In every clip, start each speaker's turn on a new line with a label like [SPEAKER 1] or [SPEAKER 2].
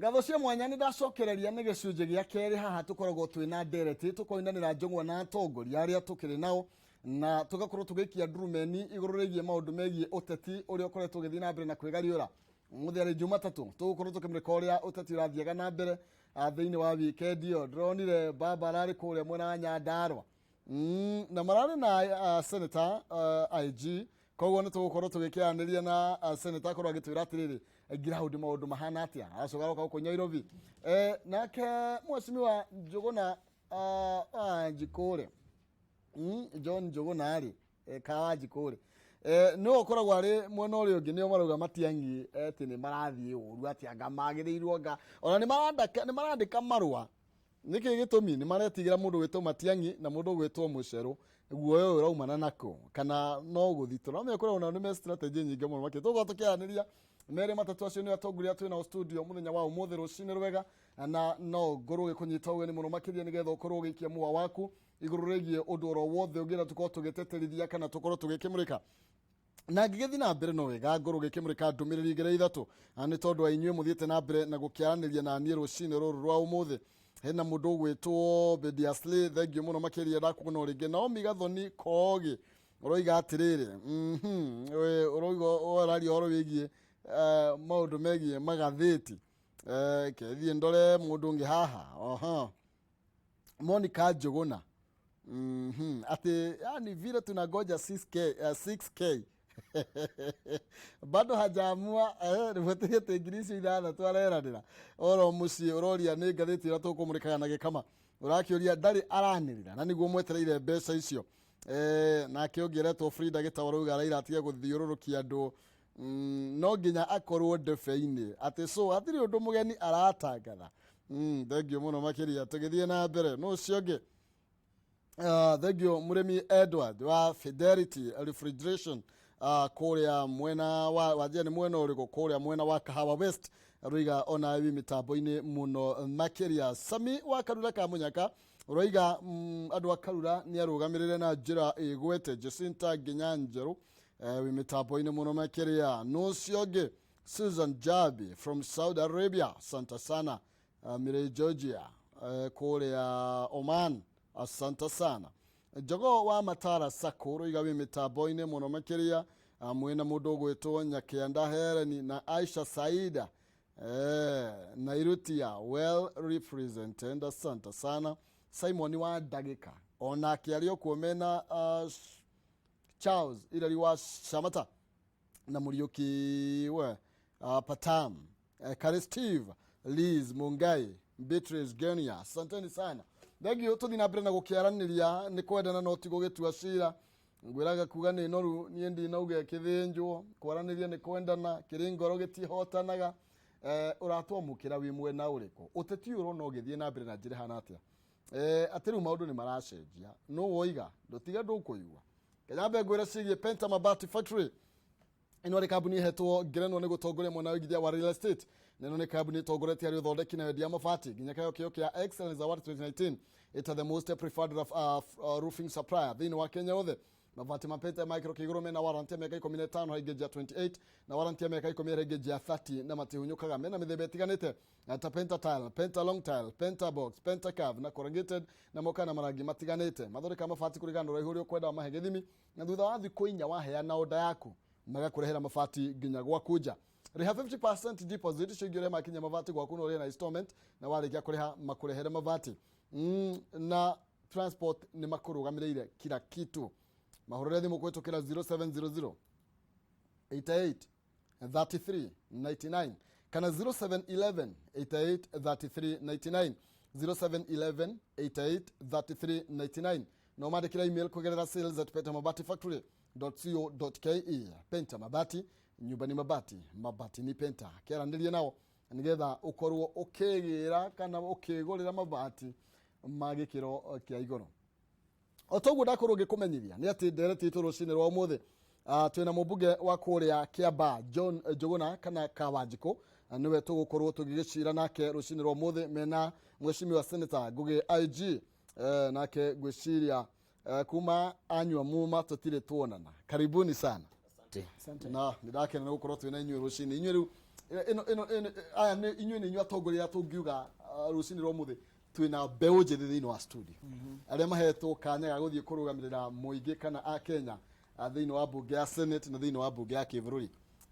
[SPEAKER 1] Ngatho cia mwanya nĩ ndacokereria nĩ gĩcunjĩ gĩa kerĩ. Haha tũkoragwo twĩna ndereti, tũkoinanĩra njũng'wa na atongoria arĩa tũkĩrĩ nao, na tũgakorwo tũgĩikia ndurumeni igũrũ rĩgiĩ maũndũ megiĩ ũteti ũrĩa ũkoretwo ũgĩthiĩ na mbere na kwĩgariũra. Ũmũthĩ arĩ Jumatatũ, tũgũkorwo tũkĩmũrĩka ũrĩa ũteti ũrathiaga na mbere thĩinĩ wa wikendi ĩyo. Ndĩronire baba ararĩ kũrĩa mwena wa Nyandarua na mararĩ na Senator IG, koguo nĩ tũgũkorwo tũgĩkĩaranĩria na senator, akorwo agĩtwĩra atĩrĩrĩ, ground maũndũ mahana atĩa. Aracoka aroka gũkũ Nyairobi. Nake Mheshimiwa Njũgũna Wanjikũ rĩ, John Njũgũna rĩ, ka Wanjikũ rĩ, nĩwe ũkoragwo arĩ mwena ũrĩa ũngĩ, nĩo marauga Matiang'i atĩ nĩ marathiĩ ũru, atĩ anga magĩrĩirwo anga ona nĩ marandĩka marũa. Nĩkĩ gĩtũmi? Nĩ maretigĩra mũndũ gwĩtwo Matiang'i na mũndũ gwĩtwo Mũcerũ. Guoya ũyũ ũraumana nako kana no gũthitũra no mekũrĩa nao nĩ me strategy nyingĩ mũno makĩria. Tũgũkorwo tũkĩaranĩria merĩ matatũ. Acio nĩ atongoria twĩ nao studio mũthenya wa ũmũthĩ rũcinĩ rwega, na no ngorwo gĩkũnyita ũgeni mũno makĩria nĩgetha ũkorwo ũgĩikia mũa waku igũrũ rĩgiĩ ũndũ oro wothe ũngĩenda tũkorwo tũgĩteterithia kana tũkorwo tũgĩkĩmũrĩka. Na ngĩgĩthiĩ na mbere, no wega ngorwo ngĩkĩmũrĩka ndũmĩrĩri igĩrĩ ithatũ, na nĩ tondũ wa inyuĩ mũthiĩte na mbere na gũkĩaranĩria na niĩ rũcinĩ rũrũ rwa ũmũthĩ. Hena mũndũ ũgwĩtwo Bediasley, thank you mũno makĩria, ndakuona o rĩngĩ. Naomi Gathoni Kogi ũroiga atĩrĩrĩ, ũroiga ũraria ũhoro wĩgiĩ maũndũ megiĩ magathĩti. Kethiĩ ndore mũndũ ũngĩ haha. Oho Monica Njũgũna, atĩ yani vile tunangoja 6K, 6K bado hajaamua, rĩbũtĩrĩte 6000 areranĩra oro mũciĩ. Ũroria nĩ ngathĩti ĩrĩa tũkũmũrĩkaga na gĩkama, ũrakĩũria ndarĩ aranĩrĩra na nĩguo mwetereire mbeca icio. Nake ũngĩ aretwo Frida Gĩtaũ arauga Raila atige gũthiũrũrũkia andũ, no nginya akorwo ndebe-inĩ, atĩ so hatirĩ ũndũ mũgeni aratangatha. Thank you mũno makĩria. Tũgĩthiĩ na mbere, no ũcio ũngĩ, thank you mũrĩmi Edward wa Fidelity Refrigeration, kũrĩa mwena wa wanjia nĩ mwena ũrĩkũ, kũrĩa mwena wa Kahawa West, rũiga ona wi mĩtambo-inĩ mũno makĩria. Sami wa Karura ka Mũnyaka ũroiga andũ a Karura nĩ arũgamĩrĩre na njĩra ĩgwete. Jacinta nginya njerũ, wi mĩtambo-inĩ mũno makĩria. No ũcio ũngĩ, Susan Jabi from Saudi Arabia, asante sana. Mirei Georgia, kũrĩa Oman, asante sana. Jogoo wa Matara Sacco ũroiga wĩ mĩtambo-inĩ mũno makĩria, mwĩna mũndũ ũgwĩtwo Nyakĩanda Hereni na Aisha Saida, Nairutia well represented, asante sana. Simon wa Ndagĩka onake arĩ okuo mena Charles Irari wa Shamata na Mũriũki we Patam, Kare Steve, Liz Mungai, Beatrice Genia, asanteni sana, thank you. Tũthiĩ na mbere na gũkĩaranĩria, nĩ kwendana no ti gũgĩtua cira. Ngwĩraga kuga nĩ noru, niĩ ndinauga ĩkĩthĩnjwo. Kwaranĩria nĩ kwendana, kĩrĩ ngoro gĩtihotanaga. Ũratwamũkĩra wĩ mwena ũrĩkũ? Ũteti ũyũ ũrona ũgĩthiĩ na mbere na njĩra ĩhana atĩa? Atĩ rĩu maũndũ nĩ maracenjia, no woiga ndũtiga ndũkũigua. Kanyambe ngwĩre ciĩgiĩ Penta Mabati Factory. Ĩno nĩ kambuni ĩhetwo ngerenwa nĩ gũtongoria mwena wa ũigithia wa real estate, na ĩno nĩ kambuni ĩtongoretie harĩ ũthondeki na wendia wa mabati nginya kĩheo kĩo kĩa Excellence Award 2019 ĩta the most preferred roofing supplier thĩinĩ wa Kenya yothe. Mabati ma Penta ma gĩkĩro kĩa igũrũ mena warranty ya mĩaka 15 harĩ ngĩnji ya 28 na warranty ya mĩaka 10 harĩ ngĩnji ya 30, na matihunyũkaga. Mena mĩthemba ĩtiganĩte ta Penta Tile, Penta Long Tile, Penta Box, Penta Curve na Corrugated, na mokaga na marangi matiganĩte. Mathondekaga mabati kũringana na ũraihu ũrĩa ũkwenda, wamahe gĩthimi, na thutha wa thikũ 4 waheana oda yaku magakũrehera mabati nginya gwaku nja. Rĩha 50% deposit, icio ingĩ ũrĩa makinya mabati gwaku no ũrĩhe na installment, na warĩkia kũrĩha makũrehere mabati. Na transport nĩ makũrũgamĩrĩire kila kitu. Mahũrĩre thimũ kũhĩtũkĩra 0700 88 33 99 kana 0711 88 33 99, 0711 88 33 99. No mandĩkĩra email kũgerera sales@pentamabatifactory.co.ke. Penta Mabati, nyumba ni mabati, mabati ni Penta. Kĩaranĩrie nao nĩgetha ũkorwo ũkĩgĩra kana ũkĩgũrĩra mabati ma gĩkĩro kĩa igũrũ. O toguo ndakorwo ngĩkũmenyithia nĩ atĩ ndereti itũ rũcinĩ rwa ũmũthĩ, twĩna mũmbunge wa kũrĩa Kĩambaa John Njũgũna kana Kawanjikũ, nĩwe tũgũkorwo tũgĩgĩcira nake rũcinĩ rwa ũmũthĩ mena Mheshimiwa Senator Ngũgĩ IG. Nake ngwĩciria kuma anyua muma tũtirĩ tuonana. Karibuni sana.
[SPEAKER 2] Asante.
[SPEAKER 1] Na nĩ ndakena nĩ gũkorwo twĩna inyuĩ rũcinĩ. Inyuĩ rĩu Ĩno ĩno ĩno- aya nĩ inyuĩ nĩ inyuĩ atongoria arĩa tũngiuga rũcinĩ rwa ũmũthĩ twĩna mbeũ njĩthĩ thĩinĩ wa studio arĩa mahetwo kanya ga gũthiĩ kũrũgamĩrĩra mũingĩ kana a Kenya thĩinĩ wa mbunge ya Senate na thĩinĩ wa mbunge ya kĩbũrũri.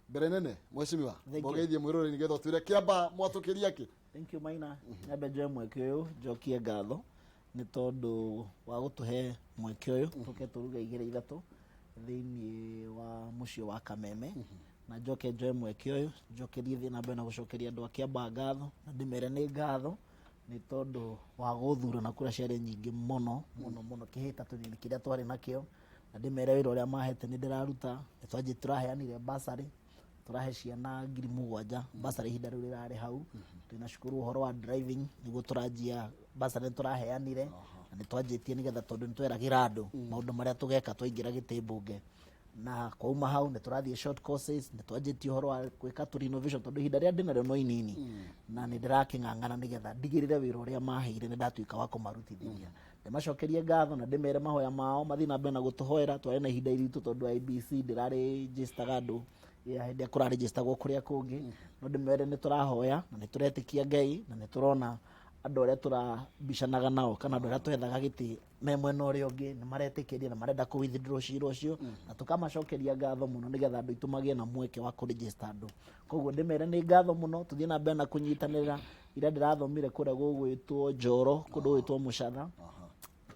[SPEAKER 1] Mbere nene mheshimiwa,
[SPEAKER 2] Thank you.
[SPEAKER 1] mbogeithie mwĩroreri nĩgetha ũtwĩre kĩamba mwatũkĩria kĩ.
[SPEAKER 2] Thank you Maina. Nyambe njoe mweke ũyũ njokie ngatho nĩ tondũ wa gũtũhe mweke ũyũ tũke tũruge igĩrĩ ithatũ thĩinĩ wa mũciĩ wa Kameme. Na njoke njoe mweke ũyũ njokerie thiĩ na mbere na gũcokeria andũ a Kĩambaa ngatho na ndĩmere nĩ ngatho nĩ tondũ wa gũthura na kura ciarĩ nyingĩ mũno mũno mũno kĩhĩtatũ-inĩ kĩrĩa twarĩ nakĩo. Na ndĩmere wĩra ũrĩa mahete nĩ ndĩraruta. Nĩ twanjĩ tũraheanire bursary, tũrahe ciana 7,000 bursary ihinda rĩu rĩrarĩ hau. Twĩna cukuru ũhoro wa driving nĩguo tũranjia bursary nĩ tũraheanire na nĩ twanjĩtie nĩgetha tondũ nĩ tweragĩra andũ maũndũ marĩa tũgeka twaingĩra gĩtĩ mbunge. Na kwauma hau nĩ tũrathiĩ short courses, nĩ twanjĩtie ũhoro wa gwĩka tũ renovation tondũ ihinda rĩrĩa ndĩnarĩo no inini na nĩ ndĩrakĩng'ang'ana nĩgetha ndigĩrĩre wĩra ũrĩa maheire nĩ ndatuĩka wa kũmarutithĩria. Ndĩmacokerie ngatho na ndĩmere mahoya mao mathiĩ na mbere na gũtũhoera. Twarĩ na ihinda iritũ tondũ IEBC ndĩrarĩnjĩstaga andũ ya hĩndĩ ĩrĩa kũrarĩnjĩstagwo kũrĩa kũngĩ, no ndĩmere nĩ tũrahoya na nĩ tũretĩkia Ngai na nĩ tũrona andũ arĩa tũrabicanaga nao kana andũ arĩa twethaga gĩtĩ me mwena ũrĩa ũngĩ nĩ maretĩkĩria na marenda kũ withdraw cira ũcio, na tũkamacokeria ngatho mũno nĩgetha andũ aitũ magĩe na mweke wa kũ register andũ. Koguo ndĩmere nĩ ngatho mũno, tũthiĩ na mbere na kũnyitanĩra. Ira ndĩrathomire kũrĩa gũgwĩtwo Njoro, kũndũ gũgwĩtwo Mũcatha.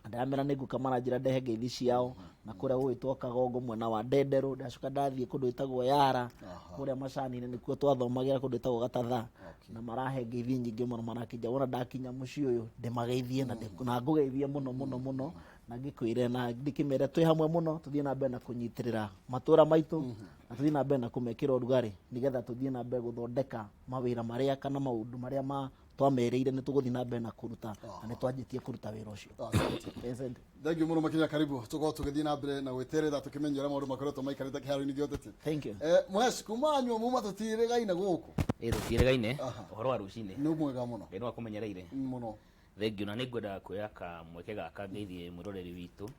[SPEAKER 2] Ndĩramera nĩ ngũka maranjĩra ndehe ngeithi ciao, na kũrĩa gũgwĩtwo Kagongo mwena wa Ndenderũ. Ndacoka ndathiĩ kũndũ gwĩtagwo Yara, kũrĩa macani-inĩ nĩkuo twathomagĩra kũndũ gwĩtagwo Gatatha. Na marahe ngeithi nyingĩ mũno marakĩnja wona ndakinya mũciĩ ũyũ ndĩmageithie na ngũgeithie mũno mũno mũno, na ngĩkwĩre na ndĩkĩmere twĩ hamwe mũno, tũthiĩ na mbere na kũnyitĩrĩra matũra maitũ na tũthiĩ na mbere na kũmekĩra ũrugarĩ nĩgetha tũthiĩ na mbere gũthondeka mawĩra marĩa kana maũndũ marĩa ma twamerĩire nĩ tũgũthiĩ na mbere na kũruta na nĩ twanjĩtie kũruta wĩra ũcio.
[SPEAKER 1] Asante.
[SPEAKER 2] Asante.
[SPEAKER 1] Thank you mũno makĩria, karibu tũkorwo tũgĩthiĩ na mbere na gwĩterera tũkĩmenya ũrĩa maũndũ makoretwo maikarĩte kĩharo-inĩ gĩa ũteti.
[SPEAKER 2] Thank you.
[SPEAKER 1] Mhesh, kuma anyua muma tũtirĩgaine gũkũ.
[SPEAKER 3] Ĩ tũtirĩgaine.
[SPEAKER 1] Aha.
[SPEAKER 3] Ũhoro wa rũcinĩ.
[SPEAKER 1] Nĩ mwega mũno.
[SPEAKER 3] Ngai no akũmenyereire.
[SPEAKER 1] Mũno.
[SPEAKER 3] Thank you, na nĩ ngwenda kuoya kamweke gaka ngeithie mwĩroreri witũ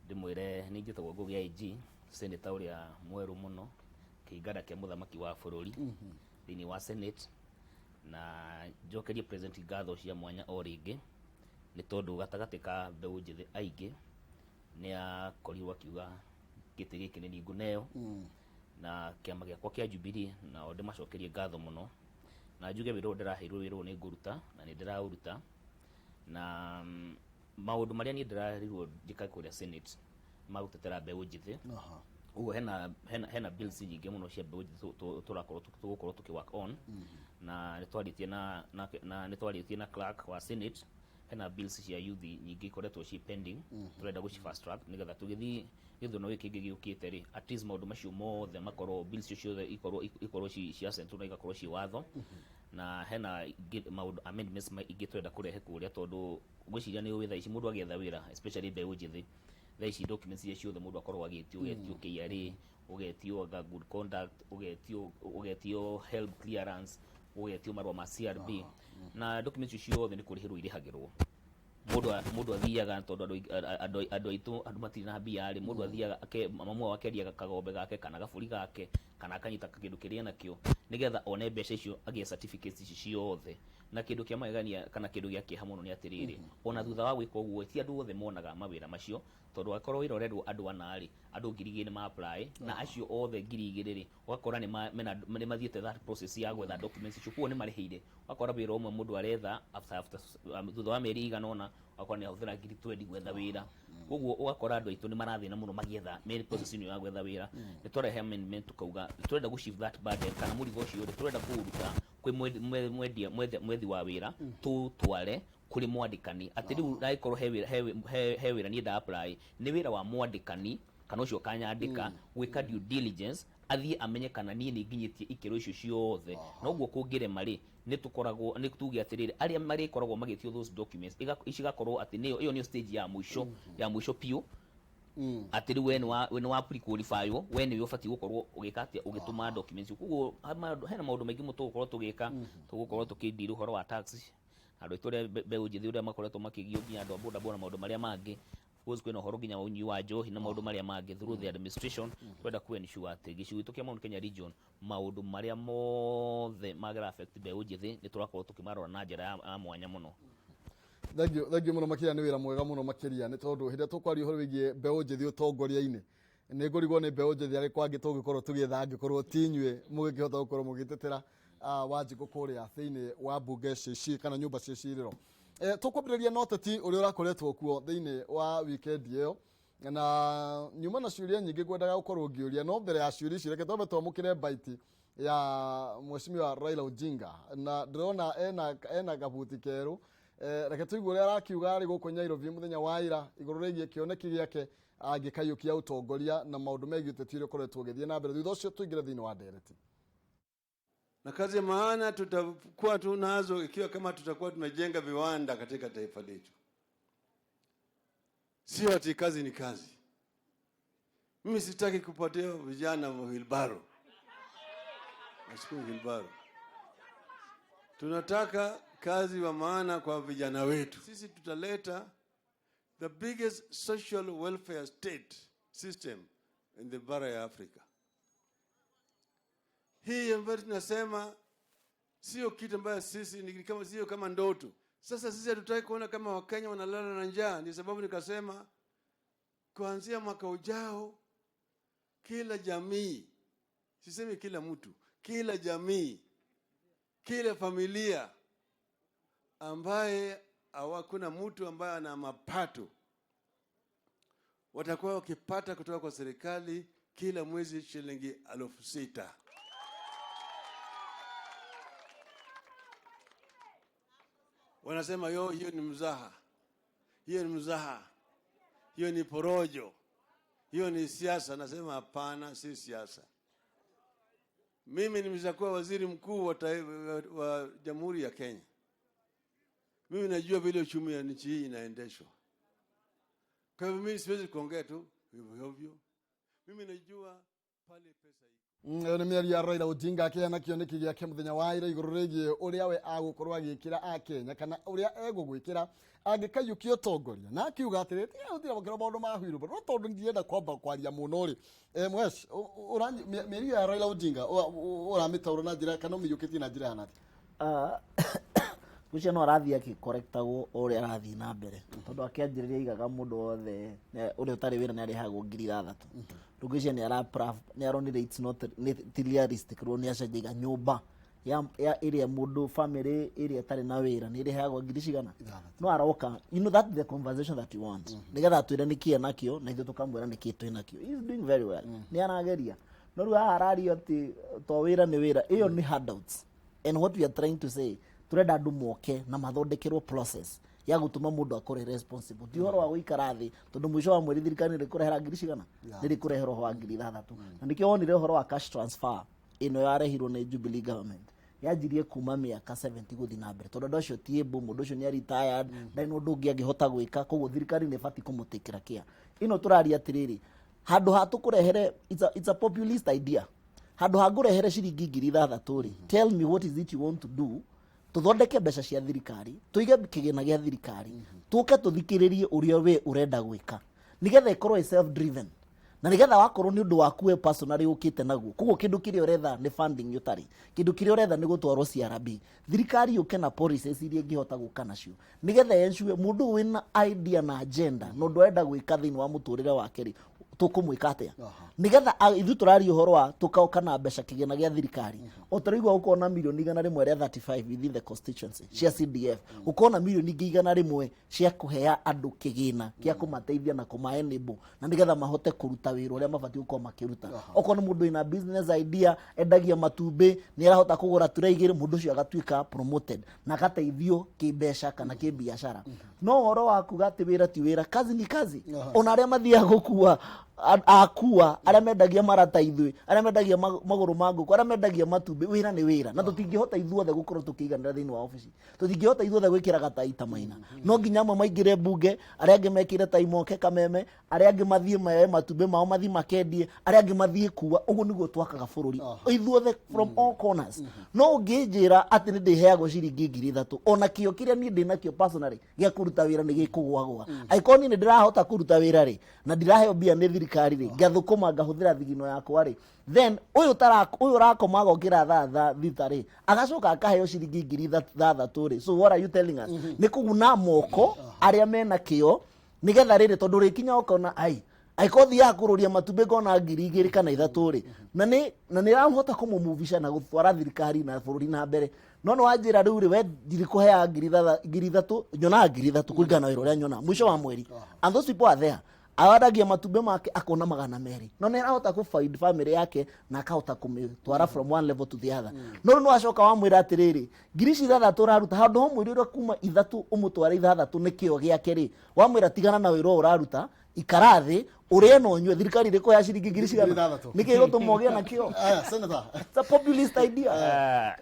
[SPEAKER 3] ndĩmwĩre nĩ njĩtagwo Ngũgĩ IG, senator ũrĩa mwerũ mũno kĩnganda kĩa mũthamaki wa bũrũri thĩinĩ wa Senate, na njokerie president ngatho cia mwanya o rĩngĩ nĩ tondũ gatagatĩ ka mbeũ njĩthĩ aingĩ nĩ akorirwo akiuga gĩtĩ gĩkĩ nĩ niĩ ngũneo na kĩama gĩakwa kĩa Jubilee, nao ndĩmacokerie ngatho mũno na njuge wĩra ũyũ ndĩraheirwo wĩra ũyũ nĩ ngũruta na nĩ ndĩraũruta, na maũndũ marĩa niĩ ndĩraheirwo njĩka kũrĩa Senate magũtetera mbeũ njĩthĩ. Ũguo hena bills nyingĩ mũno cia mbeũ njĩthĩ tũrakorwo tũgũkorwo tũkĩ work on, na nĩ twarĩtie na nĩ twarĩtie na clerk wa Senate. Hena bills cia youth nyingĩ ikoretwo ci pending, tũrenda gũci fast track nĩgetha tũgĩthiĩ gĩthurano gĩkĩ kĩngĩ gĩũkĩte rĩ, at least maũndũ macio mothe makorwo bills icio ciothe ikorwo ci cia central na igakorwo ci watho. Na hena ingĩ maũndũ amendments ingĩ tũrenda kũrehe kũrĩa, tondũ ngwĩciria nĩ ũĩ thaa ici mũndũ agĩetha wĩra, especially mbeũ njĩthĩ, thaa ici documents iria ciothe mũndũ akoragwo agĩtio, ũgetio KRA, ũgetio anga good conduct, ũgetio health clearance, ũgetio marũa ma CRB, na documents icio ciothe nĩ kũrĩhĩrwo irĩhagĩrwo. Mũndũ athiaga tondũ andũ aitũ andũ matirĩ na mbia rĩ, mũndũ athiaga mamu wao akendia kagombe gake kana gabũri gake kana akanyita kĩndũ kĩrĩa enakĩo nĩgetha one mbeca icio agĩe certificates ici ciothe. Na kĩndũ kĩa magegania kana kĩndũ gĩa kĩeha mũno nĩ atĩrĩrĩ, ona thutha wa gwĩka ũguo ti andũ othe monaga mawĩra macio, tondũ angĩkorwo wĩra ũrendwo andũ ana rĩ, andũ 2,000 nĩ ma apply, na acio othe 2,000 rĩ, ũgakora nĩ mathiĩte that process ya gwetha documents icio, koguo nĩ marĩhĩire. Ũgakora wĩra ũmwe mũndũ aretha after thutha wa mĩeri ĩigana ũna, ũgakora nĩ ahũthĩra 20,000 gwetha wĩra. Koguo ũgakora andũ aitũ nĩ marathĩna mũno magĩetha me process ĩno ya gwetha wĩra. Nĩ twarehe amendment tukauga tũrenda gũ shift that burden kana mũrigo ũcio rĩ, tũrenda kũũruta kwĩ mwethi wa wĩra tũtware kũrĩ mwandĩkani, atĩ rĩu angĩkorwo he wĩra niĩ nda apply, nĩ wĩra wa mwandĩkani kana ũcio ũkanyandĩka gwĩka due diligence, athiĩ amenye kana niĩ nĩ nginyĩtie ikĩro icio ciothe. Na ũguo kũngĩrema rĩ, nĩ tũkoragwo nĩ tuge atĩrĩrĩ, arĩa marĩkoragwo magĩtio those documents cigakorwo atĩ nĩyo ĩyo nĩyo stage ya mũico biũ, atĩ rĩu we nĩ wa pre-qualify, we nĩwe ũbatiĩ gũkorwo ũgĩka atĩa, ũgĩtũma documents. Koguo hena maũndũ maingĩ mũno tũgũkorwo tũgĩka, tũgũkorwo tũkĩdeal ũhoro wa tax, andũ aitũ arĩa mbeũ njĩthĩ ũrĩa makoretwo makĩgio, nginya andũ a boda boda, maũndũ marĩa mangĩ. Course kwĩna ũhoro nginya wa ũnyui wa njohi na maũndũ marĩa mangĩ through the administration. Twenda ku ensure atĩ gĩcigo gitũ kĩa Mount Kenya region, maũndũ marĩa mothe mangĩra affect mbeũ njĩthĩ, nĩ tũrakorwo tũkĩmarora na njĩra ya mwanya mũno.
[SPEAKER 1] Thank you, thank you mũno makĩria. Nĩ wĩra mwega mũno makĩria, nĩ tondũ hĩndĩ ĩrĩa tũkwaria ũhoro wĩgiĩ mbeũ njĩthĩ ũtongoria-inĩ, nĩ ngũrigwo nĩ mbeũ njĩthĩ arĩkũ angĩ tũngĩkorwo tũgĩetha angĩkorwo ti inyuĩ mũgĩkĩhota gũkorwo mũgĩtetera Wanjikũ kũrĩa thĩinĩ wa mbunge cia kana nyũmba cia icirĩro. Tũkwambĩrĩria na ũteti ũrĩa ũrakoretwo kuo thĩinĩ wa weekend ĩyo, na nyuma na ciũria nyingĩ ngwendaga gũkorwo ngĩũria, no mbere ya ciũria icio reke twambe twamũkĩre mbaiti ya Mheshimiwa Raila Odinga, na ndĩrona ena kabuti kerũ. Reke tũigue ũrĩa arakiuga arĩ gũkũ Nairobi mũthenya wa ira igũrũ rĩgiĩ kĩoneki gĩake angĩkaiyũkia ũtongoria na maũndũ megiĩ ũteti ũrĩa ũkoretwo ũgĩthiĩ na mbere. Thutha ũcio tũingĩre thĩinĩ wa ndereti.
[SPEAKER 4] Na kazi ya maana tutakuwa tunazo ikiwa kama tutakuwa tumejenga viwanda katika taifa letu. Sio ati kazi ni kazi. Mimi sitaki kupatia vijana wheelbarrow. Nashukuru wheelbarrow. Tunataka kazi wa maana kwa vijana wetu. Sisi tutaleta the biggest social welfare state system in the bara ya Afrika. Hii ambayo tunasema sio kitu ambayo sisi ni kama, sio kama ndoto. Sasa sisi hatutaki kuona kama Wakenya wanalala na njaa. Ndio sababu nikasema kuanzia mwaka ujao kila jamii, sisemi kila mtu, kila jamii, kila familia ambaye hawakuna mtu ambaye ana mapato watakuwa wakipata kutoka kwa serikali kila mwezi shilingi 6,000. Wanasema yo, hiyo ni mzaha, hiyo ni mzaha, hiyo ni porojo, hiyo ni siasa. Nasema hapana, si siasa. Mimi nimeshakuwa waziri mkuu wa Jamhuri ya Kenya. Mimi najua vile uchumi ya nchi hii inaendeshwa. Kwa hivyo mimi siwezi kuongea tu hivyo hivyo. Mimi najua pale pesa iko.
[SPEAKER 1] Ĩyo nĩ mĩario ya Raila Odinga akĩheana kĩoneki gĩake mũthenya wa ira igũrũ rĩgiĩ ũrĩa we agũkorwo agĩkĩra Akenya kana ũrĩa egũgwĩkĩra angĩkaiyũkia ũtongoria, na akiuga atĩrĩ, tiga gũtira gũkĩra maũndũ ma wheelbarrow, no tondũ ndirenda kwamba kwaria mũno rĩ, Mwesh, mĩario ya Raila Odinga ũramĩtaũra na njĩra kana ũmĩiyũkĩtie na njĩra ya atĩa?
[SPEAKER 2] Ngwĩciria no arathiĩ agĩkorektagwo o ũrĩa arathiĩ na mbere, tondũ akĩanjĩrĩria aigaga mũndũ wothe ũrĩa ũtarĩ wĩra nĩ arĩhagwo 6,000. Rĩu ngwĩciria nĩ aronire it's not, nĩ ti realistic. Rĩu nĩ acenjia nyũmba ya ĩrĩa mũndũ, family ĩrĩa ĩtarĩ na wĩra nĩ ĩrĩheagwo ngiri cigana. No aroka, that is the conversation that you want, nĩgetha atwĩre nĩkĩ enakĩo na ithuĩ tũkamwĩra nĩkĩ twĩnakĩo. He is doing very well, nĩ arageria, no rĩu haha araria atĩ to wĩra nĩ wĩra, ĩyo nĩ handouts. And what we are trying to say, turenda andũ moke na mathondekerwo process ya gũtũma mũndũ akorwo responsible, ti ũhoro wa gũikara thĩ tondũ mũico wa mweri thirikari nĩ rĩkũrehera ngiri cigana, nĩ rĩkũrehera ũhoro wa 6,000. Na nĩkĩo wonire ũhoro wa cash transfer ĩno yarehirwo nĩ Jubilee government yanjirie kuma mĩaka 70 gũthiĩ na mbere, tondũ andũ acio ti able, mũndũ ũcio nĩ retired, ndarĩ na ũndũ ũngĩ angĩhota gwĩka, koguo thirikari nĩ ĩbatiĩ kũmũtĩkĩra care. Ĩno tũraria atĩrĩrĩ, handũ ha tũkũrehere, it's a populist idea, handũ ha ngũrehere ciringi 6,000 rĩ, tell me what is it you want to do, tũthondeke mbeca cia thirikari, tũige kĩgĩna gĩa thirikari, tũke tũthikĩrĩrie ũrĩa we ũrenda gwĩka, nĩgetha ĩkorwo ĩ self driven na nĩgetha wakorwo nĩ ũndũ waku we personally ũkĩte naguo. Koguo kĩndũ kĩrĩa ũretha nĩ funding ũtarĩ, kĩndũ kĩrĩa ũretha nĩ gũtwarwo CRB, thirikari yũke na policies iria ĩngĩhota gũka nacio nĩgetha ensure mũndũ ũyũ wĩna idea na agenda na ũndũ arenda gwĩka thĩinĩ wa mũtũrĩre wake rĩ, tũkũmwĩka atĩa nĩgetha ithuĩ tũraria ũhoro wa tũkaoka na mbeca kĩgĩna gĩa thirikari. O tũraigua gũkorwo na mirioni 135 within the constituency cia CDF, gũkorwo na mirioni ingĩ 100 cia kũhea andũ kĩgĩna kĩa kũmateithia na kũma enable na nĩgetha mahote kũruta wĩra ũrĩa mabatiĩ gũkorwo makĩruta. Okorwo nĩ mũndũ wĩna business idea, endagia matumbĩ, nĩ arahota kũgũra tray igĩrĩ, mũndũ ũcio agatuĩka promoted na agateithio kĩmbeca kana kĩbiacara. No ũhoro wa kuga atĩ wĩra ti wĩra, kazi ni kazi. Ona arĩa mathiaga gũkua Akua arĩa mendagia marata, ithuĩ arĩa mendagia magũrũ ma ngũkũ, arĩa mendagia matumbĩ, wĩra nĩ wĩra, na tũtingĩhota ithuothe gũkorwo tũkĩiganĩra thĩinĩ wa obici. Tũtingĩhota ithuothe gwĩkĩra gatai ta Maina. No nginya amwe maingĩre mbunge, arĩa angĩ mekĩre tai moke Kameme, arĩa angĩ mathiĩ maye matumbĩ mao mathiĩ makendie, arĩa angĩ mathiĩ kuwa. Ũguo nĩguo twakaga bũrũri ithuothe from all corners. No ũngĩnjĩra atĩ nĩ ndĩheagwo ciringi 3000, ona kĩo kĩrĩa niĩ ndĩ nakĩo personally gĩa kũruta wĩra nĩ gĩkũgwagwa. Angĩkorwo niĩ nĩ ndĩrahota kũruta wĩra rĩ, na ndiraheo mbia nĩ thirikari rĩ, ngathũkũma ngahũthĩra thigino yakwa rĩ, then ũyũ tara ũyũ ũrakoma agokĩra thaa 6 rĩ, agacoka akaheo ciringi 6000 rĩ, so what are you telling us? Nĩ kũguna moko arĩa mena kĩo, nĩgetha rĩrĩ tondũ rĩkinya ũkona ai angĩkorwo thiaga kũrũria matumbĩ ngona 2000 kana 3000 rĩ, na nĩ rahota kũmũmuvisha na gũtwara thirikari na bũrũri na mbere. No nĩ wanjĩra rĩu rĩ, we ndirikũheaga 3000, nyonaga 3000 kũringana na wĩra ũrĩa nyonaga mũico wa mweri. And those people are there, awendagia matumbĩ make akona 200, no nĩ arahota kũ feed family yake na akahota kũmĩtwara from one level to the other. No rĩu nĩ wacoka wamwĩra atĩrĩrĩ, ngiri ici ithathatũ ũraruta handũ ho mwĩrĩ ũrĩa kuma 3 ũmũtware 6 nĩ kĩo gĩake rĩ, wamwĩra tigana na wĩra ũyũ ũraruta, ikara thĩ ũrĩe na ũnyue, thirikari ĩrĩkũhea ciringi ngiri cigana?
[SPEAKER 1] 6000.
[SPEAKER 2] Nĩkĩ gĩgũtũma ũgĩe na kĩo?
[SPEAKER 1] Aya, senator.
[SPEAKER 2] It's a populist idea.
[SPEAKER 3] Ah,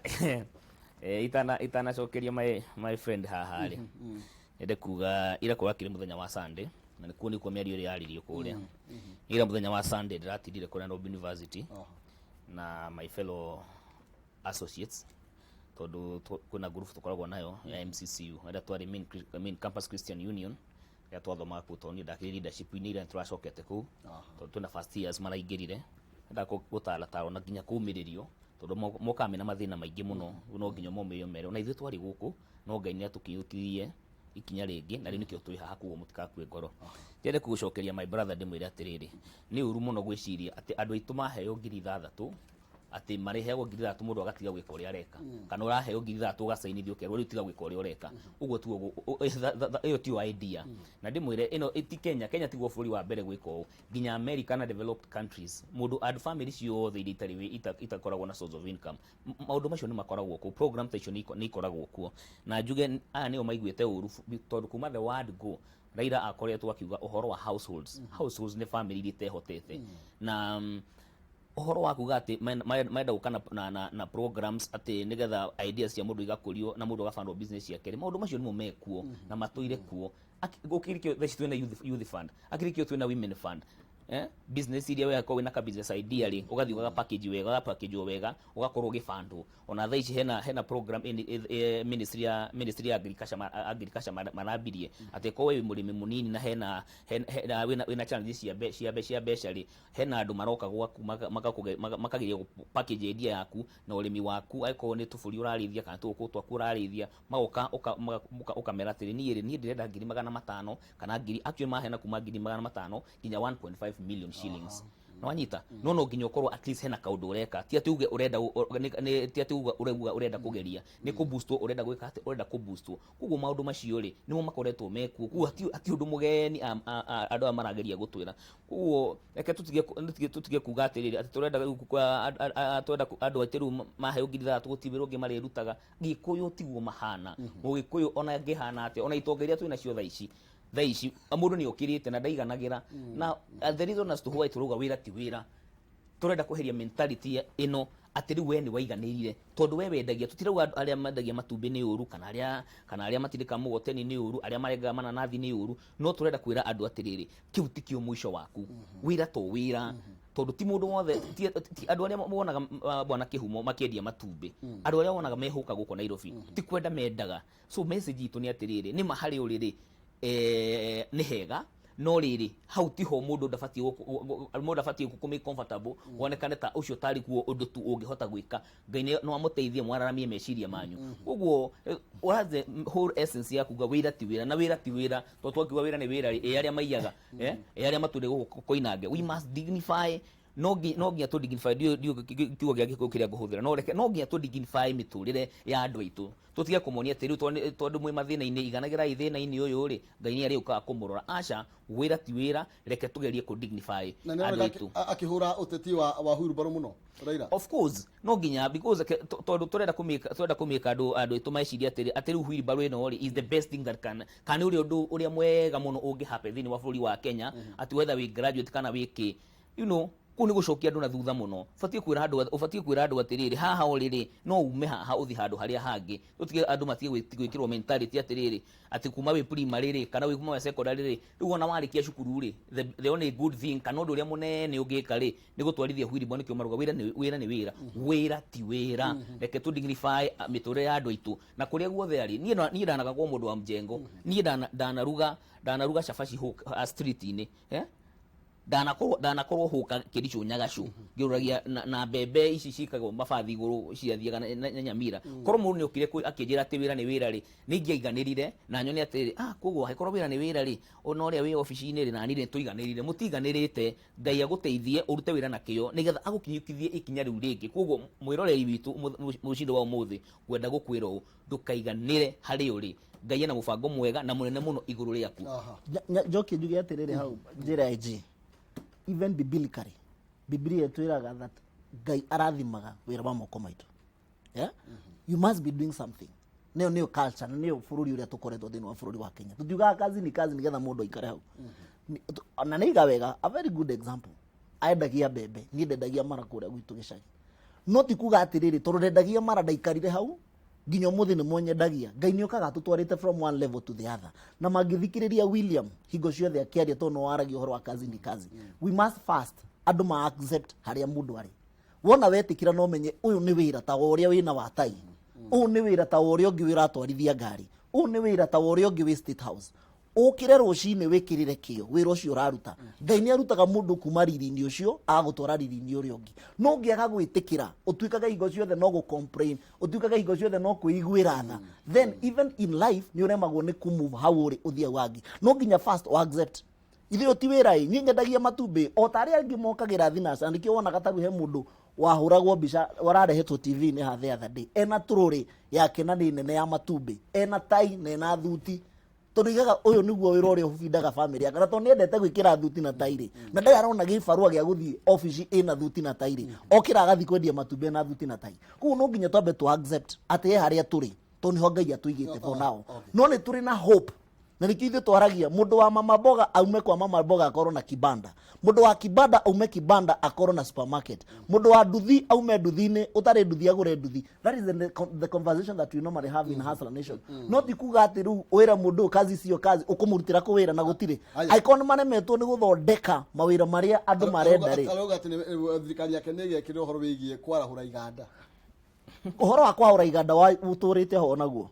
[SPEAKER 3] itanacokeria my friend haha rĩ, nyende kuga ira kũrakĩrĩ mũthenya wa Sunday, na nĩkuo nĩkuo mĩario ĩrĩa yaririo kũrĩa ira mũthenya wa Sunday. Ndĩratindire kũrĩa Nairobi University na my fellow associates, tondũ kwĩna group tũkoragwo nayo ya MCCU, arĩa twarĩ main campus Christian Union rĩrĩa twathomaga kũu, tondũ niĩ ndakĩrĩ leadership-inĩ ira nĩtũracokete kũu, tondũ twĩna first years maraingĩrire, enda gũtaratarwo na nginya kũmĩrĩrio, tondũ mokaga mena mathĩna maingĩ mũno. Rĩu no nginya momĩrĩrio merwo na ithuĩ twarĩ gũkũ, no Ngai nĩ atũkinyũkirie ikinya rĩngĩ na rĩu nĩkĩo twĩ haha. Koguo mũtigakue ngoro. Ndĩrenda gũcokeria my brother, ndĩmwĩre atĩrĩrĩ, nĩ ũru mũno gwĩciria atĩ andũ aitũ maheo 6000, atĩ marĩheagwo 6000 mũndũ agatiga gwĩka ũrĩa areka, kana ũraheo 6000 ũgacainithio ũkerwo rĩu tiga gwĩka ũrĩa ũreka. Ũguo tiguo ĩyo tiyo idea. Na ndĩmwĩre ĩno ti Kenya. Kenya tiguo bũrũri wa mbere gwĩka ũũ. Nginya America na developed countries, mũndũ andũ family ciothe iria itarĩ itakoragwo na source of income, maũndũ macio nĩ makoragwo kuo, program ta icio nĩ ikoragwo kuo. Na njuge aya nĩo maiguĩte ũru, tondũ kuma the word go Raila akoretwo akiuga ũhoro wa households. Households nĩ family iria itehotete, na ũhoro wa kuga atĩ marenda gũka na programs atĩ nĩgetha ideas cia mũndũ igakũrio na mũndũ agabandwo business ciake rĩ, maũndũ macio nĩmo mekuo na matũire kuo. Gũkĩrĩ kĩo thaa ici twĩna youth fund, akĩrĩ kĩo twĩna women fund, business iria we akorwo wĩna ka business idea rĩ, ũgathiĩ ũgaga package wega, ũga package wega, ũgakorwo ũgĩbandwo. Ona thaa ici hena program ministry ya agriculture marambirie atĩ korwo wĩ mũrĩmi mũnini na hena wĩna challenges cia mbeca rĩ, hena andũ maroka gwaku makageria gũ package idea yaku na ũrĩmi waku. Angĩkorwo nĩ tũbũri ũrarĩithia kana tũgũkũ twaku ũrarĩithia, magoka ũkamera atĩrĩ, niĩ rĩ, niĩ ndĩrenda 500,000 kana ngiri, actually maheana kuma 500,000 nginya 1.5 million shillings. Nĩwanyita? No nginya ũkorwo at least hena kaũndũ ũreka, ti atĩ uge ũrenda ti atĩ uge ũrauga ũrenda kũgeria nĩ kũboostwo, ũrenda gwĩka atĩ ũrenda kũboostwo. Koguo maũndũ macio rĩ, nĩmo makoretwo mekuo. Koguo hati ũndũ mũgeni andũ aya marageria gũtwĩra. Koguo reke tũtige kuga atĩrĩrĩ atĩ tũrenda rĩu tũrenda andũ aitũ rĩu maheo 6000 gũtirĩ wĩra ũngĩ marĩrutaga. Gĩkũyũ tiguo mahana. Mũgĩkũyũ ona angĩhana atĩa, ona itonga iria twĩ nacio thaa ici mũndũ nĩ okĩrĩte na ndaiganagĩra. Na the reason as to why tũrauga wĩra ti wĩra, tũrenda kweheria mentality ĩno atĩ rĩu we nĩ waiganĩrire tondũ we wendagia. Tũtirauga andũ arĩa mendagia matumbĩ nĩ ũru, kana arĩa matindĩkaga mũgoteni nĩ ũru, arĩa marengaga mananathi nĩ ũru, no tũrenda kwĩra andũ atĩrĩrĩ, kĩu ti kĩo mũico waku. Wĩra to wĩra, tondũ ti mũndũ wothe, ti andũ arĩa wonaga bwana kĩhumo makĩendia matumbĩ, andũ arĩa wonaga mehũka gũkũ Nairobi ti kwenda mendaga. So message itũ nĩ atĩrĩrĩ, nĩ ma harĩ ũrĩrĩ nĩ hega, no rĩrĩ hau tiho mũndũ ndabatiĩ kũ comfortable wonekane ta ũcio tarĩ kuo ũndũ tu ũngĩhota gwĩka. Ngai no amũteithie mwararamie meciria manyu. Koguo what the whole essence ya kuga wĩra ti wĩra, na wĩra ti wĩra, tondũ twakiuga wĩra nĩ wĩra rĩ, ĩ arĩa maiyaga, ĩ arĩa matũire gũkũ koinange? We must dignify. No nginya tũ dignify, ndiũ kiugo gĩa Gĩkũyũ kĩrĩa ngũhũthĩra, no reke, no nginya tũ dignify mĩtũrĩre ya andũ aitũ, tũtige kũmonia atĩ rĩu tondũ mwĩ mathĩna-inĩ, iganagĩrai thĩna-inĩ ũyũ rĩ, Ngai nĩ arĩũkaga kũmũrora. Aca, wĩra ti wĩra, reke tũgerie kũ dignify
[SPEAKER 1] Na nĩ
[SPEAKER 3] andũ
[SPEAKER 1] aroneka
[SPEAKER 3] aitũ.
[SPEAKER 1] Akĩhũra ũteti wa wheelbarrow mũno Raila.
[SPEAKER 3] Of course, no nginya, because tondũ tũrenda kũmĩka andũ aitũ mecirie atĩrĩ rĩu wheelbarrow ĩno rĩ is the best thing that can, kana nĩ ũrĩa ũndũ ũrĩa mwega mũno ũngĩ happen thĩinĩ wa bũrũri wa Kenya, atĩ whether wĩ graduate kana wĩ kĩ, kũu nĩ gũcokia andũ na thutha mũno. Ũbatiĩ kwĩra andũ atĩrĩrĩ, haha ũrĩ rĩ, no ume haha ũthiĩ handũ harĩa hangĩ. Tũtige andũ matige gwĩkĩrwo mentality atĩrĩrĩ, atĩ kuma wĩ primary rĩ, kana wĩ kuma wĩ secondary rĩ, rĩu ona warĩkia cukuru rĩ, the only good thing kana ũndũ ũrĩa mũnene ũngĩka rĩ, nĩ gũtwarithia wheelbarrow. Nĩkĩo maruga wĩra nĩ wĩra, wĩra ti wĩra. Reke tũ dignify mĩtũrĩre ya andũ aitũ na kũrĩa guothe arĩ. Niĩ ndanagagwo mũndũ wa mjengo, niĩ ndanaruga cabaci street-inĩ, eh? Ndanakorwo hũka Kĩricũ Nyagacũ ngĩrũragia na mbembe ici cikagwo mabathi igũrũ ciathiaga na Nyamira. Korwo mũndũ nĩ okire akĩnjĩra atĩ wĩra nĩ wĩra rĩ, nĩ ingĩaiganĩrire na nyone atĩrĩrĩ, koguo angĩkorwo wĩra nĩ wĩra rĩ, ona ũrĩa wĩ obici-inĩ rĩ, nani rĩ, tũiganĩrire. Mũtiganĩrĩte. Ngai agũteithie ũrute wĩra na kĩo nĩgetha agũkinyũkithie ikinya rĩu rĩngĩ. Koguo mwĩroreri witũ mũciĩ wa ũmũthĩ, ngwenda gũkwĩra ũũ, ndũkaiganĩre harĩa ũrĩ. Ngai ena mũbango mwega na mũnene mũno igũrũ rĩaku.
[SPEAKER 2] Njokie njuge atĩrĩrĩ, hau njĩra IG, even biblically, Biblia ĩtwĩraga that Ngai arathimaga wĩra wa moko maitũ, yeah? You must be doing something. Nĩyo culture na nĩyo bũrũri ũrĩa tũkoretwo thĩinĩ wa bũrũri wa Kenya. Tũtiugaga kazi ni kazi nĩgetha mũndũ aikare hau. Na nĩ iga wega, a very good example, aendagia mbembe, niĩ ndendagia mara kũrĩa gwitũ gĩcagi. No ti kuga atĩrĩrĩ, tondũ ndendagia mara ndaikarire hau nginya ũmũthĩ nĩmo nyendagia. Ngai nĩ okaga atũtwarĩte from one level to the other. Na mangĩthikĩrĩria William hingo ciothe akĩaria, tondũ no waragia ũhoro wa kazi ni kazi, we must first andũ ma accept harĩa mũndũ arĩ. Wona wetĩkĩra no menye ũyũ nĩ wĩra ta wa ũrĩa wĩna wa tai, ũyũ nĩ wĩra ta wa ũrĩa ũngĩ wĩratwarithia ngari, ũyũ nĩ wĩra ta wa ũrĩa ũngĩ wĩ State House. Ũkĩre rũcinĩ wĩkĩrĩre kĩo wĩra ũcio ũraruta. Ngai nĩ arutaga mũndũ kuma riri-inĩ ũcio agagũtwara riri-inĩ ũrĩa ũngĩ. No ũngĩaga gwĩtĩkĩra, ũtuĩkaga hingo ciothe no gũ complain, ũtuĩkaga hingo ciothe no kwĩiguĩra tha. Then even in life nĩ ũremagwo nĩ kũ-move hau ũrĩ ũthiĩ hau hangĩ. No nginya first o accept ithuĩ ti wĩra ĩ, niĩ nyendagia matumbĩ o ta arĩa angĩ mokagĩra thinacara. Nĩkĩo wonaga tarĩu he mũndũ wahũragwo mbica wararehetwo TV-inĩ ha the other day ena trũrĩ yake na nĩ nene ya matumbĩ, ena tai na ena thuti, tondũ igaga ũyũ nĩguo wĩra ũrĩa ũbindaga famĩlĩ yake. Na tondũ nĩendete gwĩkĩra thuti na tai rĩ, na ndarĩ arona gĩbarũa gĩa gũthiĩ obici ĩna thuti na tai rĩ, okĩra agathiĩ kwendia matumbĩ na thuti na tai. Koguo no nginya twambe tũ accept atĩ he harĩa tũrĩ, tondũ nĩho Ngai atũigĩte for now. No nĩ tũrĩ na hope, na nĩkĩo ithuĩ twaragia mũndũ wa mama mboga aume kwa mama mboga akorwo na kibanda, mũndũ wa kibanda aume kibanda akorwo na supermarket, mũndũ wa nduthi aume nduthi-inĩ, ũtarĩ nduthi agũre nduthi. That is the conversation that we normally have in Hustler Nation. No ti kuga atĩ rĩu wĩra mũndũ ũyũ kazi sio kazi, ũkũmũrutĩra kũ wĩra na gũtirĩ?
[SPEAKER 1] Aya.
[SPEAKER 2] Angĩkorwo nĩ maremetwo nĩ gũthondeka mawĩra marĩa andũ marenda rĩ.
[SPEAKER 1] Arauga atĩ thirikari yake nĩ ĩgekĩrĩra ũhoro wĩgiĩ kwarahũra iganda.
[SPEAKER 2] Ũhoro wa kwahũra iganda wa ũtũrĩte ho naguo,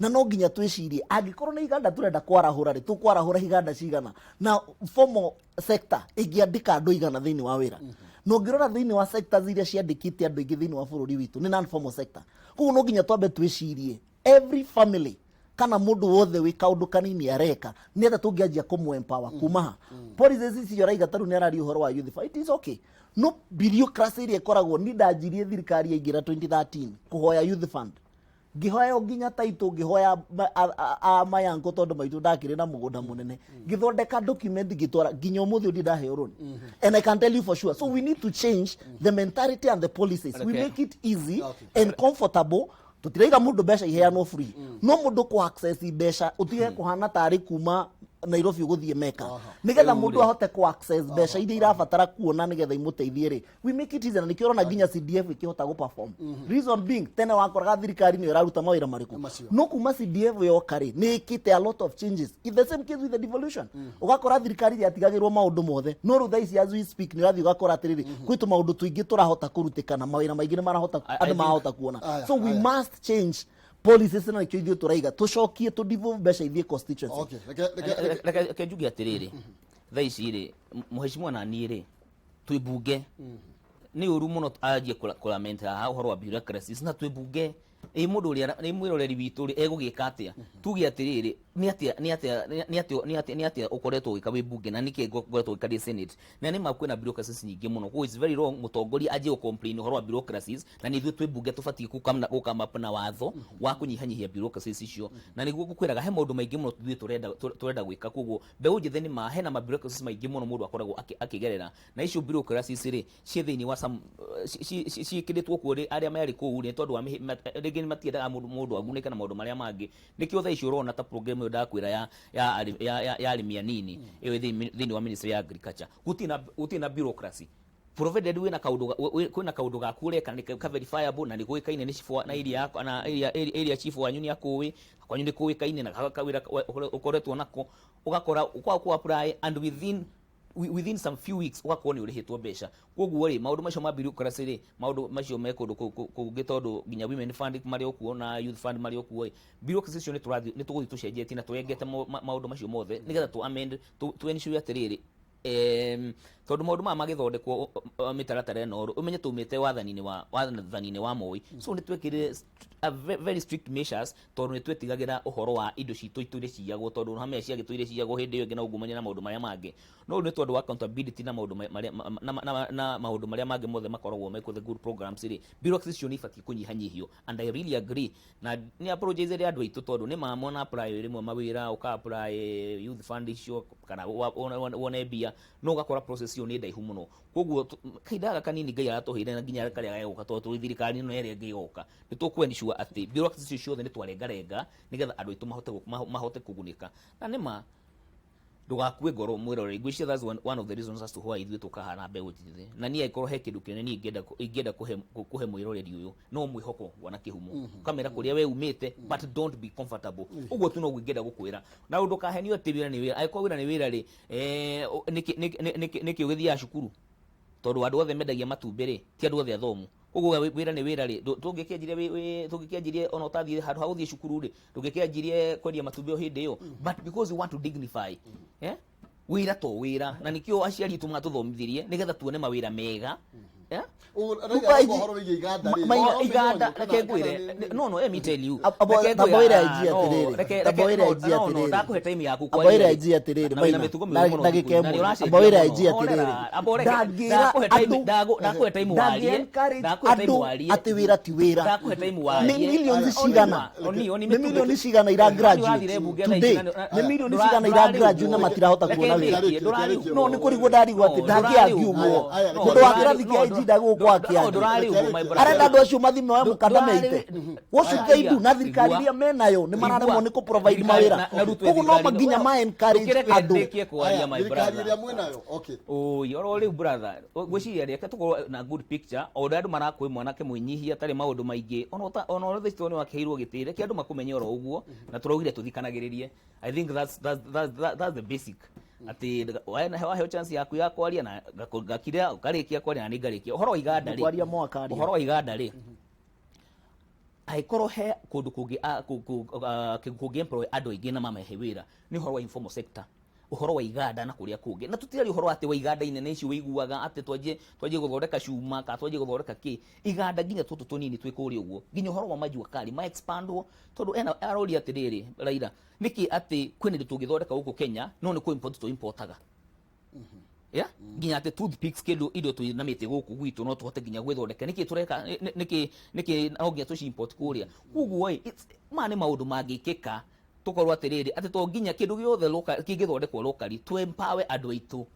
[SPEAKER 2] na no nginya twĩcirie, angĩkorwo nĩ iganda tũrenda kwarahũra rĩ, tũkwarahũra iganda cigana, na formal sector ĩngĩandĩka andũ igana thĩinĩ wa wĩra? Na ũngĩrora thĩinĩ wa sectors iria ciandĩkĩte andũ aingĩ thĩinĩ wa bũrũri witũ nĩ non formal sector. Koguo no nginya twambe twĩcirie every family kana mũndũ wothe wĩ kaũndũ kanini areka nĩ atĩa tũngĩanjia kũmũ empower kuma ha. Policies icio araiga, tarĩu nĩ araria ũhoro wa youth fund. It is okay, no bureaucracy ĩrĩa ĩkoragwo ni ndanjirie thirikari yaingĩra 2013 kũhoya youth fund, ngĩhoya nginya taitũ, ngĩhoya a mayanko, tondũ maitũ ndakĩrĩ na mũgũnda mũnene, ngĩthondeka document ngĩtwara, nginya ũmũthĩ ũyũ ndindaheo rũni. And I can tell you for sure, so we need to change the mentality and the policies. We make it easy and comfortable. Tũtiraiga mũndũ mbeca iheanwo free, no mũndũ kũ access mbeca ũtige kũhana tarĩ kuma Nairobi ũgũthiĩ Meka nĩgetha
[SPEAKER 3] Rĩu
[SPEAKER 2] mũndũ
[SPEAKER 3] rĩ.
[SPEAKER 2] ahote kũ access mbeca iria irabatara kuona nĩgetha imũteithie rĩ. We make it easy, na nĩkĩo ũrona nginya CDF ĩkĩhota gũ perform. Reason being, tene wakoraga thirikari nĩyo ĩraruta mawĩra marĩkũ?
[SPEAKER 1] Macio.
[SPEAKER 2] No kuma CDF yoka rĩ, nĩ ĩkĩte a lot of changes. In the same case with the devolution, ũgakora thirikari yatigagĩrwo maũndũ mothe, no rĩu thaa ici as we speak nĩ ũrathiĩ ũgakora atĩrĩrĩ, kwĩ tũmaũndũ tũingĩ tũrahota kũrutĩkana, mawĩra maingĩ nĩ marahota
[SPEAKER 3] I
[SPEAKER 2] andũ marahota kuona.
[SPEAKER 1] Aya,
[SPEAKER 2] So we
[SPEAKER 1] aya.
[SPEAKER 2] must change policies, na nĩkĩo ithuĩ tũraiga tũcokie tũ devolve mbeca ithiĩ constituency.
[SPEAKER 1] Okay, reke
[SPEAKER 3] Reke njuge atĩrĩrĩ, thaa ici rĩ, mũheshimiwa na niĩ rĩ, twĩ bunge. Nĩ ũru mũno anjie kũlament haha ũhoro wa bureaucracies na twĩ bunge. Ĩ mũndũ ũrĩa nĩ mwĩroreri witũ rĩ, egũgĩka atĩa? Tuge atĩrĩrĩ, Nĩ atĩa nĩ atĩa nĩ atĩa nĩ atĩa nĩ atĩa ũkoretwo ũgĩka wĩ mbunge na nĩkĩ ngoretwo ngĩka ndĩ Senate? Na nĩ ma kwĩna bureaucracies nyingĩ mũno, koguo it's very wrong mũtongoria anjie gũ complain ũhoro wa bureaucracies, na nĩ ithuĩ twĩ mbunge tũbatiĩ gũ come up na watho wa kũnyihanyihia bureaucracies icio. Na nĩguo ngũkwĩraga he maũndũ maingĩ mũno ithuĩ tũrenda gwĩka. Koguo mbeũ njĩthĩ, nĩ ma hena ma bureaucracies maingĩ mũno mũndũ akoragwo akĩgerera, na icio bureaucracies rĩ, ciĩ thĩinĩ wa some ciĩkĩrĩtwo kuo rĩ, arĩa marĩ kũu rĩ, nĩ tondũ wa rĩngĩ nĩ matiendaga mũndũ agunĩke na maũndũ marĩa mangĩ. Nĩkĩo thaa ici ũrona ta program ĩyo ndakwĩra ya arĩmi anini, ĩyo ĩ thĩinĩ wa Ministry ya Agriculture, gũtirĩ na bureaucracy, provided wĩna kaũndũ kwĩna kaũndũ gaku ũreka nĩ ka verifiable na nĩ kũĩkaine nĩ chief na area yakwa na area chief wanyu nĩ akũĩ, kwanyu nĩ kũĩkaine na kawĩra ũkoretwo nako, ũgakora kwa ku apply and within some few weeks ũgakorwo nĩ ũrĩhĩtwo mbeca. Koguo rĩ, maũndũ macio ma bureaucracy rĩ, maũndũ macio me kũndũ kũngĩ, tondũ nginya Women Fund marĩ o kuo na Youth Fund marĩ o kuo ĩ, bureaucracy icio nĩ tũrathiĩ, nĩ tũgũthiĩ tũcenjetie na tũrengete maũndũ macio mothe nĩgetha tũ amend, tũ ensure atĩrĩrĩ, tondũ maũndũ maya magĩthondekwo, mĩtaratara ĩno rĩ, ũmenye tũmĩte wathani-inĩ wa Moi, so nĩ twekĩrire a very strict measures, tondũ nĩ twetigagĩra ũhoro wa indo citũ itũire ciyagwo, tondũ hamea ciagĩtũire ciyagwo hĩndĩ ĩyo ĩngĩ na ungumania na maũndũ marĩa mangĩ. No rĩu nĩ tondũ wa accountability na maũndũ marĩa na maũndũ marĩa mangĩ mothe makoragwo mekuo, the good programs rĩ, bureaucracy icio nĩ ibatiĩ kũnyihanyihio, and I really agree na nĩ apologize rĩ andũ aitũ, tondũ nĩ ma mona apply rĩmwe mawĩra, ũka apply Youth Fund icio kana wone mbia, no ũgakora process ĩyo nĩ ndaihu mũno. Koguo kahinda gaka kanini Ngai aratũheire na nginya karĩa gegũka, tondũ tũrĩ thirikari ĩno ĩrĩa ĩngĩ ĩgoka, nĩ tũkũ ensure atĩ bureaucracy icio ciothe nĩ twarengarenga nĩgetha andũ aitũ mahote kũgunĩka. Na nĩ ma ndũgakue ngoro, mwĩroreri. Ngwĩciria that's one of the reasons as to why ithuĩ tũkahana mbeũ njĩthĩ. Na niĩ angĩkorwo he kĩndũ kĩnene niĩ ingĩenda kũhe mwĩroreri ũyũ, no mwĩhoko wana kĩhumo, ũkamera kũrĩa we umĩte, but don't be comfortable. Ũguo tu noguo ingĩenda gũkwĩra. Na ndũkahenio atĩ wĩra nĩ wĩra. Angĩkorwo wĩra nĩ wĩra rĩ, nĩkĩ ũgĩthiaga cukuru? Tondũ andũ othe mendagia matumbĩ rĩ, ti andũ othe athomu. Koguo wĩra nĩ wĩra rĩ, tũngĩkĩanjirie ona ũtathiĩ handũ ha gũthiĩ cukuru rĩ, ndũngĩkĩanjirie kwendia matumbĩ o hĩndĩ ĩyo, but because you want to dignify, eh? Wĩra to wĩra, na nĩkĩo aciari itũ matũthomithirie nĩgetha tuone mawĩra mega, eh?
[SPEAKER 1] Raila ũhoro wĩgiĩ iganda rĩ,
[SPEAKER 3] Maina iganda, reke ngwĩre, no, let me tell you.
[SPEAKER 2] Abo-
[SPEAKER 3] Reke
[SPEAKER 2] abo
[SPEAKER 3] ngwĩre,
[SPEAKER 2] ĩra
[SPEAKER 3] ah,
[SPEAKER 2] IG
[SPEAKER 3] no,
[SPEAKER 2] atĩrĩrĩ.
[SPEAKER 3] reke
[SPEAKER 2] Abo ĩra
[SPEAKER 3] no,
[SPEAKER 2] IG
[SPEAKER 3] no,
[SPEAKER 2] atĩrĩrĩ.
[SPEAKER 3] ndakũhe time yaku
[SPEAKER 2] Abo
[SPEAKER 3] kwaria
[SPEAKER 2] ĩra
[SPEAKER 3] rĩ.
[SPEAKER 2] IG atĩrĩrĩ,
[SPEAKER 3] Na wĩna
[SPEAKER 2] Maina,
[SPEAKER 3] mĩtugo
[SPEAKER 2] na
[SPEAKER 3] mĩũru mũno
[SPEAKER 2] ndagĩka
[SPEAKER 3] thikũ ici, na
[SPEAKER 2] ĩmwe.
[SPEAKER 3] nĩ ũracenjia
[SPEAKER 2] Abo ĩra
[SPEAKER 3] mũno.
[SPEAKER 2] IG atĩrĩrĩ.
[SPEAKER 3] Horera, abo reke,
[SPEAKER 2] Ndangĩra
[SPEAKER 3] ndakũhe time,
[SPEAKER 2] andũ-
[SPEAKER 3] ndakũhe time warie,
[SPEAKER 2] ndangĩ encourage
[SPEAKER 3] ndakũhe time
[SPEAKER 2] andũ
[SPEAKER 3] warie.
[SPEAKER 2] atĩ wĩra ti wĩra.
[SPEAKER 3] Ndakũhe time
[SPEAKER 2] Nĩ
[SPEAKER 3] warie.
[SPEAKER 2] millions
[SPEAKER 3] Oni,
[SPEAKER 2] cigana?
[SPEAKER 3] oni, oni,
[SPEAKER 2] Nĩ
[SPEAKER 3] mĩtugo-
[SPEAKER 2] milioni cigana ira
[SPEAKER 3] Oni
[SPEAKER 2] graduate
[SPEAKER 3] ũrathire mbunge thaa
[SPEAKER 2] today?
[SPEAKER 3] ici
[SPEAKER 2] Nĩ milioni
[SPEAKER 3] ndũra-
[SPEAKER 2] cigana ira
[SPEAKER 3] ndũrarĩ
[SPEAKER 2] graduate na
[SPEAKER 3] ũguo.
[SPEAKER 2] matirahota
[SPEAKER 3] Reke
[SPEAKER 2] kuona wĩra?
[SPEAKER 3] ndĩkie, ndũrarĩ ũguo.
[SPEAKER 2] No nĩ kũrigwo ndarigwo atĩ
[SPEAKER 3] No,
[SPEAKER 2] ndangĩangi
[SPEAKER 3] ndũrarĩ
[SPEAKER 2] ũguo.
[SPEAKER 3] ũguo.
[SPEAKER 1] Aya,
[SPEAKER 3] No,
[SPEAKER 2] Mũndũ wa
[SPEAKER 3] ndũrarĩ-
[SPEAKER 2] kĩrathi kĩa
[SPEAKER 3] no,
[SPEAKER 2] IG ndagũkwa
[SPEAKER 3] no, ndũrarĩ
[SPEAKER 2] akĩangi.
[SPEAKER 3] ũguo, my brother.
[SPEAKER 2] Arenda andũ acio mathiĩ moe mũkanda
[SPEAKER 3] Ndũrarĩ-
[SPEAKER 2] meite. What should they do? Na thirikari
[SPEAKER 3] Igua.
[SPEAKER 2] iria menayo nĩ mararemwo nĩ kũ provide
[SPEAKER 3] Thirikari-
[SPEAKER 2] mawĩra.
[SPEAKER 3] na rĩu twĩ
[SPEAKER 2] Koguo no
[SPEAKER 3] thirikari-inĩ.
[SPEAKER 2] nginya ma encourage
[SPEAKER 3] Ndũkĩreke
[SPEAKER 2] andũ.
[SPEAKER 3] ndĩkie kwaria,
[SPEAKER 1] Aya,
[SPEAKER 3] my
[SPEAKER 1] thirikari
[SPEAKER 3] brother.
[SPEAKER 1] ĩrĩa mwĩnayo, okay.
[SPEAKER 3] Oi, oro rĩu, brother, ngwĩciria reke tũkorwo na good picture o ũrĩa andũ marakũĩ mwanake mwĩnyihia atarĩ maũndũ maingĩ, ona ũrĩa thaici tondũ nĩ wakĩheirwo gĩtĩ, reke andũ makũmenye oro ũguo, na tũraugire tũthikanagĩrĩrie. I think that's the basic, atĩ waheo chance yaku ya kwaria na ngakira ũkarĩkia kwaria na nĩ ngarĩkia. Ũhoro wa iganda rĩ,
[SPEAKER 2] Kwaria mwaka aria.
[SPEAKER 3] ũhoro wa iganda rĩ, angĩkorwo he kũndũ kũngĩ kũngĩ employ andũ aingĩ na mamahe wĩra, nĩ ũhoro wa informal sector, ũhoro wa iganda na kũrĩa kũngĩ. Na tũtirari ũhoro atĩ wa iganda inene icio wĩiguaga atĩ twanjie gũthondeka cuma kana twanjie gũthondeka kĩ, iganda nginya tũtũ tũnini twĩ kũrĩa ũguo, nginya ũhoro wa majua kali ma expandwo, tondũ ena aroria atĩrĩrĩ, Raila, nĩkĩ atĩ kwĩna indo tũngĩthondeka gũkũ Kenya no nĩ kũ import tũ importaga? Yeah? Nginya atĩ toothpicks, kĩndũ indo twĩ na mĩtĩ gũkũ gwitũ no tũhote nginya gwĩthondeka. Nĩkĩ tũreka nĩkĩ no nginya tũci import kũrĩa? Koguo ĩ, maya nĩ maũndũ mangĩkĩka, tũkorwo atĩrĩrĩ atĩ to nginya kĩndũ gĩothe kĩngĩthondekwo locally, tũ empower andũ aitũ.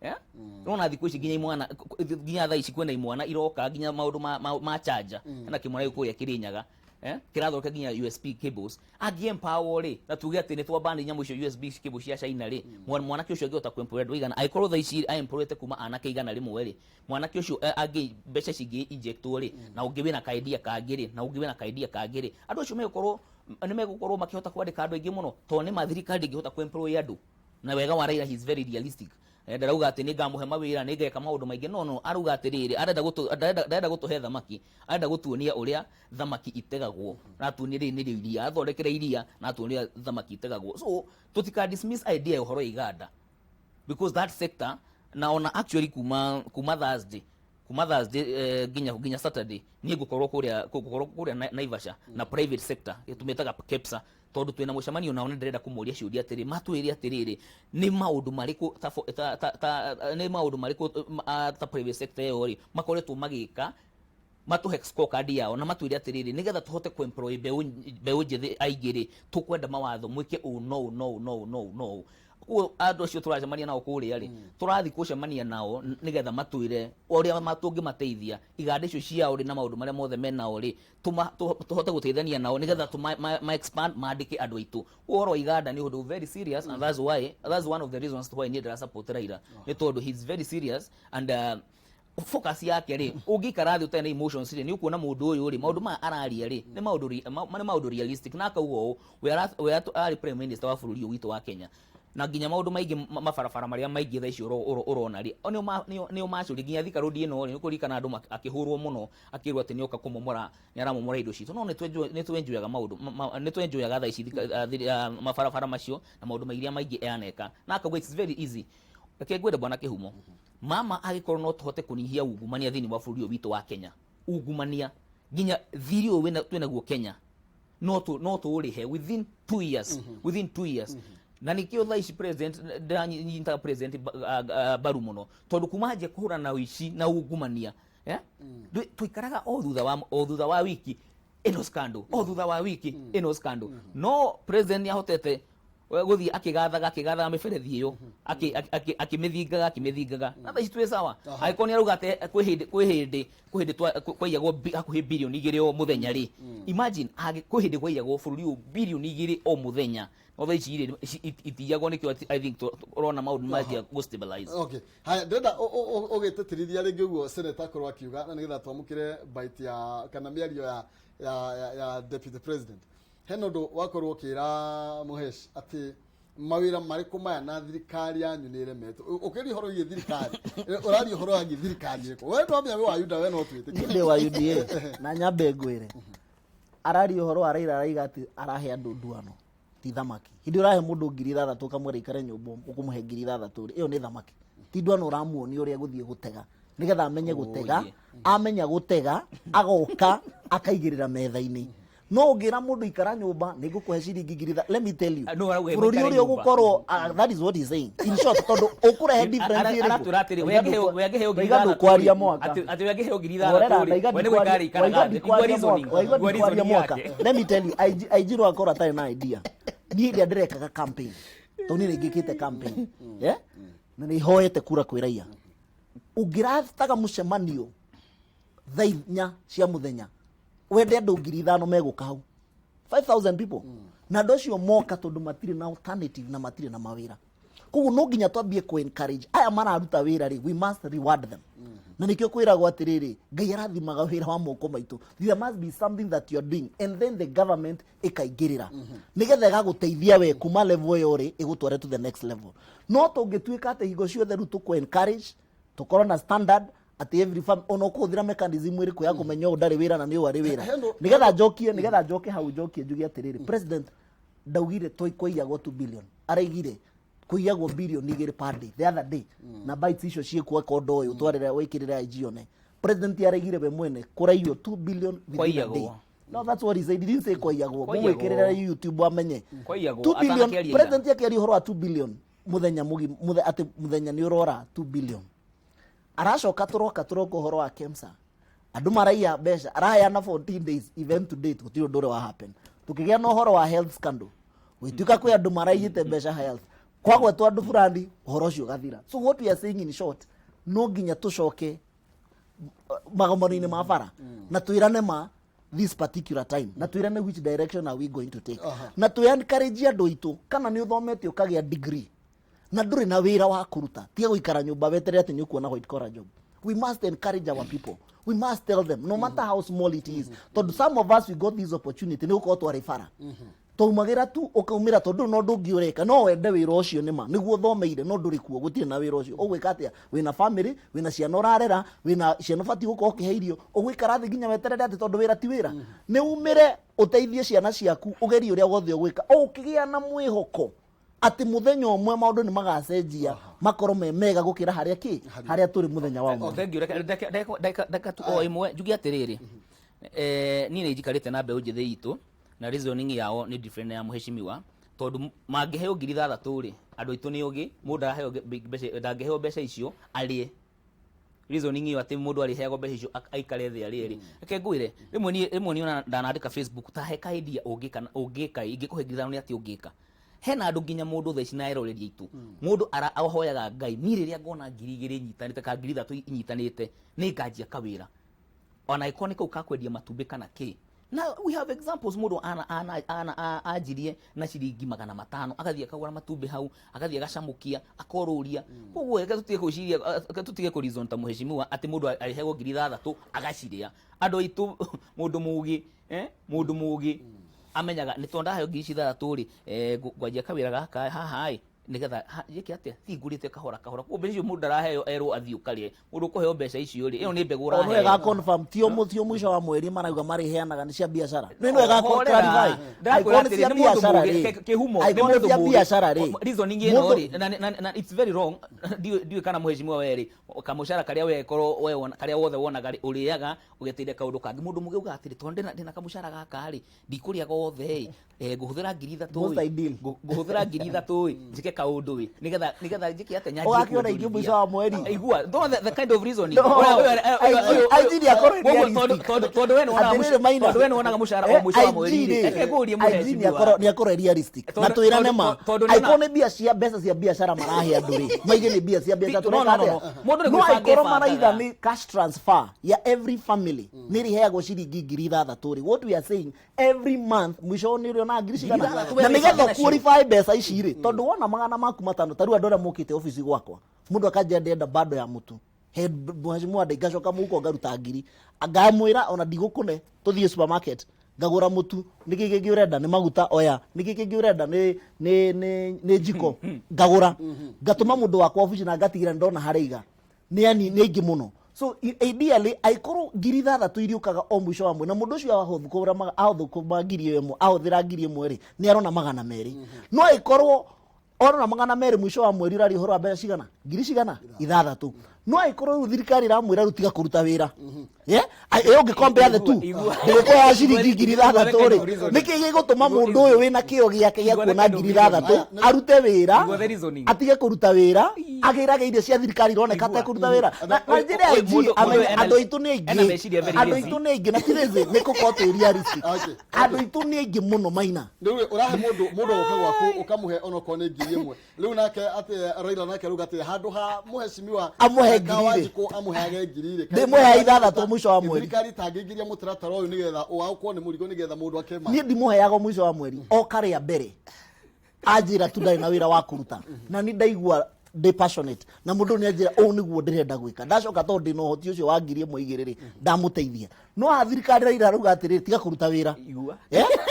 [SPEAKER 3] Yeah? Nona thikũ ici nginya imwana, nginya thaa ici kwĩna imwana iroka nginya maũndũ ma charger. Hena kĩmwana gĩkũ kũrĩa Kĩrĩnyaga, eh? Kĩrathondeka nginya USB cables. Angĩ empower rĩ, na tuge atĩ nĩ twambani nyamũ icio USB cable cia China rĩ, mwanake ũcio angĩhota kũ employ andũ igana, angĩkorwo thaa ici aemployete kuma anake 100 rĩ, mwanake ũcio angĩ mbeca cingĩ injectwo rĩ, na ũngĩ wĩna ka idea kangĩ rĩ, na ũngĩ wĩna ka idea kangĩ rĩ, andũ acio megũkorwo makĩhota kwandĩka andũ aingĩ mũno, tondũ nĩ ma thirikari ndĩngĩhota kũ employ andũ. Na wega wa Raila, he is very realistic. Ndarauga atĩ nĩ ngamũhe mawĩra, nĩ ngeka maũndũ maingĩ. No arauga atĩrĩrĩ, arenda ndarenda gũtũhe thamaki, arenda gũtuonia ũrĩa thamaki itegagwo, na atuonie rĩrĩ nĩrĩo iria, athondekere iria na atuonie ũrĩa thamaki itegagwo. So tũtika dismiss idea ya ũhoro wa iganda, because that sector na ona actually kuma Thursday nginya Saturday niĩ ngũkorwo kũrĩa Naivasha na private sector ĩtũmĩtaga KEPSA. Tondũ twĩna mũcemanio nao, nĩ ndĩrenda kũmoria ciũria atĩrĩ, matwĩre atĩrĩrĩ, nĩ maũndũ marĩkũ ta, ta, ta, ta, nĩ maũndũ marĩkũ ta private sector ĩyo rĩ makoretwo magĩka, matũhe scorecard yao na matwĩre atĩrĩrĩ, nĩgetha tũhote kũ employ mbeũ njĩthĩ aingĩ rĩ, tũkwenda mawatho mwĩke ũũ no ũũ no ũũ no ũũ no ũũ no ũũ. Koguo andũ acio tũracemania nao kũrĩa rĩ, tũrathiĩ gũcemania nao nĩgetha matwĩre ũrĩa tũngĩmateithia iganda icio ciao rĩ, na maũndũ marĩa mothe menao rĩ, tũhote gũteithania nao nĩgetha tũma ma expand, mandĩke andũ aitũ. Ũhoro wa iganda nĩ ũndũ very serious, and that's why, that's one of the reasons why niĩ ndĩra support Raila, nĩ tondũ he's very serious and focus yake rĩ, ũngĩikara thĩ ũtarĩ na emotions rĩ, nĩ ũkuona mũndũ ũyũ rĩ, maũndũ maya araria rĩ, nĩ maũndũ realistic. Na akauga ũũ, we arĩ prime minister wa bũrũri ũyũ witũ wa Kenya, na nginya maũndũ maingĩ, mabarabara marĩa maingĩ thaa ici ũrona rĩ, nĩo macũria. Nginya Thika Road ĩno rĩ, nĩ kũririkana andũ akĩhũrwo mũno, akĩrwo atĩ nĩoka kũmomora, nĩ aramomora indo citũ, no nĩ twenjoyaga maũndũ, nĩ twenjoyaga thaa ici mabarabara macio na maũndũ mairĩa maingĩ yaneka. Na akauga it's very easy. Reke ngwĩre, bwana Kĩhumo, mama, angĩkorwo no tũhote kũnyihia ungumania thĩinĩ wa bũrũri ũyũ witũ wa Kenya, ungumania nginya thirĩ ũyũ twĩnaguo Kenya, no tũũrĩhe within 2 years, within 2 years. Na nĩkĩo thaa ici president, ndĩranyitaga president mbaru mũno, tondũ kuma anjia kũhũrana na ũici na ungumania, eh? Tũikaraga o thutha wa wiki ĩno scandal, o thutha wa wiki ĩno scandal, no president nĩ ahotete gũthiĩ akĩgathaga mĩberethi ĩyo, akĩmĩthingaga, akĩmĩthingaga, na thaa ici twĩ sawa. Angĩkorwo nĩ arauga atĩ kwĩ hĩndĩ kwaiyagwo hakuhĩ 2 birioni o mũthenya rĩ, imagine kwĩ hĩndĩ kwaiyagwo bũrũri ũyũ 2 birioni o mũthenya, no thaa ici rĩ, itiyagwo. Nĩkĩo I think ũrona maũndũ manjia gũ stabilize.
[SPEAKER 1] Okay, haya, ndĩrenda ũgĩtĩtĩrithia rĩngĩ ũguo senator akorwo akiuga, na nĩgetha twamũkĩre bite ya kana mĩario ya deputy president. Hena ũndũ wakorwo ũkĩra Mũhesh atĩ mawĩra marĩkũ maya na thirikari yanyu nĩ ĩremetwo? Ũkĩria ũhoro wĩgiĩ thirikari, ũraria ũhoro wĩgiĩ thirikari ĩrĩkũ? We ndwamenya wĩ wa UDA, we no twĩtĩkĩre.
[SPEAKER 2] Ndĩ wa UDA, na nyambe ngwĩre, araria ũhoro wa Raila, araiga atĩ arahe andũ nduano, ti thamaki. Hĩndĩ ũrahe mũndũ 6,000, ũkamwĩra ikare nyũmba, ũkũmũhe 6,000 rĩ, ĩyo nĩ thamaki, ti nduano. Ũramuonia ũrĩa gũthiĩ gũtega nĩgetha amenye gũtega. Amenya gũtega, agoka akaigĩrĩra metha-inĩ. No ũngĩra mũndũ ikara nyũmba, nĩ ngũkũhe ciringi ngiri let me tell you,
[SPEAKER 3] No, arauga
[SPEAKER 2] bũrũri
[SPEAKER 3] maikare
[SPEAKER 2] ũrĩa
[SPEAKER 3] nyũmba.
[SPEAKER 2] ũgũkorwo, that is what he's saying in short, tondũ ũkũrehe difference ĩrĩkũ?
[SPEAKER 3] Aratwĩra atĩrĩ, we angĩheo ngiri
[SPEAKER 2] Waiga
[SPEAKER 3] ithathatũ
[SPEAKER 2] ndũkwaria
[SPEAKER 3] rĩ,
[SPEAKER 2] mwaka.
[SPEAKER 3] atĩ we angĩheo ngiri
[SPEAKER 2] Horera,
[SPEAKER 3] ithathatũ rĩ,
[SPEAKER 2] ndaiga
[SPEAKER 3] we nĩ gũikara arĩikaraga
[SPEAKER 2] waiga
[SPEAKER 3] thĩ.
[SPEAKER 2] ndikwaria
[SPEAKER 3] Igua reasoning,
[SPEAKER 2] mwaka, waiga
[SPEAKER 3] igua
[SPEAKER 2] ndikwaria
[SPEAKER 3] reasoning
[SPEAKER 2] mwaka.
[SPEAKER 3] yake.
[SPEAKER 2] Let me tell you, IG no akorwo atarĩ na idea. Niĩ rĩrĩa ndĩrekaga campaign, tondũ niĩ nĩingĩkĩte campaign, yeah? Na nĩ hoete kura kwĩ raia, ũngĩrataga mũcemanio thaa 4 cia mũthenya, wende andũ 5,000 megũka hau, 5000 people, na andũ acio moka tondũ matirĩ na alternative na matirĩ na mawĩra. Koguo no nginya twambie ku encourage aya mararuta wĩra rĩ, we must reward them. Na nĩkĩo kwĩragwo atĩrĩrĩ, Ngai arathimaga wĩra wa moko maitũ. There must be something that you are doing, and then the government ĩkaingĩrĩra nĩgetha ĩgagũteithia we kuma level ĩyo rĩ, ĩgũtware to the next level. No tũngĩtuĩka atĩ hingo ciothe rĩu tũkũ encourage, tũkorwo na standard atĩ every farm, ona ũkũhũthĩra mechanism ĩrĩkũ ya kũmenya ũyũ ndarĩ wĩra na nĩ ũyũ arĩ wĩra. Nĩgetha njokie hau, njokie njuge atĩrĩrĩ, president ndaugire twaiyagwo 2 billion, araigire kũiyagwo 2 birioni per day the other day. Na bites icio ciĩkuo akonda ũyũ twarĩre wĩkĩrĩre IG one. President araigire we mwene kũraiywo 2 billion within a day.
[SPEAKER 3] Kwaiyagwo.
[SPEAKER 2] No, that's what he said. He didn't say kwaiyagwo.
[SPEAKER 3] Kwaiyagwo.
[SPEAKER 2] Mũgwĩkĩrĩra YouTube amenye.
[SPEAKER 3] Kwaiyagwo,
[SPEAKER 2] 2 billion.
[SPEAKER 3] atanakĩaria ira.
[SPEAKER 2] President akĩaria ũhoro wa 2 billion mũthenya mũgima, atĩ mũthenya nĩ ũrora 2 billion. Aracoka tũroka ũhoro wa KEMSA, andũ maraiya mbeca, araheana 14 days, event to date gũtirĩ ũndũ ũrĩa wa happen. Tũkĩgĩa na ũhoro wa health scandal, gwĩtuĩka kwĩ andũ maraiyĩte mbeca health, kwagwetwo andũ fulani, ũhoro ũcio ũgathira. So what we are saying in short, no nginya tũcoke magomano-inĩ ma bara na twĩrane ma this particular time, na twĩrane which direction are we going to take, na twĩ encourage andũ aitũ. Kana nĩ ũthomete ũkagĩa degree na ndũrĩ na wĩra wa kũruta, tiga gũikara nyũmba weterere atĩ nĩ ũkuona white collar job. We must encourage our people. We must tell them, no matter how small it is, tondũ some of us, we got this opportunity nĩ gũkorwo twarĩ bara, twaumagĩra tu ũkaumĩra, tondũ no ũndũ ũngĩ ũreka, no wende wĩra ũcio nĩma nĩguo ũthomeire, no ndũrĩ kuo, gũtirĩ na wĩra ũcio. Ũgwĩka atĩa? Wĩna family, wĩna ciana ũrarera, wĩna ciana ũbatiĩ gũkorwo ũkĩhe irio. Ũgũikara thĩ nginya weterere atĩ tondũ wĩra ti wĩra? Nĩ umĩre ũteithie ciana ciaku, ũgerie ũrĩa wothe ũgwĩka, o ũkĩgĩa na mwĩhoko atĩ mũthenya ũmwe maũndũ nĩ magacenjia, makorwo me mega gũkĩra harĩa kĩ harĩa tũrĩ mũthenya wa ũmũthĩ.
[SPEAKER 3] Thank you. Reke ndeka tu o ĩmwe njuge atĩrĩrĩ, niĩ nĩ njikarĩte na mbeũ njĩthĩ itũ. Na reasoning yao nĩ different na ya mũheshimiwa, tondũ mangĩheo 6,000 rĩ, andũ aitũ nĩ ũgĩ mũndũ araheo mbeca, ndangĩheo mbeca icio arĩe. Reasoning ĩyo atĩ mũndũ arĩheagwo mbeca icio aikare thĩ arĩe rĩ, reke ngwĩre, rĩmwe niĩ ona ndanandĩka Facebook ta he ka idea ũngĩka, ũngĩka ingĩkũhe 5,000 nĩ atĩ ũngĩka. Hena andũ nginya mũndũ thaa ici na eroreri aitũ, mũndũ ahoyaga Ngai, niĩ rĩrĩa ngona 2,000 inyitanĩte ka 3,000 inyitanĩte, nĩ nganjia kawĩra, ona ĩkorwo nĩ kau ka kwendia matumbĩ kana kĩ. Na we have examples, mũndũ ana anjirie na ciringi 500, agathiĩ akagũra matumbĩ hau, agathiĩ agacamũkia, akorũria. Koguo reke tũtige gwĩciria, reke tũtige kũ reason ta mũheshimiwa atĩ mũndũ arĩheagwo 6,000 agacirĩa. Andũ aitũ, mũndũ mũgĩ, mũndũ mũgĩ amenyaga nĩ tondũ ndaheo ngiri ici ithathatũ rĩ, ngwanjia kawĩra gaka haha ĩ, nĩgetha njĩke atĩa, thiĩ ngũrĩte kahora kahora. Koguo mbeca icio mũndũ ndaraheo erwo athiĩ ũkarĩe. Mũndũ ũkũheo mbeca icio rĩ, ĩyo nĩ mbegũ
[SPEAKER 2] O nĩ wega
[SPEAKER 3] ũraheo.
[SPEAKER 2] Confirm tio mũico wa mweri marauga marĩheanaga nĩ cia biacara. Nĩ wega clarify.
[SPEAKER 3] Ndĩrakwĩra
[SPEAKER 2] Angĩkorwo nĩ
[SPEAKER 3] atĩrĩ,
[SPEAKER 2] cia
[SPEAKER 3] nĩ mũndũ
[SPEAKER 2] biacara
[SPEAKER 3] mũgĩ,
[SPEAKER 2] rĩ,
[SPEAKER 3] kĩhumo nĩ
[SPEAKER 2] angĩkorwo nĩ
[SPEAKER 3] mũndũ
[SPEAKER 2] cia
[SPEAKER 3] mũgĩ.
[SPEAKER 2] biacara rĩ,
[SPEAKER 3] Reasoning ĩno
[SPEAKER 2] mũndũ
[SPEAKER 3] rĩ, na it's very wrong. Ndiũĩ kana mũheshimiwa we rĩ, kamũcara karĩa we korwo we wona, karĩa wothe wonaga rĩ, ũrĩaga ũgeteire kaũndũ kangĩ. Mũndũ mũgĩ augaga atĩrĩ, tondũ ndĩna kamũcara gaka rĩ, ndikũrĩa gothe ĩ, ngũhũthĩra 3,000
[SPEAKER 2] Most
[SPEAKER 3] ĩ,
[SPEAKER 2] ideal.
[SPEAKER 3] Ngũhũthĩra 3,000 ĩ, njĩke kaũndũ ĩ, nĩgetha njĩke atĩa, nyanjie
[SPEAKER 2] Ũgakĩona ingĩ
[SPEAKER 3] kuonjorithia.
[SPEAKER 2] mũico wa mweri.
[SPEAKER 3] Igua, no, the kind of reasoning.
[SPEAKER 2] No,
[SPEAKER 3] Ũyũ-
[SPEAKER 2] IG nĩ akorwo
[SPEAKER 3] Koguo
[SPEAKER 2] realistic.
[SPEAKER 3] tondũ we nĩwonaga
[SPEAKER 2] Atĩrĩrĩ, Maina.
[SPEAKER 3] tondũ we nĩwonaga mũcara o mũico wa mweri
[SPEAKER 2] IG
[SPEAKER 3] rĩ,
[SPEAKER 2] rĩ,
[SPEAKER 3] reke ngũrie
[SPEAKER 2] IG
[SPEAKER 3] mũheshimiwa.
[SPEAKER 2] nĩ akorwo realistic. Na
[SPEAKER 3] Tondũ-
[SPEAKER 2] twĩrane ma,
[SPEAKER 3] tondũ
[SPEAKER 2] angĩkorwo nĩ mbia cia mbeca cia biacara marahe andũ rĩ, maige nĩ mbia cia biacara.
[SPEAKER 3] No, no,
[SPEAKER 2] Tũreka
[SPEAKER 3] no, no.
[SPEAKER 2] atĩa?
[SPEAKER 3] Mũndũ nĩ
[SPEAKER 2] No
[SPEAKER 3] gwĩbanga
[SPEAKER 2] angĩkorwo maraiga
[SPEAKER 3] ebangaga.
[SPEAKER 2] nĩ cash transfer ya every family nĩ ĩrĩheagwo ciringi 6,000 rĩ, what we are saying, every month mũico nĩ ũrĩonaga ngiri cigana?
[SPEAKER 3] 6,000
[SPEAKER 2] Na
[SPEAKER 3] we
[SPEAKER 2] nĩgetha
[SPEAKER 3] wĩbange nacio.
[SPEAKER 2] qualify mbeca ici rĩ, tondũ wona magana maku matano, ta rĩu andũ arĩa mokĩte obici gwakwa, mũndũ akanjĩra ndĩrenda bando ya mũtu, he mheshimiwa, ngacoka mũhuko ngaruta ngiri, ngamwĩra ona ndigũkũne, tũthiĩ supermarket, ngagũra mũtu, nĩkĩ kĩngĩ ũrenda, nĩ maguta oya, nĩkĩ kĩngĩ ũrenda, nĩ njiko, ngagũra, ngatũma mũndũ wakwa obici na ngatigĩra ndona harĩa iga nĩ ani nĩ aingĩ mũno. So ideally aikorwo 6,000 iriũkaga o mũico wa mweri, na mũndũ ũcio ahũthũkũma ngiri ĩmwe, ahũthĩra ngiri ĩmwe rĩ, nĩ arona 200. No aikorwo orona 200 mũico wa mweri, ũraria ũhoro wa mbeca cigana? Ngiri cigana? Ithathatũ. No aikorwo rĩu thirikari ĩramwĩra rĩu tiga kũruta wĩra, yeah? Ĩ ũngĩ compare the two, ndĩgũkũheaga ciringi 6,000 rĩ, nĩkĩ gĩgũtũma mũndũ ũyũ wĩna kĩo gĩake gĩa kuona 6,000 arute wĩra,
[SPEAKER 3] Igua the reasoning.
[SPEAKER 2] atige kũruta wĩra, agĩrage irio cia thirikari ironeka atekũruta wĩra? Na njĩra ya
[SPEAKER 3] Mũndũ-
[SPEAKER 2] IG,
[SPEAKER 3] mũndũ
[SPEAKER 2] amenye andũ aitũ nĩ
[SPEAKER 3] ena
[SPEAKER 2] aingĩ,
[SPEAKER 3] meciria very
[SPEAKER 2] andũ
[SPEAKER 3] lazy.
[SPEAKER 2] aitũ nĩ aingĩ, na ti lazy, nĩ gũkorwo twĩ realistic. Andũ aitũ nĩ aingĩ mũno, Maina.
[SPEAKER 1] Rĩu ũrahe mũndũ ũke gwaku ũkamũhe onokorwo nĩ 1,000. Rĩu nake atĩ Raila nake arauga atĩ handũ ha mũheshimiwa
[SPEAKER 2] Amũhe ngiri rĩ.
[SPEAKER 1] Wanjikũ amũheage ngiri rĩ,
[SPEAKER 2] Ndĩmũheaga ithathatũ mũico wa mweri.
[SPEAKER 1] Thirikari itangĩingĩria mũtaratara ũyũ nĩgetha waũkorwo nĩ mũrigo nĩgetha mũndũ akema.
[SPEAKER 2] Niĩ ndimũheaga mũico wa mweri, oka rĩa mbere anjĩra tu ndarĩ na wĩra wa kũruta, na nĩ ndaigua ndĩ passionate na mũndũ nĩ anjĩra ũũ nĩguo ndĩrenda gwĩka, ndacoka tondũ ndĩna ũhoti ũcio wa 1,000 2,000 rĩ, ndamũteithia. No haha thirikari Raila arauga atĩrĩrĩ, tiga kũruta wĩra.
[SPEAKER 3] Igua.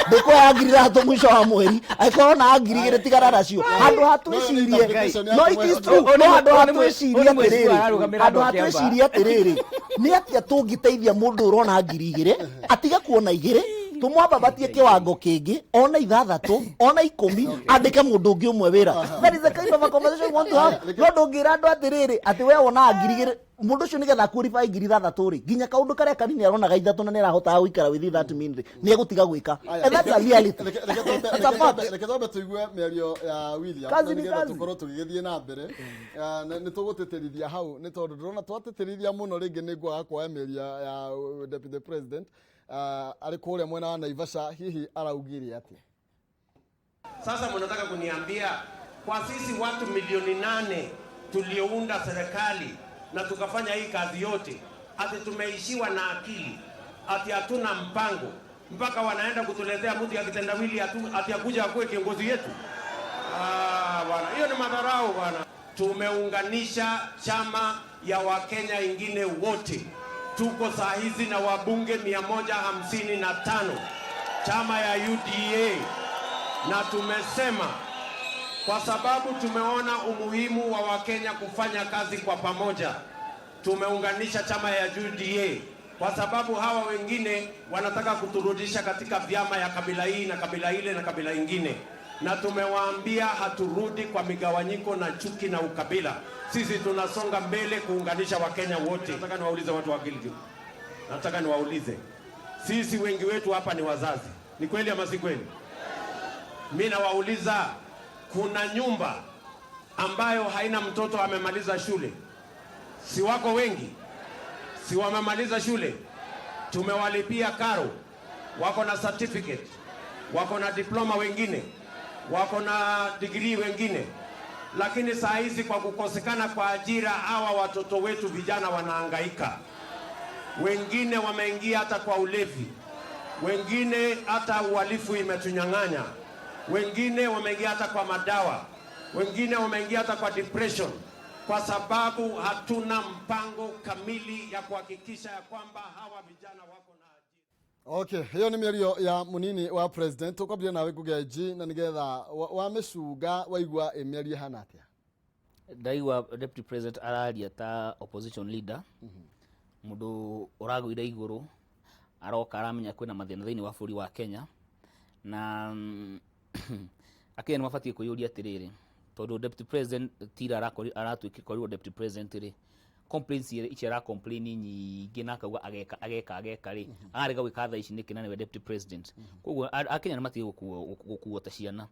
[SPEAKER 2] Ndĩkũheaga 6,000 mũico wa mweri, angĩkorwo na 2,000 tigana nacio, handũ ha twĩcirie.
[SPEAKER 1] Interpretation
[SPEAKER 2] No, it is true.
[SPEAKER 3] Ũyũ
[SPEAKER 2] No handũ ha
[SPEAKER 3] ũyũ nĩ
[SPEAKER 2] twĩcirie
[SPEAKER 3] ũyũ nĩ mheshimiwa
[SPEAKER 2] atĩrĩrĩ,
[SPEAKER 3] ararũgamĩrĩra
[SPEAKER 2] handũ ha
[SPEAKER 3] andũ a Kĩambaa.
[SPEAKER 2] twĩcirie atĩrĩrĩ, nĩ atĩa tũngĩteithia mũndũ ũrona 2,000 atige kuona igĩrĩ, tũmwambabatie kĩwango kĩngĩ, ona ithathatũ, ona 10, andĩke mũndũ ũngĩ ũmwe wĩra. That is the kind of a conversation we want to have. No ndũngĩra andũ atĩrĩrĩ atĩ we wonaga 2,000, mũndũ ũcio nĩgetha qualify 6,000 rĩ, nginya kaũndũ karĩa kanini aronaga ithatũ na nĩ arahotaga gũikara within that mean rĩ, nĩ egũtiga gwĩka. And that's a reality. That's a fact.
[SPEAKER 1] Reke twambe tũigue mĩario ya William
[SPEAKER 2] Kazi
[SPEAKER 1] na
[SPEAKER 2] ni
[SPEAKER 1] nĩgetha
[SPEAKER 2] kazi.
[SPEAKER 1] tũkorwo tũgĩgĩthiĩ na mbere. Nĩ tũgũtĩtĩrithia hau nĩ tondũ ndĩrona twatĩtĩrithia mũno rĩngĩ nĩ ngwaga kuoya mĩario ya deputy president. Arĩ kũrĩa mwena wa Naivasha, hihi araugire atĩa?
[SPEAKER 5] Sasa mnataka kuniambia kwa sisi watu milioni 8 tuliounda serikali na tukafanya hii kazi yote, ati tumeishiwa na akili, ati hatuna mpango, mpaka wanaenda kutuletea mtu ya kitendawili ati akuja akuwe kiongozi yetu? Ah, bwana, hiyo ni madharau bwana. Tumeunganisha chama ya Wakenya ingine wote, tuko saa hizi na wabunge 155, chama ya UDA, na tumesema kwa sababu tumeona umuhimu wa Wakenya kufanya kazi kwa pamoja, tumeunganisha chama ya UDA kwa sababu hawa wengine wanataka kuturudisha katika vyama ya kabila hii na kabila ile na kabila ingine, na tumewaambia haturudi kwa migawanyiko na chuki na ukabila. Sisi tunasonga mbele kuunganisha Wakenya wote. Nataka niwaulize watu wa Gilgil, nataka niwaulize, sisi wengi wetu hapa ni wazazi. Ni kweli ama si kweli? Mi nawauliza, kuna nyumba ambayo haina mtoto amemaliza shule? Si wako wengi? Si wamemaliza shule? Tumewalipia karo, wako na certificate, wako na diploma wengine, wako na degree wengine, lakini saa hizi kwa kukosekana kwa ajira, hawa watoto wetu vijana wanahangaika. Wengine wameingia hata kwa ulevi, wengine hata uhalifu imetunyang'anya, wengine wameingia hata kwa madawa, wengine wameingia hata kwa depression, kwa sababu hatuna mpango kamili ya kuhakikisha ya kwamba hawa vijana wako na ajira.
[SPEAKER 1] Okay, ĩyo nĩ mĩario ya mũnini wa president. Ũkwambia nawe Ngugi G, na nĩgetha wamĩcunga waigua ĩ mĩario ĩhana atĩa?
[SPEAKER 3] Ndaigua deputy president araria ta opposition leader, mundu uragwire iguru aroka aramenya kwina mathina thiini wa bũrũri wa Kenya, na akenya nĩ mabatiĩ kwĩyũria atĩrĩrĩ, tondũ deputy president tira aratuĩkire deputy president rĩ, complaints ici ara complain nyingĩ na akauga ageka ageka ageka rĩ, arega gwĩka thaa ici nĩkĩ na nĩwe deputy president? Koguo akenya nĩ matige gũkuo ta ciana.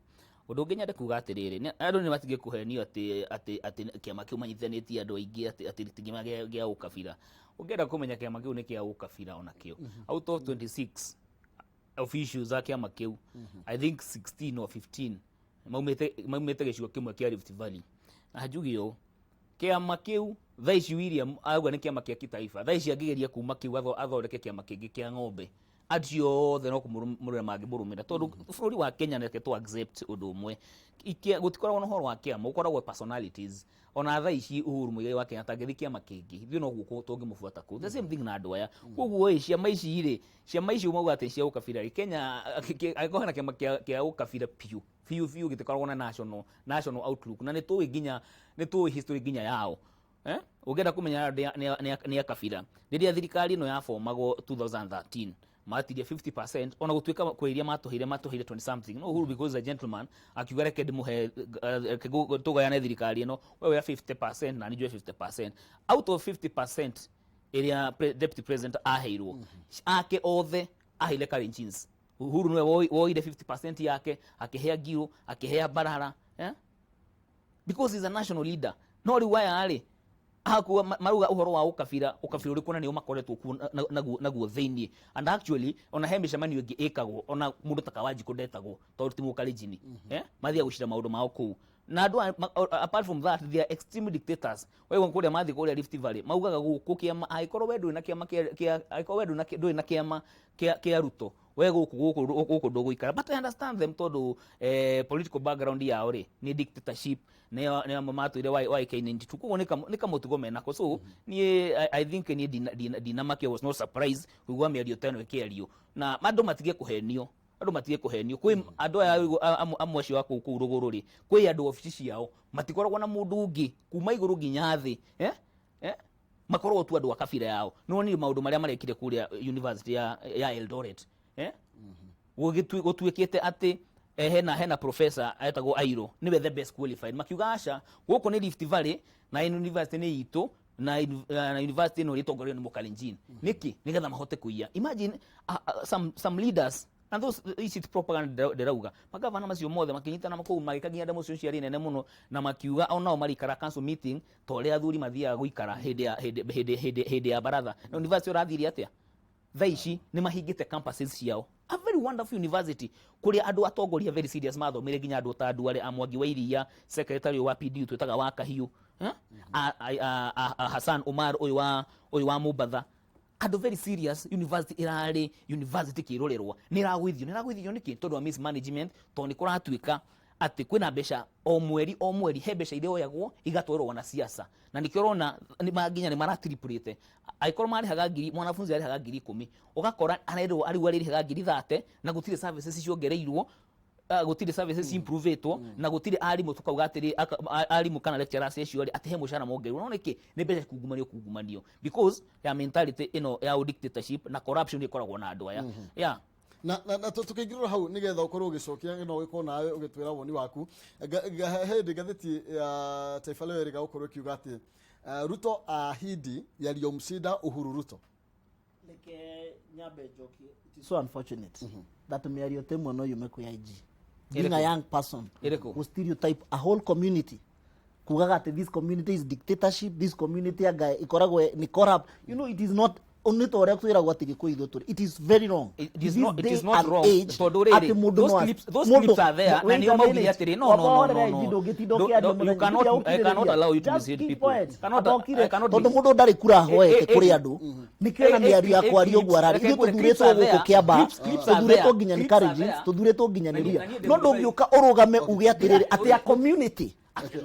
[SPEAKER 3] Ũndũ ũngĩ nyende kuga atĩrĩrĩ, andũ nĩ matige kũhenio atĩ kĩama kĩu manyitithanĩtie andũ aingĩ, atĩ ti kĩama gĩa ũkabira. Ũngĩenda kũmenya kĩama kĩu nĩ kĩa ũkabira, onakĩo out of 26 officials a kĩama kĩu, I think 16 or 15 maumĩte gĩcigo kĩmwe kĩa Rift Valley. Na njuge ũũ, kĩama kĩu thaa ici William auga nĩ kĩama kĩa kitaifa, thaa ici angĩgeria kuma kĩu athondeke kĩama kĩngĩ kĩa ng'ombe, acio othe no kũmũrũmĩrĩra mangĩmũrũmĩrĩra, tondũ bũrũri wa Kenya, reke tũ accept ũndũ ũmwe, gũtikoragwo na ũhoro wa kĩama, gũkoragwo personalities. Ona thaa ici Uhuru Muigai wa Kenyatta angĩthiĩ kĩama kĩngĩ, ithuĩ no gũkũ tũngĩmũbuata kũu. The same thing na andũ aya. Koguo ĩ, ciama ici rĩ, ciama ici mauga atĩ cia ũkabira rĩ, Kenya angĩkorwo hena kĩama kĩa ũkabira biũ biũ biũ, gĩtikoragwo na national outlook, na nĩ tũĩ nginya nĩ tũĩ history nginya yao. Eh? Ũngĩenda kũmenya nĩ a kabira, rĩrĩa thirikari ĩno yabomagwo 2013, matirie 50%, ona gũtuĩka kwĩ iria matũheire 20 something, no Uhuru, because a gentleman, akiuga reke ndĩmũhe, reke tũgayane thirikari ĩno, we oya 50% na niĩ njoe 50%. Out of 50% ĩrĩa deputy president aheirwo, ake othe aheire Kalenjins. Uhuru nĩwe woire 50% yake akĩhea Ngiru, akĩhea Barara, eh? Because he's a national leader. No rĩu aya rĩ hakuwa marauga ũhoro wa ũkabira, ũkabira ũrĩkũ? Na nĩo makoretwo kuo naguo thĩiniĩ. And actually ona he mĩcemanio ĩngĩ ĩkagwo, ona mũndũ ta Kawanjikũ ndetagwo tondũ ti mũkalenjini, eh? Mathiaga gũcira maũndũ mao kũu. Na andũ aya apart from that, they are extreme dictators. Wewe kũrĩa mathiĩ kũrĩa Rift Valley, maugaga gũkũ kĩama, angĩkorwo we ndũrĩ na kĩama kĩa, angĩkorwo we ndũrĩ na kĩama kĩa Ruto, we gũkũ ndũgũikara. But I understand them, tondũ political background yao rĩ nĩ dictatorship, nĩ amwe matũire YK92, koguo nĩ kamũtugo menako. So niĩ I think niĩ ndinamakio, was not surprised kũigua mĩario ta ĩno ĩkĩario. Na andũ matige kũhenio, andũ matige kũhenio. Kwĩ andũ aya amwe acio a kũu rũgũrũ rĩ, kwĩ andũ obici ciao matikoragwo na mũndũ ũngĩ kuma igũrũ nginya thĩ, eh? Eh? Makoragwo tu andũ a kabira yao. No nĩ maũndũ marĩa marekire kũrĩa university ya Eldoret, eh? Gũtuĩkĩte atĩ hena professor etagwo Airo, nĩwe the best qualified. Makiuga aca, gũkũ nĩ Rift Valley na university nĩ itũ, na university ĩno ĩtongorio nĩ Mũkalenjin. Nĩkĩ? Nĩgetha mahote kũiya. Imagine some leaders and those ici ti propaganda ndĩrauga. Magavana macio mothe makĩnyitana kũu, magĩka nginya demonstration ciarĩ nene mũno, na makiuga onao marĩikara council meeting ta ũrĩa athuri mathiaga gũikara hĩndĩ ya hĩndĩ hĩndĩ hĩndĩ hĩndĩ ya baratha. Na university ũrathire atĩa? Thaa ici nĩ mahingĩte campuses ciao, a very wonderful university kũrĩa andũ atongoria very serious mathomire, nginya andũ ta andũ arĩa a Mwangi wa Iria, secretary wa PDU twĩtaga wa Kahiũ, eh? A Hassan Omar ũyũ wa Mombatha, andũ very serious. University ĩrarĩ university kĩrorerwa, nĩ ĩragũithio nĩkĩ? Tondũ wa mismanagement, tondũ nĩ kũratuĩka atĩ kwĩna mbeca o mweri o mweri, he mbeca iria oyagwo igatwarwo wanasiasa, na nĩkĩo ũrona nginya nĩ maratripurĩte. Angĩkorwo marĩhaga ngiri, mwanafunzi arĩhaga 10,000, ũgakora arerwo arĩu arĩrĩhaga 30,000, na gũtirĩ services ciongereirwo, gũtirĩ services improvetwo, na gũtirĩ arimũ tukauga atĩrĩ arimũ kana lecturers acio rĩ, atĩ he mũcara mongereirwo. No nĩkĩ? Nĩ mbeca kungumanio because ya mentality ĩno ya dictatorship na corruption ĩkoragwo na andũ aya, yeah.
[SPEAKER 1] Na tũkĩingĩrĩra hau nĩgetha ũkorwo ũgĩcokia no ũgĩkorwo nawe ũgĩtwĩra woni waku. Hĩndĩ ngathĩti ya Taifa Leo ĩrĩga gũkorwo ĩkiuga atĩ Ruto ahidi yaliyomshinda Uhuru Ruto.
[SPEAKER 2] Reke nyambe njokie. It is so unfortunate that mĩario ta ĩmwe no yume kwĩ IG. Being a young person
[SPEAKER 3] Ĩrĩkũ?
[SPEAKER 2] who stereotype a whole community, kugaga atĩ this community is dictatorship, this community anga ikoragwo nĩ corrupt. It is not nĩ ta ũrĩa twĩragwo atĩ Gĩkũyũ ithuĩ tũrĩ. It is very wrong.
[SPEAKER 3] It is
[SPEAKER 2] This
[SPEAKER 3] not, it
[SPEAKER 2] day
[SPEAKER 3] is not
[SPEAKER 2] and
[SPEAKER 3] wrong.
[SPEAKER 2] age,
[SPEAKER 3] Tondũ rĩrĩ,
[SPEAKER 2] atĩ mũndũ
[SPEAKER 3] those
[SPEAKER 2] no
[SPEAKER 3] those
[SPEAKER 2] mũndũ-
[SPEAKER 3] clips are there, na
[SPEAKER 2] Wait
[SPEAKER 3] nĩo
[SPEAKER 2] a
[SPEAKER 3] maugire
[SPEAKER 2] minute.
[SPEAKER 3] atĩrĩ, no, no, no,
[SPEAKER 2] Wamba
[SPEAKER 3] no,
[SPEAKER 2] horera
[SPEAKER 3] no.
[SPEAKER 2] IG ndũngĩtinda
[SPEAKER 3] Don't-
[SPEAKER 2] ũkĩaria
[SPEAKER 3] you
[SPEAKER 2] mũthenya.
[SPEAKER 3] cannot, I cannot allow you to
[SPEAKER 2] Just
[SPEAKER 3] mislead
[SPEAKER 2] keep
[SPEAKER 3] people.
[SPEAKER 2] quiet.
[SPEAKER 3] Cannot, I cannot
[SPEAKER 2] Tondũ mũndũ ndarĩ kura ahoete kũrĩ andũ, nĩkĩo na mĩario ya kwaria ũguo ararĩ.
[SPEAKER 3] Reke
[SPEAKER 2] Ithuĩ
[SPEAKER 3] ngwĩre, clips
[SPEAKER 2] tũthurĩtwo
[SPEAKER 3] are
[SPEAKER 2] gũkũ
[SPEAKER 3] there.
[SPEAKER 2] Kĩambaa,
[SPEAKER 3] Clips are
[SPEAKER 2] tũthurĩtwo
[SPEAKER 3] there.
[SPEAKER 2] nginya nĩ
[SPEAKER 3] Clips are
[SPEAKER 2] Kalenjins,
[SPEAKER 3] there.
[SPEAKER 2] tũthurĩtwo nginya nĩ
[SPEAKER 3] Na niĩ-
[SPEAKER 2] Ruya.
[SPEAKER 3] na niĩ
[SPEAKER 2] No
[SPEAKER 3] ndĩ
[SPEAKER 2] ndũngĩũka ũrũgame uge atĩrĩrĩ atĩ a community,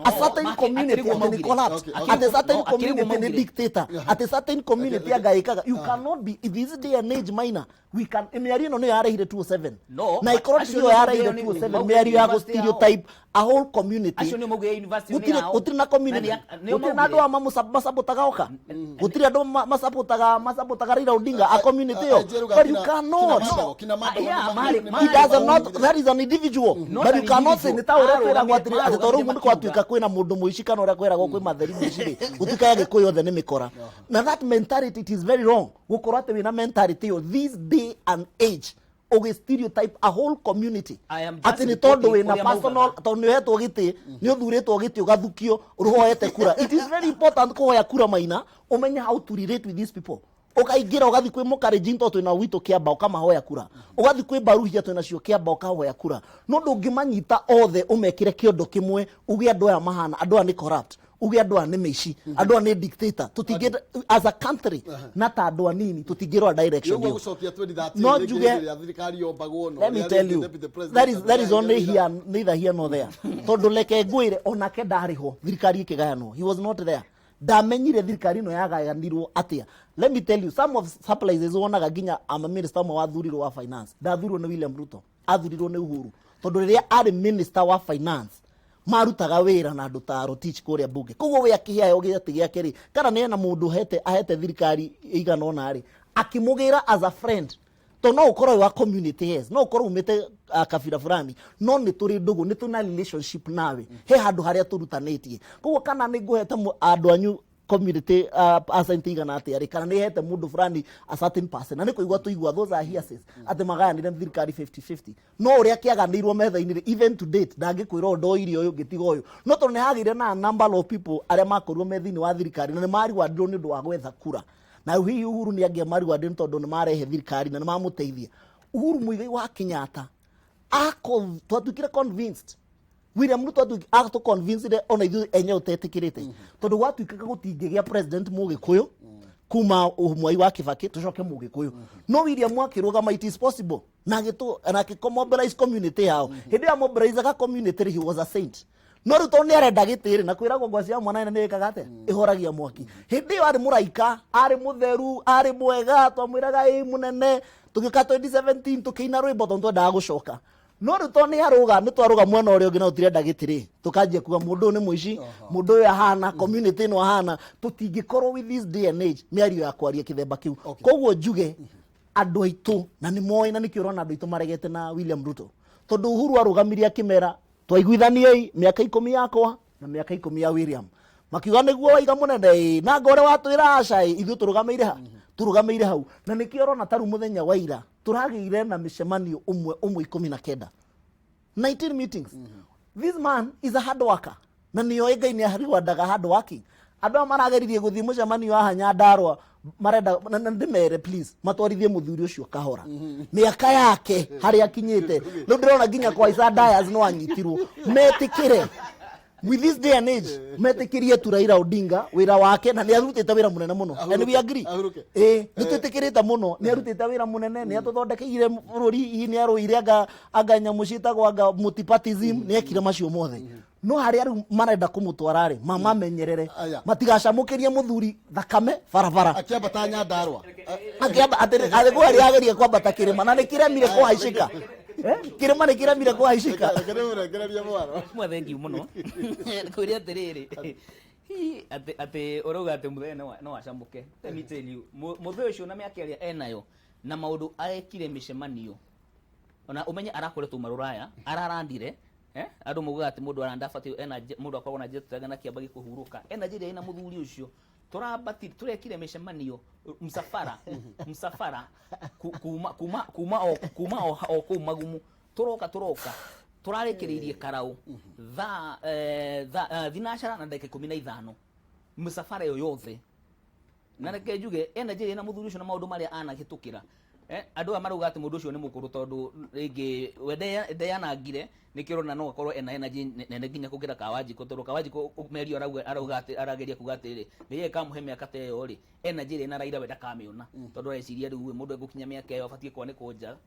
[SPEAKER 2] a certain
[SPEAKER 3] Akĩrĩ
[SPEAKER 2] community
[SPEAKER 3] guo
[SPEAKER 2] atĩ nĩ
[SPEAKER 3] maugire.
[SPEAKER 2] corrupt, atĩ certain
[SPEAKER 3] No, akĩrĩ guo
[SPEAKER 2] community nĩ
[SPEAKER 3] maugire.
[SPEAKER 2] dictator, atĩ certain community anga ĩkaga. You cannot be in this day and age minor. We can mĩario ĩno nĩyo yarehire 207
[SPEAKER 3] No,
[SPEAKER 2] na
[SPEAKER 3] but
[SPEAKER 2] ĩkorwo
[SPEAKER 3] acio
[SPEAKER 2] tiyo
[SPEAKER 3] nĩo
[SPEAKER 2] yarehire
[SPEAKER 3] maugire
[SPEAKER 2] 207,
[SPEAKER 3] maugire
[SPEAKER 2] mĩario ya
[SPEAKER 3] university yao.
[SPEAKER 2] stereotype a whole community.
[SPEAKER 3] Acio nĩo maugire university nĩ
[SPEAKER 2] Gũtirĩ
[SPEAKER 3] yao.
[SPEAKER 2] gũtirĩ na community,
[SPEAKER 3] Na nĩo
[SPEAKER 2] gũtirĩ na
[SPEAKER 3] maugire.
[SPEAKER 2] andũ a masapotaga oka, gũtirĩ andũ masapotaga Raila Odinga a community ĩyo, but you cannot.
[SPEAKER 3] Yeah,
[SPEAKER 2] He does not, that is an individual.
[SPEAKER 3] Not
[SPEAKER 2] But
[SPEAKER 3] an
[SPEAKER 2] you cannot say
[SPEAKER 3] individual.
[SPEAKER 2] nĩ ta ũrĩa twĩragwo atĩrĩ atĩ tondũ rĩu
[SPEAKER 3] Marũgamire
[SPEAKER 2] nĩ kwatuĩka kwĩna mũndũ mũici kana ũrĩa kwĩragwo kwĩ matheri mũici rĩ, gũtuĩka ya Gĩkũyũ othe nĩ mĩkora. Na that mentality, it is very wrong gũkorwo atĩ wĩna mentality ĩyo this day and age, ũgĩ stereotype a whole community
[SPEAKER 3] I am just
[SPEAKER 2] atĩ nĩ tondũ
[SPEAKER 3] reporting
[SPEAKER 2] wĩna
[SPEAKER 3] ũrĩa
[SPEAKER 2] personal,
[SPEAKER 3] maugaga.
[SPEAKER 2] tondũ nĩ ũhetwo gĩtĩ, nĩ ũthurĩtwo gĩtĩ, ũgathukio ũhoete kura. It is very important kũhoya kura maina ũmenye how to relate with these people. Ũkaingĩra ũgathiĩ kwĩ Mũkarenjin tondũ twĩna witũ Kĩamba, ũkamahoya kura, ũgathiĩ kwĩ Baruhia twĩna cio Kĩamba, ũkahoya kura. No ndũngĩmanyita othe ũmekĩre kĩondo kĩmwe, uge andũ aya mahana, andũ aya nĩ corrupt, uge andũ aya nĩ mĩici, andũ aya nĩ dictator. Tũtingĩ as a country na ta andũ anini tũtingĩrora direction
[SPEAKER 1] Nĩguo
[SPEAKER 2] ĩyo.
[SPEAKER 1] gũcokia 2013
[SPEAKER 2] No
[SPEAKER 1] rĩngĩ
[SPEAKER 2] njuge
[SPEAKER 1] hĩndĩ ĩrĩa thirikari yombagwo na
[SPEAKER 2] let me
[SPEAKER 1] ũrĩa
[SPEAKER 2] tell
[SPEAKER 1] rĩngĩ
[SPEAKER 2] you
[SPEAKER 1] deputy president
[SPEAKER 2] that is only
[SPEAKER 1] arĩ
[SPEAKER 2] here, neither here nor there, tondũ reke ngwĩre, onake ndarĩ ho thirikari ĩkĩgayanwo. He was not there, ndamenyire thirikari ĩno yagayanirwo atĩa. Let me tell you, some of surprises wonaga nginya ama minister ũmwe wathurirwo wa finance ndathurirwo nĩ William Ruto, athurirwo nĩ Uhuru, tondũ rĩrĩa arĩ minister wa finance marutaga wĩra na andũ ta Rotich kũrĩa bunge. Koguo we akĩheo gĩtĩ gĩake rĩ, kana nĩ ena mũndũ ahete thirikari ĩigana ũna rĩ, akĩmũgĩra as a friend, to no ũkorwo wĩ wa community, yes, no ũkorwo umĩte kabira fulani, no nĩ tũrĩ ndũgũ, nĩ tũrĩ na relationship nawe, he handũ harĩa tũrutanĩtie. Koguo kana nĩ ngũhete andũ anyu community percent igana atĩa rĩ, kana nĩ hete mũndũ fulani a certain percent, na nĩ kũigua tũigua, those are hearsays, atĩ magayanire thirikari 50-50. No ũrĩa kĩaganĩirwo metha-inĩ rĩ, even to date ndangĩkwĩra ũyũ ndoire ũyũ ngĩtiga ũyũ. No tondũ nĩ hagĩire na a number of people arĩa makorirwo me thĩinĩ wa thirikari na nĩ mariwandirwo nĩ ũndũ wa gwetha kura, na hihi Uhuru nĩ angĩamariwandirwo nĩ tondũ nĩ marehe thirikari na nĩ mamũteithia. Uhuru Muigai wa Kenyatta twatuĩkire convinced, William Ruto atũ convinced ona ithuĩ enyewe ũtetĩkĩrĩte, tondũ gwatuĩkaga gũtingĩgĩa president Mũgĩkũyũ kuma Mwai wa Kibaki tũcoke Mũgĩkũyũ. No William akĩrũgama, it is possible, na agĩtũ na akĩ mobilize community yao. Hĩndĩ ĩyo mobilizaga community rĩ, he was a saint. No rĩu tondũ nĩ arenda gĩtĩ rĩ, na kwĩragwo ngwaci ya mwana nĩ ĩkaga atĩa, ĩhoragia mwaki. Hĩndĩ ĩyo arĩ mũraika, arĩ mũtheru, arĩ mwega, twamwĩraga ĩ mũnene. Tũgĩũka 2017 tũkĩina rwĩmbo tondũ twendaga gũcoka. No rĩu tondũ nĩ arũga, nĩ twarũga mwena ũrĩa ũngĩ na tũtirenda gĩtĩ rĩ, tũkanjia kuga mũndũ ũyũ nĩ mũici, mũndũ ũyũ ahana community ĩno ahana. Tũtingĩkorwo with this day and age mĩario ya kwaria kĩthemba kĩu. Koguo njuge andũ aitũ na nĩ moĩ, na nĩkĩo ũrona andũ aitũ maregete na William Ruto, tondũ Uhuru arũgamirie akĩmera twaiguithaniei mĩaka 10 yakwa na mĩaka 10 ya William. Makiuga nĩguo waiga mũnene, ĩ na ngore watwĩra aca, ĩ ithuĩ tũrũgamĩire ha, tũrũgamĩire hau. Na nĩkĩo ũrona taru mũthenya wa ira tũragĩire na mĩcemanio ũmwe ũmwe 19, 19 meetings. This man is a hard worker na nĩoĩ Ngai nĩ ariwandaga hard working. Andũ aya marageririe gũthiĩ mũcemanio haha Nyandarũa marenda na ndĩmere please matwarithie mũthuri ũcio kahora, mĩaka yake harĩa akinyĩte rĩu. Ndĩrona nginya kwa Dias no anyitirwo. Metĩkĩre with this day and age, metĩkĩrie tu Raila Odinga wĩra wake, na nĩ arutĩte wĩra mũnene mũno, and we agree.
[SPEAKER 1] Ahurũke.
[SPEAKER 2] Ĩ nĩ twĩtĩkĩrĩte mũno, nĩ arutĩte wĩra mũnene, nĩ atũthondekeire bũrũri, hihi nĩ arũire anga nyamũ ciĩtagwo anga multipartyism, nĩ ekire macio mothe. No harĩa rĩu marenda kũmũtwara rĩ, mamamenyerere
[SPEAKER 1] Aya.
[SPEAKER 2] matigacamũkĩrie mũthuri thakame barabara.
[SPEAKER 1] Akĩambata Nyandarũa.
[SPEAKER 2] Akĩamba atĩrĩ arĩ ageria kwambata kĩrĩma na nĩ kĩremire kũhaicĩka. Eh? Kĩrĩma nĩ kĩremire kũhaicĩka.
[SPEAKER 1] Reke rĩmũrengererie mwaro.
[SPEAKER 3] Mwa thank you mũno. Kwĩre atĩrĩrĩ, hi atĩ ũrauga atĩ mũthee no acamũke. Let me tell you, mũthee ũcio na mĩaka ĩrĩa enayo na maũndũ arekire mĩcemanio, ona ũmenye arakoretwo marũraya ararandire, eh? Andũ maugaga atĩ mũndũ aranda abatiĩ ena mũndũ akoragwo na jet lag na kĩamba gĩkũhurũka. Ena njĩra ĩna mũthuri ũcio. Tũrambati tũrekire mĩcemanio msafara msafara kuma kuma kuma o kuma o, o kũu Magumu, tũroka tũroka tũrarĩkĩrĩirie Karau thaa thaa 9 na ndagĩka 15, msafara ĩyo yothe. Na reke njuge energy ĩrĩa na mũthuri ũcio na maũndũ marĩa anahĩtũkĩra, andũ aya marauga atĩ mũndũ ũcio nĩ mũkũrũ tondũ rĩngĩ we ndeyanangire, nĩkĩo ũrona no akorwo ena energy nene nginya gũkĩra Kawanjikũ, tondũ Kawanjikũ mĩario arauga arauga atĩ arageria kuga atĩrĩrĩ, Ngai angĩkamũhe mĩaka ta ĩyo rĩ, energy ĩrĩa ĩna Raila we ndakamĩona, tondũ areciria rĩu mũndũ egũkinya mĩaka ĩyo abatiĩ kwanĩkwo nja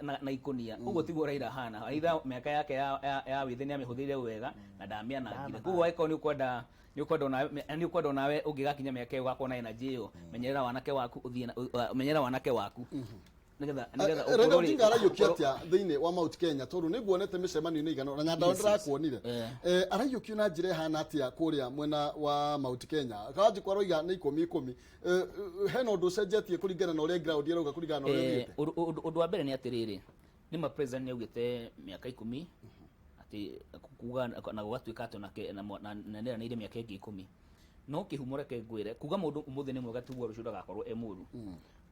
[SPEAKER 3] na ikũnia. Ũguo tiguo Raila ahana. Raila mĩaka yake ya wĩthĩ nĩ amĩhũthĩrire wega na ndamĩanangire. Koguo angĩkorwo nĩ ũkwenda onawe ũngĩgakinya mĩaka ĩyo ũgakorwo na energy ĩyo, menyerera wanake waku, ũthiĩ menyerera wanake waku nĩgetha
[SPEAKER 1] Raila
[SPEAKER 3] ũkorwo rĩ-
[SPEAKER 1] Odinga araiyũkia
[SPEAKER 3] ũkorwo-
[SPEAKER 1] atĩa thĩinĩ wa Mount Kenya, tondũ nĩ nguonete mĩcemanio-inĩ igana na Nyandarua ndĩrakuonire? Araiyũkio na njĩra ĩhana atĩa kũrĩa mwena wa Mount Kenya? Kawanjikũ aroiga nĩ ikũmi ikũmi. Hena ũndũ ũcenjetie kũringana na ũrĩa ground ĩrauga, kũringana na ũrĩa ũthiĩte?
[SPEAKER 3] Ũndũ wa mbere nĩ atĩrĩrĩ, nĩ ma president nĩ augĩte mĩaka 10, atĩ kuga na gũgatuĩka atĩ onake na nĩeranĩire mĩaka ĩngĩ 10. No kĩhumo, reke ngwĩre, kuga mũndũ ũmũthĩ nĩ mwega tiguo rũciũ ndagakorwo e mũru.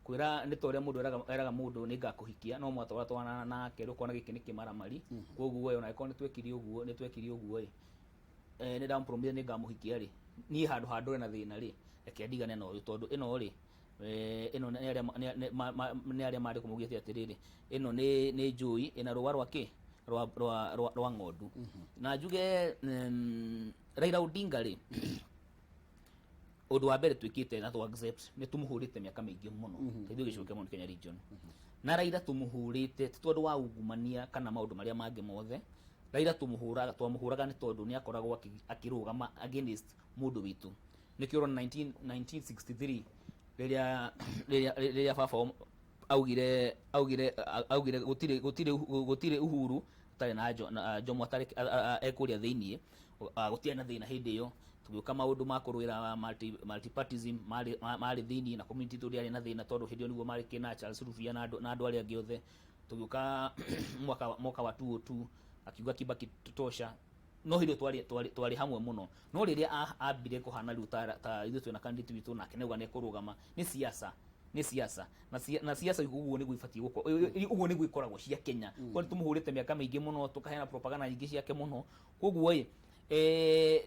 [SPEAKER 3] Kwĩra nĩ ta ũrĩa mũndũ eraga mũndũ nĩ ngakũhikia, no mwatwara twarana nake rĩu ũkona gĩkĩ nĩ kĩmaramari. Koguo we ona angĩkorwo nĩ twekire ũguo, nĩ twekire ũguo ĩ, nĩ ndamũpromise nĩ ngamũhikia rĩ, niĩ handũ ha ndũre na thĩna rĩ, reke ndigane na ũyũ, tondũ ĩno rĩ, ĩno nĩ arĩa nĩ arĩa marĩ kũmaugĩte atĩrĩrĩ, ĩno nĩ njũi ĩna rũa rwa kĩ rwa ng'ondu. Na njuge Raila Odinga rĩ, ũndũ wa mbere twĩkĩte na tũ accept nĩ tũmũhũrĩte mĩaka mĩingĩ mũno ta ithuĩ gĩcigo kĩa Mount Kenya region. Na Raila tũmũhũrĩte ti tondũ wa ungumania kana maũndũ marĩa mangĩ mothe. Raila tũmũhũraga, twamũhũraga nĩ tondũ nĩ akoragwo akĩrũgama against mũndũ witũ. Nĩkĩo ũrona 1963 rĩrĩa baba augire gũtirĩ Uhuru atarĩ na Jomo atarĩ ekũrĩa thĩiniĩ, gũtiarĩ na thĩna hĩndĩ ĩyo. Tũgĩũka maũndũ ma kũrũĩra multipartyism marĩ thĩiniĩ na community itũ ndĩarĩ na thĩna, tondũ hĩndĩ ĩyo nĩguo marĩ kĩna Charles Rubia na andũ arĩa angĩ othe. Tũgĩũka mwaka wa 2002, akiuga Kibaki tosha, no hĩndĩ ĩyo twarĩ hamwe mũno. No rĩrĩa ambire kũhana rĩu ta ithuĩ twĩna candidate witũ nake nĩauga nĩekũrũgama, nĩ siasa, nĩ siasa na siasa. Ũguo nĩguo ibatiĩ gũkorwo, ũguo nĩguo ikoragwo cia Kenya. Kwa nĩ tũmũhũrĩte mĩaka mĩingĩ mũno, tũkaheana propaganda nyingĩ ciake mũno. Koguo ĩ,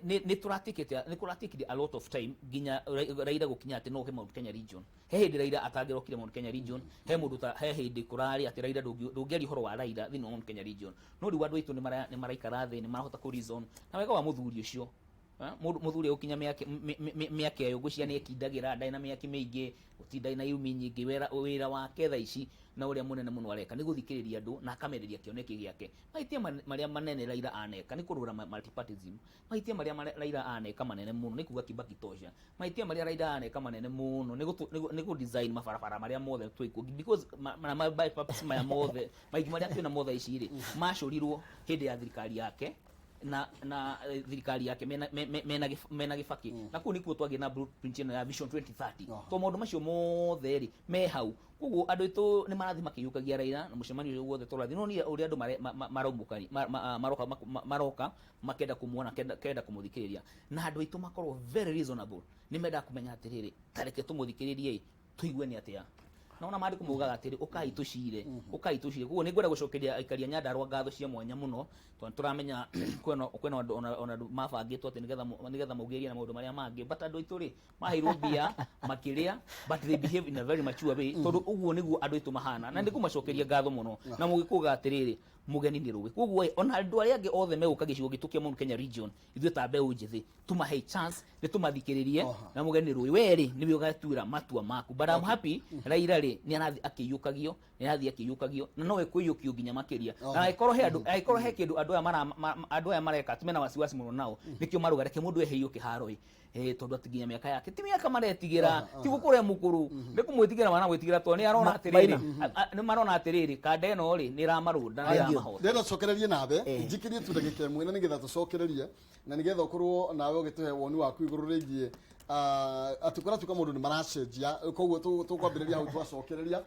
[SPEAKER 3] nĩ tũratikĩte, nĩ kũratikire a lot of time nginya Raila gũkinya atĩ no oke Mount Kenya region. He hĩndĩ Raila atangĩrokire Mount Kenya region, he mũndũ ta he hĩndĩ kũrarĩ atĩ Raila ndũngĩaria ũhoro wa Raila thĩinĩ wa Mount Kenya region. No rĩu andũ aitũ nĩ maraikara thĩ, nĩ marahota kũ reason na wega wa mũthuri ũcio. Mũthuri egũkinya mĩaka ĩyo, ngwĩciria nĩ ekindagĩra, ndarĩ na mĩaki mĩingĩ, gũtinda na irumi nyingĩ. Wĩra wake thaa ici na ũrĩa mũnene mũno areka nĩ gũthikĩrĩria andũ na akamereria kĩoneki gĩake. Mahĩtia marĩa manene Raila aneka nĩ kũrũra multipartyism. Mahĩtia marĩa Raila aneka manene mũno nĩ kuga Kibaki tosha. Mahĩtia marĩa Raila aneka manene mũno nĩ gũ design mabarabara marĩa mothe twĩkuo, because ma bypass maya mothe maingĩ marĩa twĩna mothe ici rĩ, macorirwo hĩndĩ ya thirikari yake na thirikari yake mena Gĩbakĩ, na kũu nĩkuo twagĩa na blueprint ĩno ya Vision 2030. To maũndũ macio mothe rĩ me hau. Koguo andũ aitũ nĩ marathiĩ makĩiyũkagia Raila na mũcemanio ũcio guothe tũrathiĩ, no niĩ ũrĩa andũ maraumũka maroka makenda kũmuona, kenda kũmũthikĩrĩria, na andũ aitũ makorwo very reasonable, nĩ mendaga kũmenya atĩrĩrĩ, ta reke tũmũthikĩrĩrie tũigue nĩ atĩa. Naona maandĩko maugaga atĩrĩ, ũkai tũcire, ũkai tũcire. Koguo nĩ ngwenda gũcokeria aikari a Nyandarua ngatho cia mwanya mũno, tondũ tũramenya kwĩna andũ ona andũ mabangĩtwo atĩ nĩgetha maugĩrĩrie na maũndũ marĩa mangĩ, but andũ aitũ rĩ, maheirwo mbia makĩrĩa, but they behave in a very mature way, tondũ ũguo nĩguo andũ aitũ mahana. Na nĩngũmacokeria ngatho mũno na mũgĩkũga atĩrĩrĩ, mũgeni nĩ rũĩ. Koguo ĩ, ona andũ arĩa angĩ othe megũka gĩcigo gitũ kĩa Mount Kenya region, ithuĩ ta mbeũ njĩthĩ tũmahe chance, nĩ tũmathikĩrĩrie. Na mũgeni nĩ rũĩ, we rĩ, nĩwe ũgatuĩra matua maku. But I'm happy Raila rĩ, nĩ arathiĩ akĩiyũkagio, nĩ arathiĩ akĩiyũkagio, na no ĩkũiyũkio nginya makĩria. Na angĩkorwo he andũ, angĩkorwo he kĩndũ andũ aya mareka atĩ mena wasiwasi mũno nao, nĩkĩo marauga reke mũndũ eherio kĩharo ĩ, tondũ atĩ nginya mĩaka yake ti mĩaka maretigĩra, ti gũkũra e mũkũrũ, nĩ kũmwĩtigĩra maramwĩtigĩra, tondũ nĩ arona atĩrĩrĩ, nĩ marona atĩrĩrĩ, kanda ĩno rĩ, nĩ ĩramarũnda na nĩ ĩramahota.
[SPEAKER 1] Ndĩrenda tũcokererie nawe, njikĩrie tu ndagĩka 1 na nĩgetha tũcokererie na nĩgetha ũkorwo nawe ũgĩtũhe woni waku igũrũ rĩgiĩ atĩ kũratuĩka maũndũ nĩ maracenjia. Koguo tũkwambĩrĩria hau twacokereria.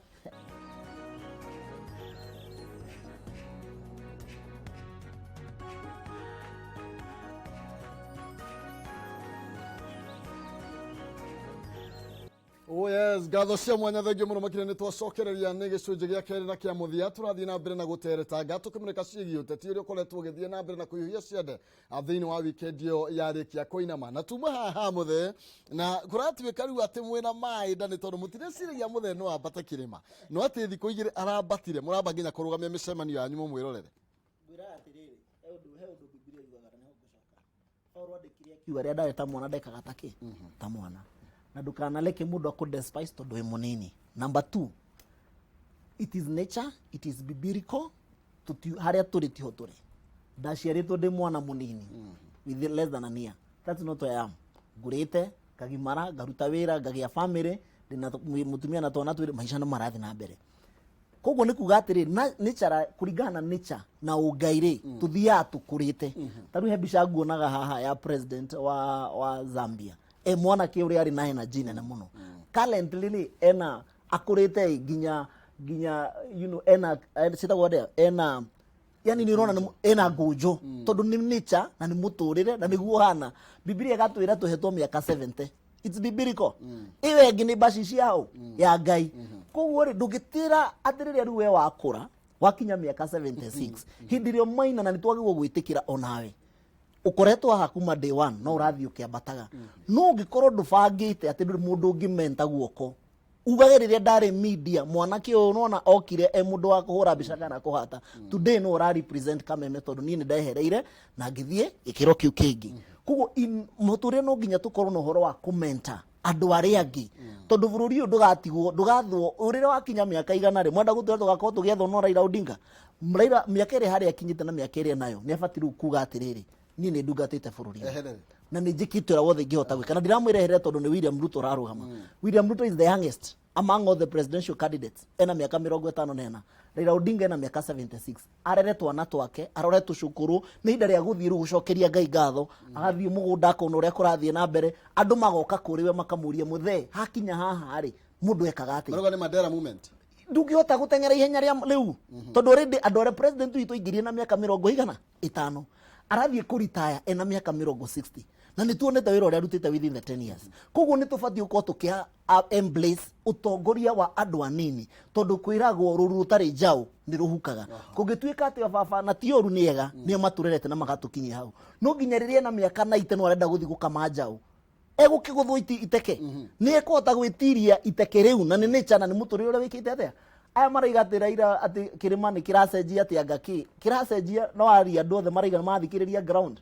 [SPEAKER 1] Oh yes, ngatho cia mwanya thengio mũno makĩria nĩ twacokereria nĩ gĩcunjĩ gĩa kerĩ na kĩa mũthia. Tũrathiĩ na mbere na gũteretanga tũkĩmũrĩka ciĩgiĩ ũteti ũrĩa ũkoretwo ũgĩthiĩ na mbere na kũhiũhia ciande thĩinĩ wa weekend ĩyo yarĩkia kũinama. Na tuma haha mũthee na kũratuĩka rĩu atĩ mwĩna maĩ nda nĩ tondũ mũtireciragia mũthee no ambate kĩrĩma, no atĩ thikũ igĩrĩ arambatire, mũramba nginya kũrũgamia mĩcemanio yanyu mũmwĩrorere.
[SPEAKER 2] Ngwĩraga atĩrĩrĩ, he ũndũ Bibilia yugaga na nĩho ngũcoka. Paulo andĩkire akiuga rĩrĩa ndarĩ ta mwana ndekaga ta kĩ? Ta mwana. Na ndũkanareke mũndũ akũ despise tondũ wĩ mũnini. Number two, it is nature, it is biblical, harĩa tũrĩ tiho tũrĩ. Ndaciarĩtwo ndĩ mwana mũnini with less than a year. That's not where I am. Ngũrĩte, ngagimara, ngaruta wĩra, ngagĩa family, ndĩna mũtumia na twana twĩrĩ, maica nĩ marathiĩ na mbere. Koguo nĩ kuga atĩrĩ, nature, kũringana na nature na ũngai rĩ, tũthiaga tũkũrĩte. Ta rĩu he mbica nguonaga haha ya president wa Zambia, e mwanake ũrĩa arĩ na energy nene mũno. Currently rĩ, ena akũrĩte nginya ena, ciĩtagwo atĩa, ena yani nĩ ũrona ena ngũnjo, tondũ nĩ nature na nĩ mũtũrĩre na nĩguo ũhana. Bibilia ĩgatwĩra tũhetwo mĩaka 70. It's biblical. Ĩyo ĩngĩ nĩ mbaci cia hau ya Ngai. Koguo rĩ, ndũngĩtĩra atĩ rĩrĩa rĩu we wakũra wakinya mĩaka 76, hĩndĩ ĩrĩa ũmaina, na nĩ twagĩrĩirwo gwĩtĩkĩra onawe ũkoretwo haha kuma day one, no ũrathiĩ ũkĩambataga. No ũngĩkorwo ndũbangĩte atĩ ndũrĩ mũndũ ũngĩmenta guoko, ugage rĩrĩa ndarĩ media, mwanake ũyũ nona okire e mũndũ wa kũhũra mbica kana kũhata, today no ũra represent Kameme, tondũ niĩ nĩ ndehereire na ngĩthiĩ gĩkĩro kĩu kĩngĩ. Koguo mũtũrĩre no nginya tũkorwo na ũhoro wa kũmenta andũ arĩa angĩ, tondũ bũrũri ũyũ ndũgatigwo, ndũgathwo. Rĩrĩa wakinya mĩaka 100 rĩ, mwenda gũtwĩra tũgakorwo tũgĩethwo no Raila Odinga. Raila mĩaka ĩrĩa harĩa akinyĩte na mĩaka ĩrĩa nayo nĩ abatiĩ rĩu kuga atĩrĩrĩ, niĩ nĩ ndungatĩte bũrũri ũyũ.
[SPEAKER 1] Eherere.
[SPEAKER 2] Na nĩ njĩkĩte ũrĩa wothe ingĩhota gwĩka, na ndiramwĩra eherere tondũ nĩ William Ruto ũrarũgama. William Ruto is the youngest among all the presidential candidates, ena mĩaka 54. Raila Odinga ena mĩaka 76. Arere twana twake, arore tũcũkũrũ, nĩ ihinda rĩa gũthiĩ rĩu gũcokeria Ngai ngatho. Agathiĩ mũgũnda akona ũrĩa kũrathiĩ na mbere, andũ magoka kũrĩ we makamũria, mũthee, hakinya haha rĩ, mũndũ ekaga atĩa?
[SPEAKER 1] Marauga nĩ Mandela movement.
[SPEAKER 2] Ndũngĩhota gũteng'era ihenya rĩa rĩu, tondũ already andũ arĩa president witũ aingĩrire na mĩaka 150, arathiĩ kũritaya ena mĩaka 60, na nĩ tuonete wĩra ũrĩa arutĩte within the 10 years. Koguo nĩ tũbatiĩ gũkorwo tũkĩ embrace ũtongoria wa andũ anini, tondũ kwĩragwo rũru rũtarĩ njaũ nĩ rũhukaga. Kũngĩtuĩka atĩ baba na ti ũru nĩ ega, nĩo matũrerete na magatũkinyia hau, no nginya rĩrĩa ena mĩaka 90 no arenda gũthiĩ gũkama njaũ, egũkĩgũthwo iteke, nĩ ekũhota gwĩtiria iteke rĩu, na nĩ nature na nĩ mũtũrĩre ũrĩa wĩkĩte atĩa. Aya maraiga atĩ Raila atĩ kĩrĩma nĩ kĩracenjia, atĩ anga kĩ kĩracenjia, no aria andũ othe maraiga mathikĩrĩria ground.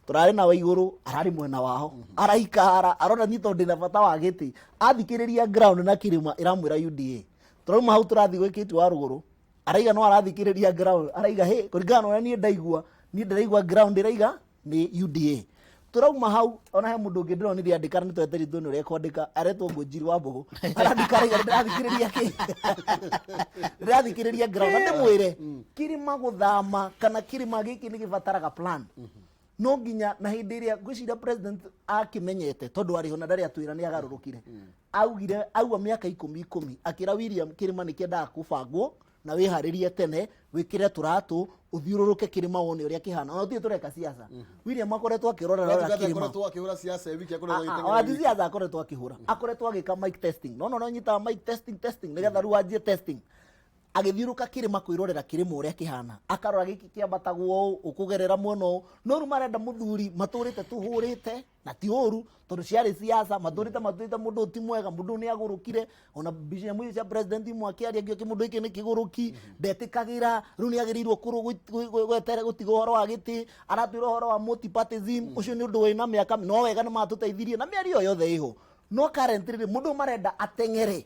[SPEAKER 2] Tũrarĩ na Waigũrũ, ararĩ mwena wao, araikara arona niĩ tondũ ndĩna bata wa gĩtĩ, athikĩrĩria ground na kĩrĩma ĩramwĩra UDA. Tũrauma hau tũrathiĩ gwĩ Kate wa Rũgũrũ, araiga no arathikĩrĩria ground, araiga hĩ kũringana na ũrĩa niĩ ndaigua, niĩ ndĩraigua ground ĩraiga nĩ UDA. Tũrauma hau, ona he mũndũ ũngĩ ndĩronire andĩka, nĩ tweteritwo nĩ ũrĩa kwandĩka, aretwo Ngũnjiri wa Mbũgũ, arandĩka araiga ndĩrathikĩrĩria kĩ, ndĩrathikĩrĩria ground. Na ndĩmwĩre kĩrĩma gũthama kana kĩrĩma gĩkĩ nĩ gĩbataraga plan, no nginya na hĩndĩ ĩrĩa ngwĩciria president akĩmenyete, tondũ arĩho na ndarĩ atwĩra nĩ agarũrũkire, augire augua mĩaka ikũmi ikũmi, akĩra William kĩrĩma nĩ kĩendaga kũbangwo na wĩharĩrie tene, wĩkĩre tũratũ, ũthiũrũrũke kĩrĩma wone ũrĩa kĩhana. Ona tũtirĩ tũreka siasa, William akoretwo akĩrora rora
[SPEAKER 1] Akoretwo
[SPEAKER 2] kĩrĩma.
[SPEAKER 1] Akĩhũra siasa wiki, akoretwo agĩteng'era
[SPEAKER 2] Ona ti
[SPEAKER 1] wiki.
[SPEAKER 2] siasa akoretwo akĩhũra, akoretwo agĩka mic testing, no no nyitaga mic testing testing nĩgetha rĩu anjie testing, agĩthiũrũka kĩrĩma kwĩrorera kĩrĩma ũrĩa kĩhana, akarora gĩkĩ kĩambatagwo ũũ, ũkũgerera mwena ũũ. No rĩu marenda mũthuri matũrĩte tũhũrĩte, na ti ũru tondũ ciarĩ siasa, matũrĩte mũndũ ũyũ ti mwega, mũndũ ũyũ nĩ agũrũkire. Ona mbica imwe cia president imwe akĩaria ngĩũki, mũndũ gĩkĩ nĩ kĩgũrũki, ndetĩkagĩra, rĩu nĩ agĩrĩirwo gwetere gũtiga ũhoro wa gĩtĩ, aratwĩra ũhoro wa multipartyism, ũcio nĩ ũndũ wĩna mĩaka no wega nĩ matũteithirie na mĩario yothe ĩho. No currently rĩ, mũndũ ũyũ marenda ateng'ere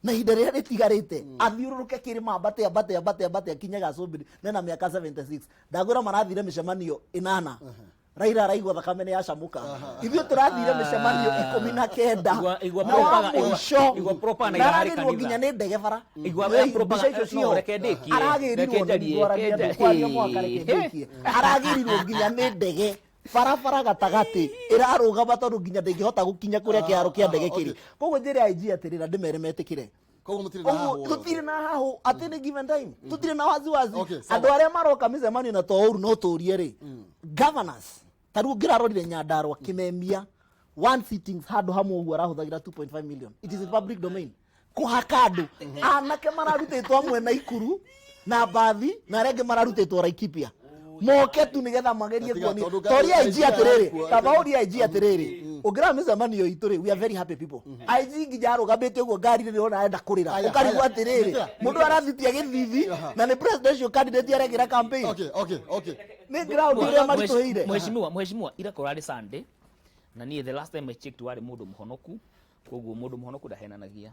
[SPEAKER 2] na ihinda rĩrĩa rĩtigarĩte, athiũrũrũke kĩrĩma, ambate ambate ambate ambate akinye gacũmbĩrĩ nena mĩaka 76. Ndagwĩra marathire mĩcemanio 8, Raila araigua thakame nĩ yacamũka. Ithuĩ tũrathire mĩcemanio 19
[SPEAKER 3] Igua
[SPEAKER 2] na wa mũico
[SPEAKER 3] igua proper na ira harĩ
[SPEAKER 2] naragĩrirwo
[SPEAKER 3] kanitha.
[SPEAKER 2] nginya nĩ ndege bara.
[SPEAKER 3] Igua
[SPEAKER 2] Ĩĩ,
[SPEAKER 3] proper-
[SPEAKER 2] mbica icio
[SPEAKER 3] no,
[SPEAKER 2] ciĩho.
[SPEAKER 3] reke ndĩkie,
[SPEAKER 2] Aragĩrirwo
[SPEAKER 3] reke
[SPEAKER 2] nĩ
[SPEAKER 3] njarie,
[SPEAKER 2] ngwaragia
[SPEAKER 3] reke
[SPEAKER 2] ndũkwaria mwaka, reke
[SPEAKER 3] njarie.
[SPEAKER 2] ndĩkie. Aragĩrirwo nginya nĩ ndege barabara gatagatĩ ĩrarũgama tondũ nginya ndĩngĩhota gũkinya kũrĩa kĩharo kĩa ndege kĩrĩ. Koguo njĩre IG atĩrĩ, na ndĩmere metĩkĩre.
[SPEAKER 1] Koguo mũtirĩ na
[SPEAKER 2] Ũguo
[SPEAKER 1] hahũ.
[SPEAKER 2] tũtirĩ na hahũ atĩ nĩ given time, tũtirĩ na waziwazi.
[SPEAKER 1] Okay, sawa.
[SPEAKER 2] Andũ arĩa maroka mĩcemanio na to ũru, no tũrie rĩ, governors ta rĩu ngĩrarorire Nyandarua kĩmemia. One sittings handũ hamwe ũguo arahũthagĩra 2.5 million. It is in public domain. Kũhaka andũ anake mararutĩtwo amwe na Ikuru na mbathi na arĩa angĩ mararutĩtwo Laikipia moke tu nigetha magerie
[SPEAKER 1] Na tiga,
[SPEAKER 2] kuonia
[SPEAKER 1] tondũ
[SPEAKER 2] toria
[SPEAKER 1] IG
[SPEAKER 2] IG atĩrĩrĩ
[SPEAKER 1] arakuo,
[SPEAKER 2] tamba ũrie IG atĩrĩrĩ ũngĩrora mĩcemanio itũ rĩ, we are very happy people. IG nginya arũgamĩte ũguo ngari-inĩ nĩrona arenda kũrĩra.
[SPEAKER 1] Aya,
[SPEAKER 2] Ũkarigwo
[SPEAKER 1] aya.
[SPEAKER 2] atĩrĩrĩ,
[SPEAKER 1] Nyitĩra.
[SPEAKER 2] mũndũ arathitia gĩthithi na nĩ presidential candidate arekĩra campaign.
[SPEAKER 1] Okay.
[SPEAKER 2] Nĩ ground ĩrĩa maritũhĩire.
[SPEAKER 3] Mheshimiwa, ira kũrarĩ Sunday na niĩ the last time I checked warĩ mũndũ mũhonoku, koguo mũndũ mũhonoku ndahenanagia.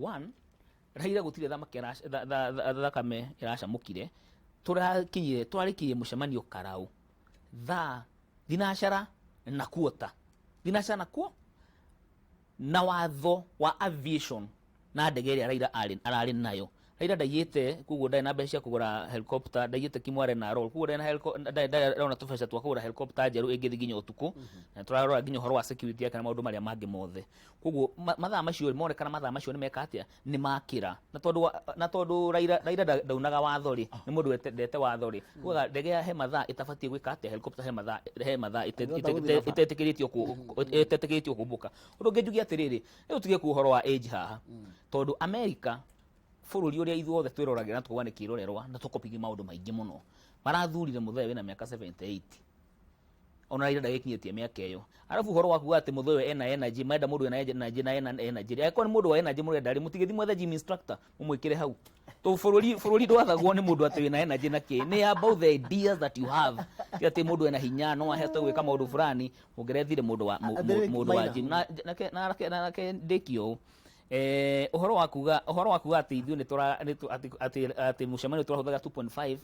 [SPEAKER 3] One, Raila gũtirĩ thamaki thakame ĩracamũkire. Tũrakinyire, twarĩkirie mũcemanio Karau thaa thinacara na kuota thinacara na kuo na watho wa aviation na ndege ĩrĩa Raila ararĩ nayo. Raila ndaiyĩte, koguo ndarĩ na mbeca cia kũgũra helicopter, ndaiyĩte Kimware na roll, koguo ndarĩ na ndarĩ arona tũbeca twa kũgũra helicopter njerũ ĩngĩthiĩ nginya ũtukũ, na tũrarora nginya ũhoro wa security yake na maũndũ marĩa mangĩ mothe. Koguo mathaa macio rĩ, monekana mathaa macio nĩ meka atĩa, nĩ makĩra. Na tondũ na tondũ Raila ndaunaga watho rĩ, nĩ mũndũ wendete watho rĩ, ugaga ndege ya he mathaa ĩtabatiĩ gwĩka atĩa, helicopter he mathaa ĩtetĩkĩrĩtio kũmbũka. Ũndũ ũngĩ njuge atĩrĩrĩ, rĩu tũtige kuga ũhoro wa age haha, tondũ America bũrũri ũrĩa ithuothe twĩroragĩra na tũkauga nĩ kĩrorerwa na tũkopigi maũndũ maingĩ mũno, marathurire mũthee wĩna mĩaka 78, ona Raila ndagĩkinyĩtie mĩaka ĩyo. Arabu ũhoro wa kuga atĩ mũthee ũyũ ena energy, marenda mũndũ wĩna energy na ena energy, angĩkorwo nĩ mũndũ wa energy mũrenda rĩ, mũtigĩthiĩ mwethe gym instructor mũmwĩkĩre hau. Tondũ bũrũri ndwathagwo nĩ mũndũ atĩ wĩna energy na kĩ, nĩ about the ideas that you have, ti atĩ mũndũ ena hinya no ahote gwĩka maũndũ fulani, mũngĩrethire mũndũ wa
[SPEAKER 2] Atĩrĩrĩ,
[SPEAKER 3] mũndũ wa
[SPEAKER 2] Maina.
[SPEAKER 3] gym. Na ndĩkie ũũ. Ũhoro wa kuga atĩ ithuĩ nĩ tũra, nĩ tũ, atĩ, atĩ, atĩ mũcemanio tũrahũthagĩra 2.5,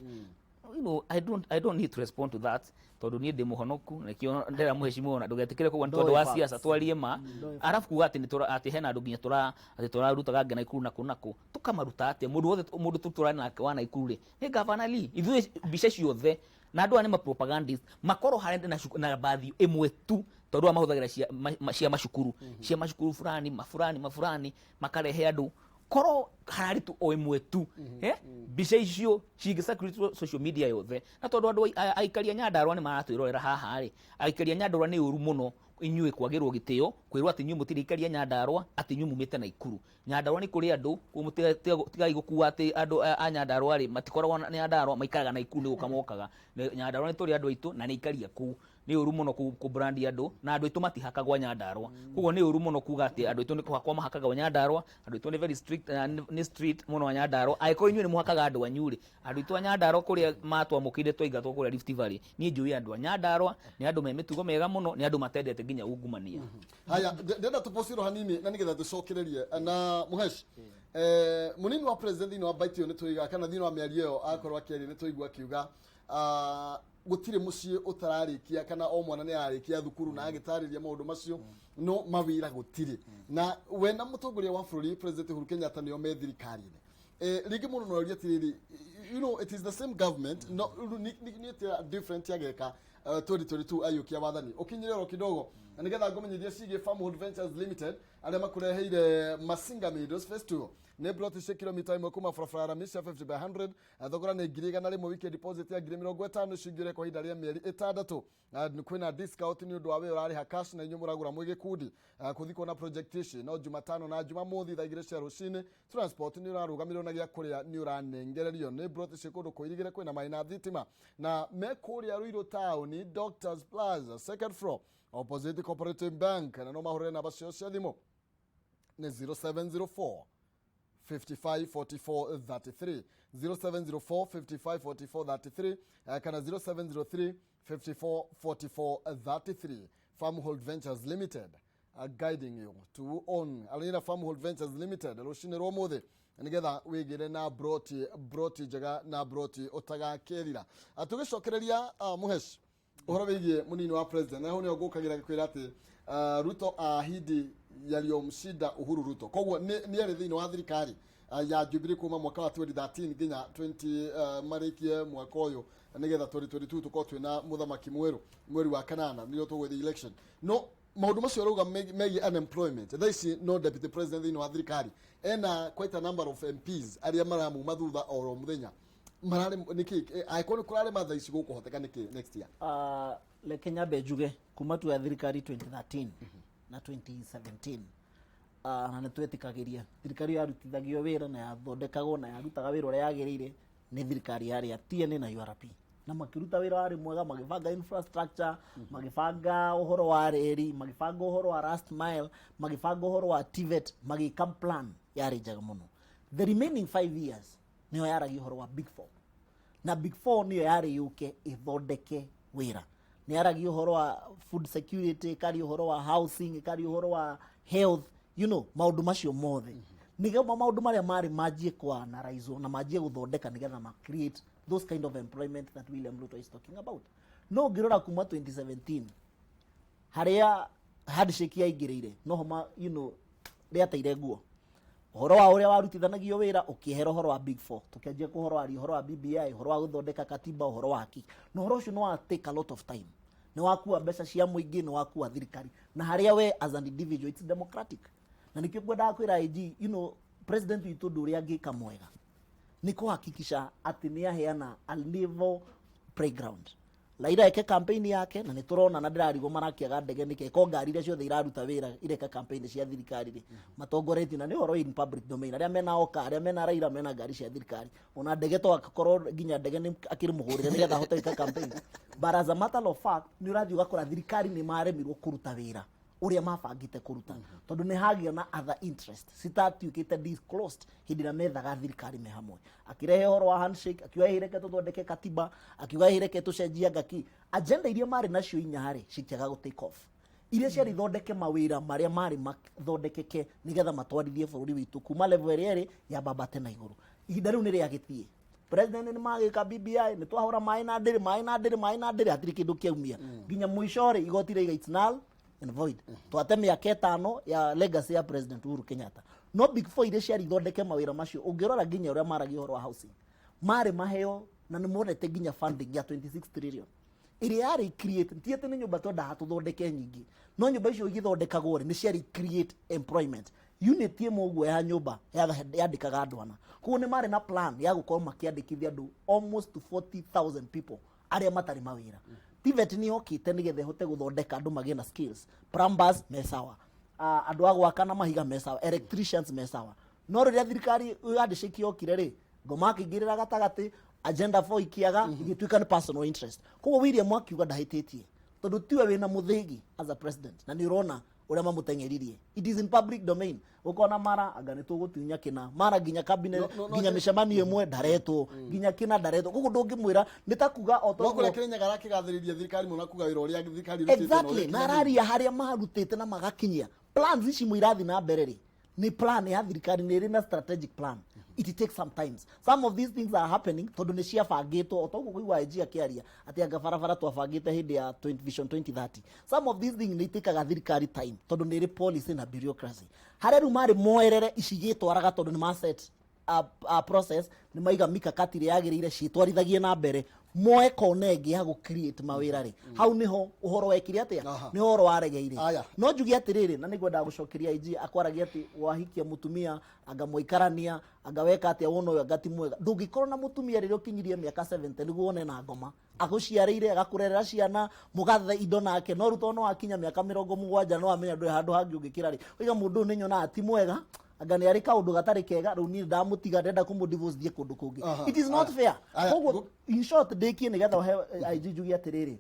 [SPEAKER 3] I don't need to respond to that, tondũ niĩ ndĩ mũhonoku, na nĩkĩo ndĩra mũheshimu ona ndũgetĩkĩre kũgwa nĩ tondũ wa
[SPEAKER 2] Ndoĩ
[SPEAKER 3] siasa,
[SPEAKER 2] facts.
[SPEAKER 3] twarie ma. Arabu kuga atĩ nĩ tũra, atĩ hena andũ nginya tũra, atĩ tũrarutaga nginya Naikuru na kũ na kũ, tũkamaruta atĩa? Mũndũ wothe, mũndũ tũtũrane nake wa Naikuru rĩ, nĩ Gavana Lee. Ithuĩ mbica ciothe na andũ aya nĩ ma propagandist, makorwo harĩa na mbathi ĩmwe tu, tondũ aya mahũthagĩra cia macukuru, cia macukuru fulani, mafurani, mafurani, makarehe andũ korwo hararĩ tu o ĩmwe tu. Mbica icio cingĩ circulate social media yothe, na tondũ andũ aikari a Nyandarua nĩ maratwĩrorera haha rĩ, aikari a Nyandarua nĩ ũru mũno inyuĩ kwagĩrwo gĩtĩo, kwĩrwo atĩ inyuĩ mũtirĩ aikari a Nyandarua, atĩ inyuĩ mumĩte Naikuru. Nyandarua nĩ kũrĩ andũ, koguo tigai gũkua atĩ andũ a Nyandarua rĩ, matikoragwo na Nyandarua, maikaraga Naikuru nĩ gũka mokaga. Nyandarua nĩ tũrĩ andũ aitũ na nĩ aikari a kũu. Nĩ ũru mũno kũ brand andũ, na andũ aitũ matihakagwo Nyandarua. Koguo nĩ ũru mũno kuga atĩ andũ aitũ nĩ kũhakwo mahakagwo Nyandarua, andũ aitũ nĩ very strict, nĩ strict mũno a Nyandarua. Angĩkorwo inyuĩ nĩ mũhakaga andũ anyu rĩ, andũ aitũ a Nyandarua kũrĩa matwamũkĩire twaingatwo kũrĩa Rift Valley, niĩ njũĩ andũ a Nyandarua nĩ andũ me mĩtugo mĩega mũno, nĩ andũ matendete nginya ungumania.
[SPEAKER 1] Haya, ndĩrenda tũpocirwo hanini na nĩgetha tũcokererie na Mũhesh. Mũnini wa president thĩinĩ wa bite ĩyo nĩtũiga, kana thĩinĩ wa mĩario ĩyo akorwo akĩaria nĩtũigua akiuga, gũtirĩ mũciĩ ũtararĩkia kana o mwana nĩ ararĩkia thukuru na agĩtarĩria maũndũ macio, no mawĩra gũtirĩ. Na we na mũtongoria wa bũrũri President Uhuru Kenyatta nĩo me thirikari-inĩ. Rĩngĩ mũndũ no orie atĩrĩrĩ, it is the same government, no nĩ atĩa different ageka 2022 aiyũkia wathani ũkinyire oro kidogo. Na nĩgetha ngũmenyithie ciĩgiĩ Farmhold Ventures Limited arĩa makũreheire Masinga Meadows Phase 2, nĩ plot cia kilomita 1 kuma barabara ya rami cia 50 by 100, thogora nĩ ngiri igana rĩmwe, weekend deposit ya ngiri mĩrongo ĩtano cingĩre kwa ihinda rĩa mĩeri 6. Kwĩna discount nĩ ũndũ wa wĩ ũrarĩha cash na inyuĩ mũragũra mwĩ gĩkundi. Kũthi kuona project ici no Jumatano na Jumamothi thaa igĩrĩ cia rũcinĩ. Transport nĩ ũrarũgamĩrĩrwo na gĩa kũrĩa nĩ ũranengererio. Nĩ plot ciĩ kũndũ kũirigĩre, kwĩna maĩ na thitima, na me kũrĩa Ruiru town, Doctors Plaza, second floor, opposite Cooperative Bank, na no mahũrĩre namba ciao cia thimũ nĩ 0704 55 44 33, 0704 55 44 33, kana 0703 54 44 33. Farmhold Ventures Limited, guiding you to own. Alina Farmhold Ventures Limited rũcinĩ rwa ũmũthĩ nĩgetha wĩgĩre na broti njega na broti ũtagakĩrira. Tũgĩcokereria, Mũhesh, ũhoro wĩgiĩ mũnini wa president, na hau nĩho ngũkagĩra gĩkwĩra atĩ Ruto ahidi yaliyomshinda Uhuru Ruto. Koguo nĩ arĩ thĩinĩ wa thirikari ya Jubilee kuma mwaka wa 2013 nginya 20, marĩkie mwaka ũyũ nĩgetha 2022 tũkorwo twĩna mũthamaki mwerũ mweri wa kanana nĩrĩo tũgũthiĩ election. No maũndũ macio arauga megiĩ unemployment, thaa ici no deputy president thĩinĩ wa thirikari ena quite a number of MPs arĩa maramuma thutha oro mũthenya. Mararĩ nĩkĩ? Angĩkorwo nĩ kũrarĩma thaa ici, gũkũhoteka nĩkĩ next year?
[SPEAKER 2] Reke nyambe njuge Kuma tuoya thirikari 2013 na 2017, na nĩ twetĩkagĩria thirikari ĩyo yarutithagio wĩra na yathondekagwo na yarutaga wĩra ũrĩa yagĩrĩire nĩ thirikari yarĩ ya TNA na URP, na makĩruta wĩra warĩ mwega, magĩbanga infrastructure, magĩbanga ũhoro wa reri, magĩbanga ũhoro wa last mile, magĩbanga ũhoro wa TVET, magĩka plan yarĩ njega mũno. The remaining 5 years nĩyo yaragia ũhoro wa Big Four, na Big Four nĩyo yarĩ yũke ĩthondeke wĩra. Nĩ yaragia ũhoro wa food security, ĩkaria ũhoro wa housing, ĩkaria ũhoro wa health, maũndũ macio mothe nĩgetha maũndũ marĩa marĩ manjie kwanaraizwo na manjie gũthondeka nĩgetha ma create those kind of employment that William Ruto is talking about. No ũngĩrora kuma 2017 harĩa handshake yaingĩrĩire, noho ma, rĩateire nguo ũhoro wa ũrĩa warutithanagio wĩra, ũkĩehera ũhoro wa Big Four, tũkĩanjia kũhoro waria ũhoro wa BBI, ũhoro wa gũthondeka katiba, ũhoro wa ki na ũhoro ũcio nĩ wa take a lot of time, nĩ wakua mbeca cia mũingĩ, nĩ wakua thirikari na harĩa we as an individual, it's democratic. Na nĩkĩo ngwendaga kwĩra IG, president witũ ũndũ ũrĩa angĩka mwega nĩ kũhakikisha atĩ nĩ aheana a level playground. Raila eke campaign yake, na nĩ tũrona na ndĩrarigwo marakĩaga ndege nĩkĩ ko ngari iria ciothe iraruta wĩra ireka campaign cia thirikari rĩ matongoretie, na nĩ ũhoro in public domain, arĩa mena oka, arĩa mena Raila mena ngari cia thirikari, ona ndege to akorwo nginya ndege nĩ akĩrĩ mũhũrĩre nĩgetha ahote gwĩka campaign. But as a matter of fact, nĩ ũrathiĩ ũgakora thirikari nĩ maremirwo kũruta wĩra ũrĩa mabangĩte kũruta, tondũ nĩ hagĩa na other interest citatuĩkĩte disclosed hĩndĩ ĩrĩa methaga thirikari me hamwe. Akĩrehe ũhoro wa handshake, akiuga, "Ĩ, reke tũthondeke katiba," akiuga, "Ĩ, reke tũcenjie ngaki." Agenda iria marĩ nacio inya rĩ cikĩaga gũ take off, iria ciarĩ ithondeke mawĩra marĩa marĩ mathondekeke nĩgetha matwarithie bũrũri witũ kuma level ĩrĩa ĩrĩ yambambate na igũrũ. Ihinda rĩu nĩ rĩagĩthiĩ. President nĩ magĩka BBI, nĩ twahũra maĩ na ndĩrĩ, maĩ na ndĩrĩ, maĩ na ndĩrĩ, hatirĩ kĩndũ kĩaumia nginya mũico rĩ igoti rĩiga it's null and void. Twate mĩaka 5 ya legacy ya President Uhuru Kenyatta. No Big Four iria ciarĩ ithondeke mawĩra macio, ũngĩrora nginya ũrĩa maragia ũhoro wa housing, marĩ maheo na nĩ monete nginya funding ya 26 trillion ĩrĩa yarĩ create. Ti atĩ nĩ nyũmba twendaga tũthondeke nyingĩ, no nyũmba icio igĩthondekagwo rĩ nĩ ciarĩ create employment. Unit ĩmwe ũguo ya nyũmba yandĩkaga andũ ana. Koguo nĩ marĩ na plan ya gũkorwo makĩandĩkithia andũ almost 40,000 people arĩa matarĩ mawĩra. TVET nĩ yokĩte nĩgetha ĩhote gũthondeka andũ magĩe na skills. Plumbers me sawa, andũ a gwaka na mahiga me sawa, electricians me sawa. No rĩrĩa thirikari handshake yokire rĩ, ngoma akĩingĩrĩra gatagatĩ, agenda 4 ikiaga, igĩtuĩka nĩ personal interest. Koguo William akiuga ndahĩtĩtie, tondũ tiwe wĩna mũthĩgi as a president, na nĩ ũrona ũrĩa mamũteng'eririe. It is in public domain. Ũkona mara anga nĩ tũgũtunya kĩna mara nginya cabinet,
[SPEAKER 1] No,
[SPEAKER 2] nginya mĩcemanio ĩmwe ndaretwo, nginya kĩna ndaretwo. Koguo ndũngĩmwĩra nĩ ta kuga o
[SPEAKER 1] No
[SPEAKER 2] toguo.
[SPEAKER 1] kũrĩa Kĩrĩnyaga arakĩgathĩrĩria thirikari mũno, kuga wĩra ũrĩa thirikari ĩrutĩte na ũrĩa
[SPEAKER 2] Na araria harĩa marutĩte na magakinyia plans ici mwe irathiĩ na mbere rĩ, nĩ plan ya thirikari, nĩ ĩrĩ na strategic plan. It takes some times. Some of these things are happening tondũ nĩ ciabangĩtwo. O toguo kũigua IG akĩaria atĩ anga barabara twabangĩte hĩndĩ ya 20 Vision 2030, some of these things nĩ itĩkaga thirikari time tondũ nĩ ĩrĩ policy na bureaucracy harĩa rĩu marĩ moerere ici igĩtwaraga, tondũ nĩ ma set a process, nĩ maiga mikakati ĩrĩa yagĩrĩire ciĩtwarithagie na mbere, moe kona ĩngĩ ya gũ create mawĩra rĩ, hau nĩho ũhoro wekire atĩa? Nĩho ũhoro waregeire. No njuge atĩrĩrĩ, na nĩngwendaga gũcokeria IG akwaragia atĩ wahikia mũtumia anga mwaikarania anga weka atĩa wona ũyũ anga ti mwega. Ndũngĩkorwo na mũtumia rĩrĩa ũkinyirie mĩaka 70 nĩguo wone na ngoma agũciarĩire, agakũrerera ciana, mũgathe indo nake, no rĩu tondũ no wakinya mĩaka 70 no amenya ndũrĩ handũ hangĩ ũngĩkĩra rĩ, ũiga mũndũ ũyũ nĩ nyonaga ti mwega, anga nĩ arĩ kaũndũ gatarĩ kega, rĩu niĩ ndamũtiga, ndenda kũmũ divorce thiĩ kũndũ kũngĩ. It is not fair. Koguo in short, ndĩkie nĩgetha ũhe IG, njuge atĩrĩrĩ,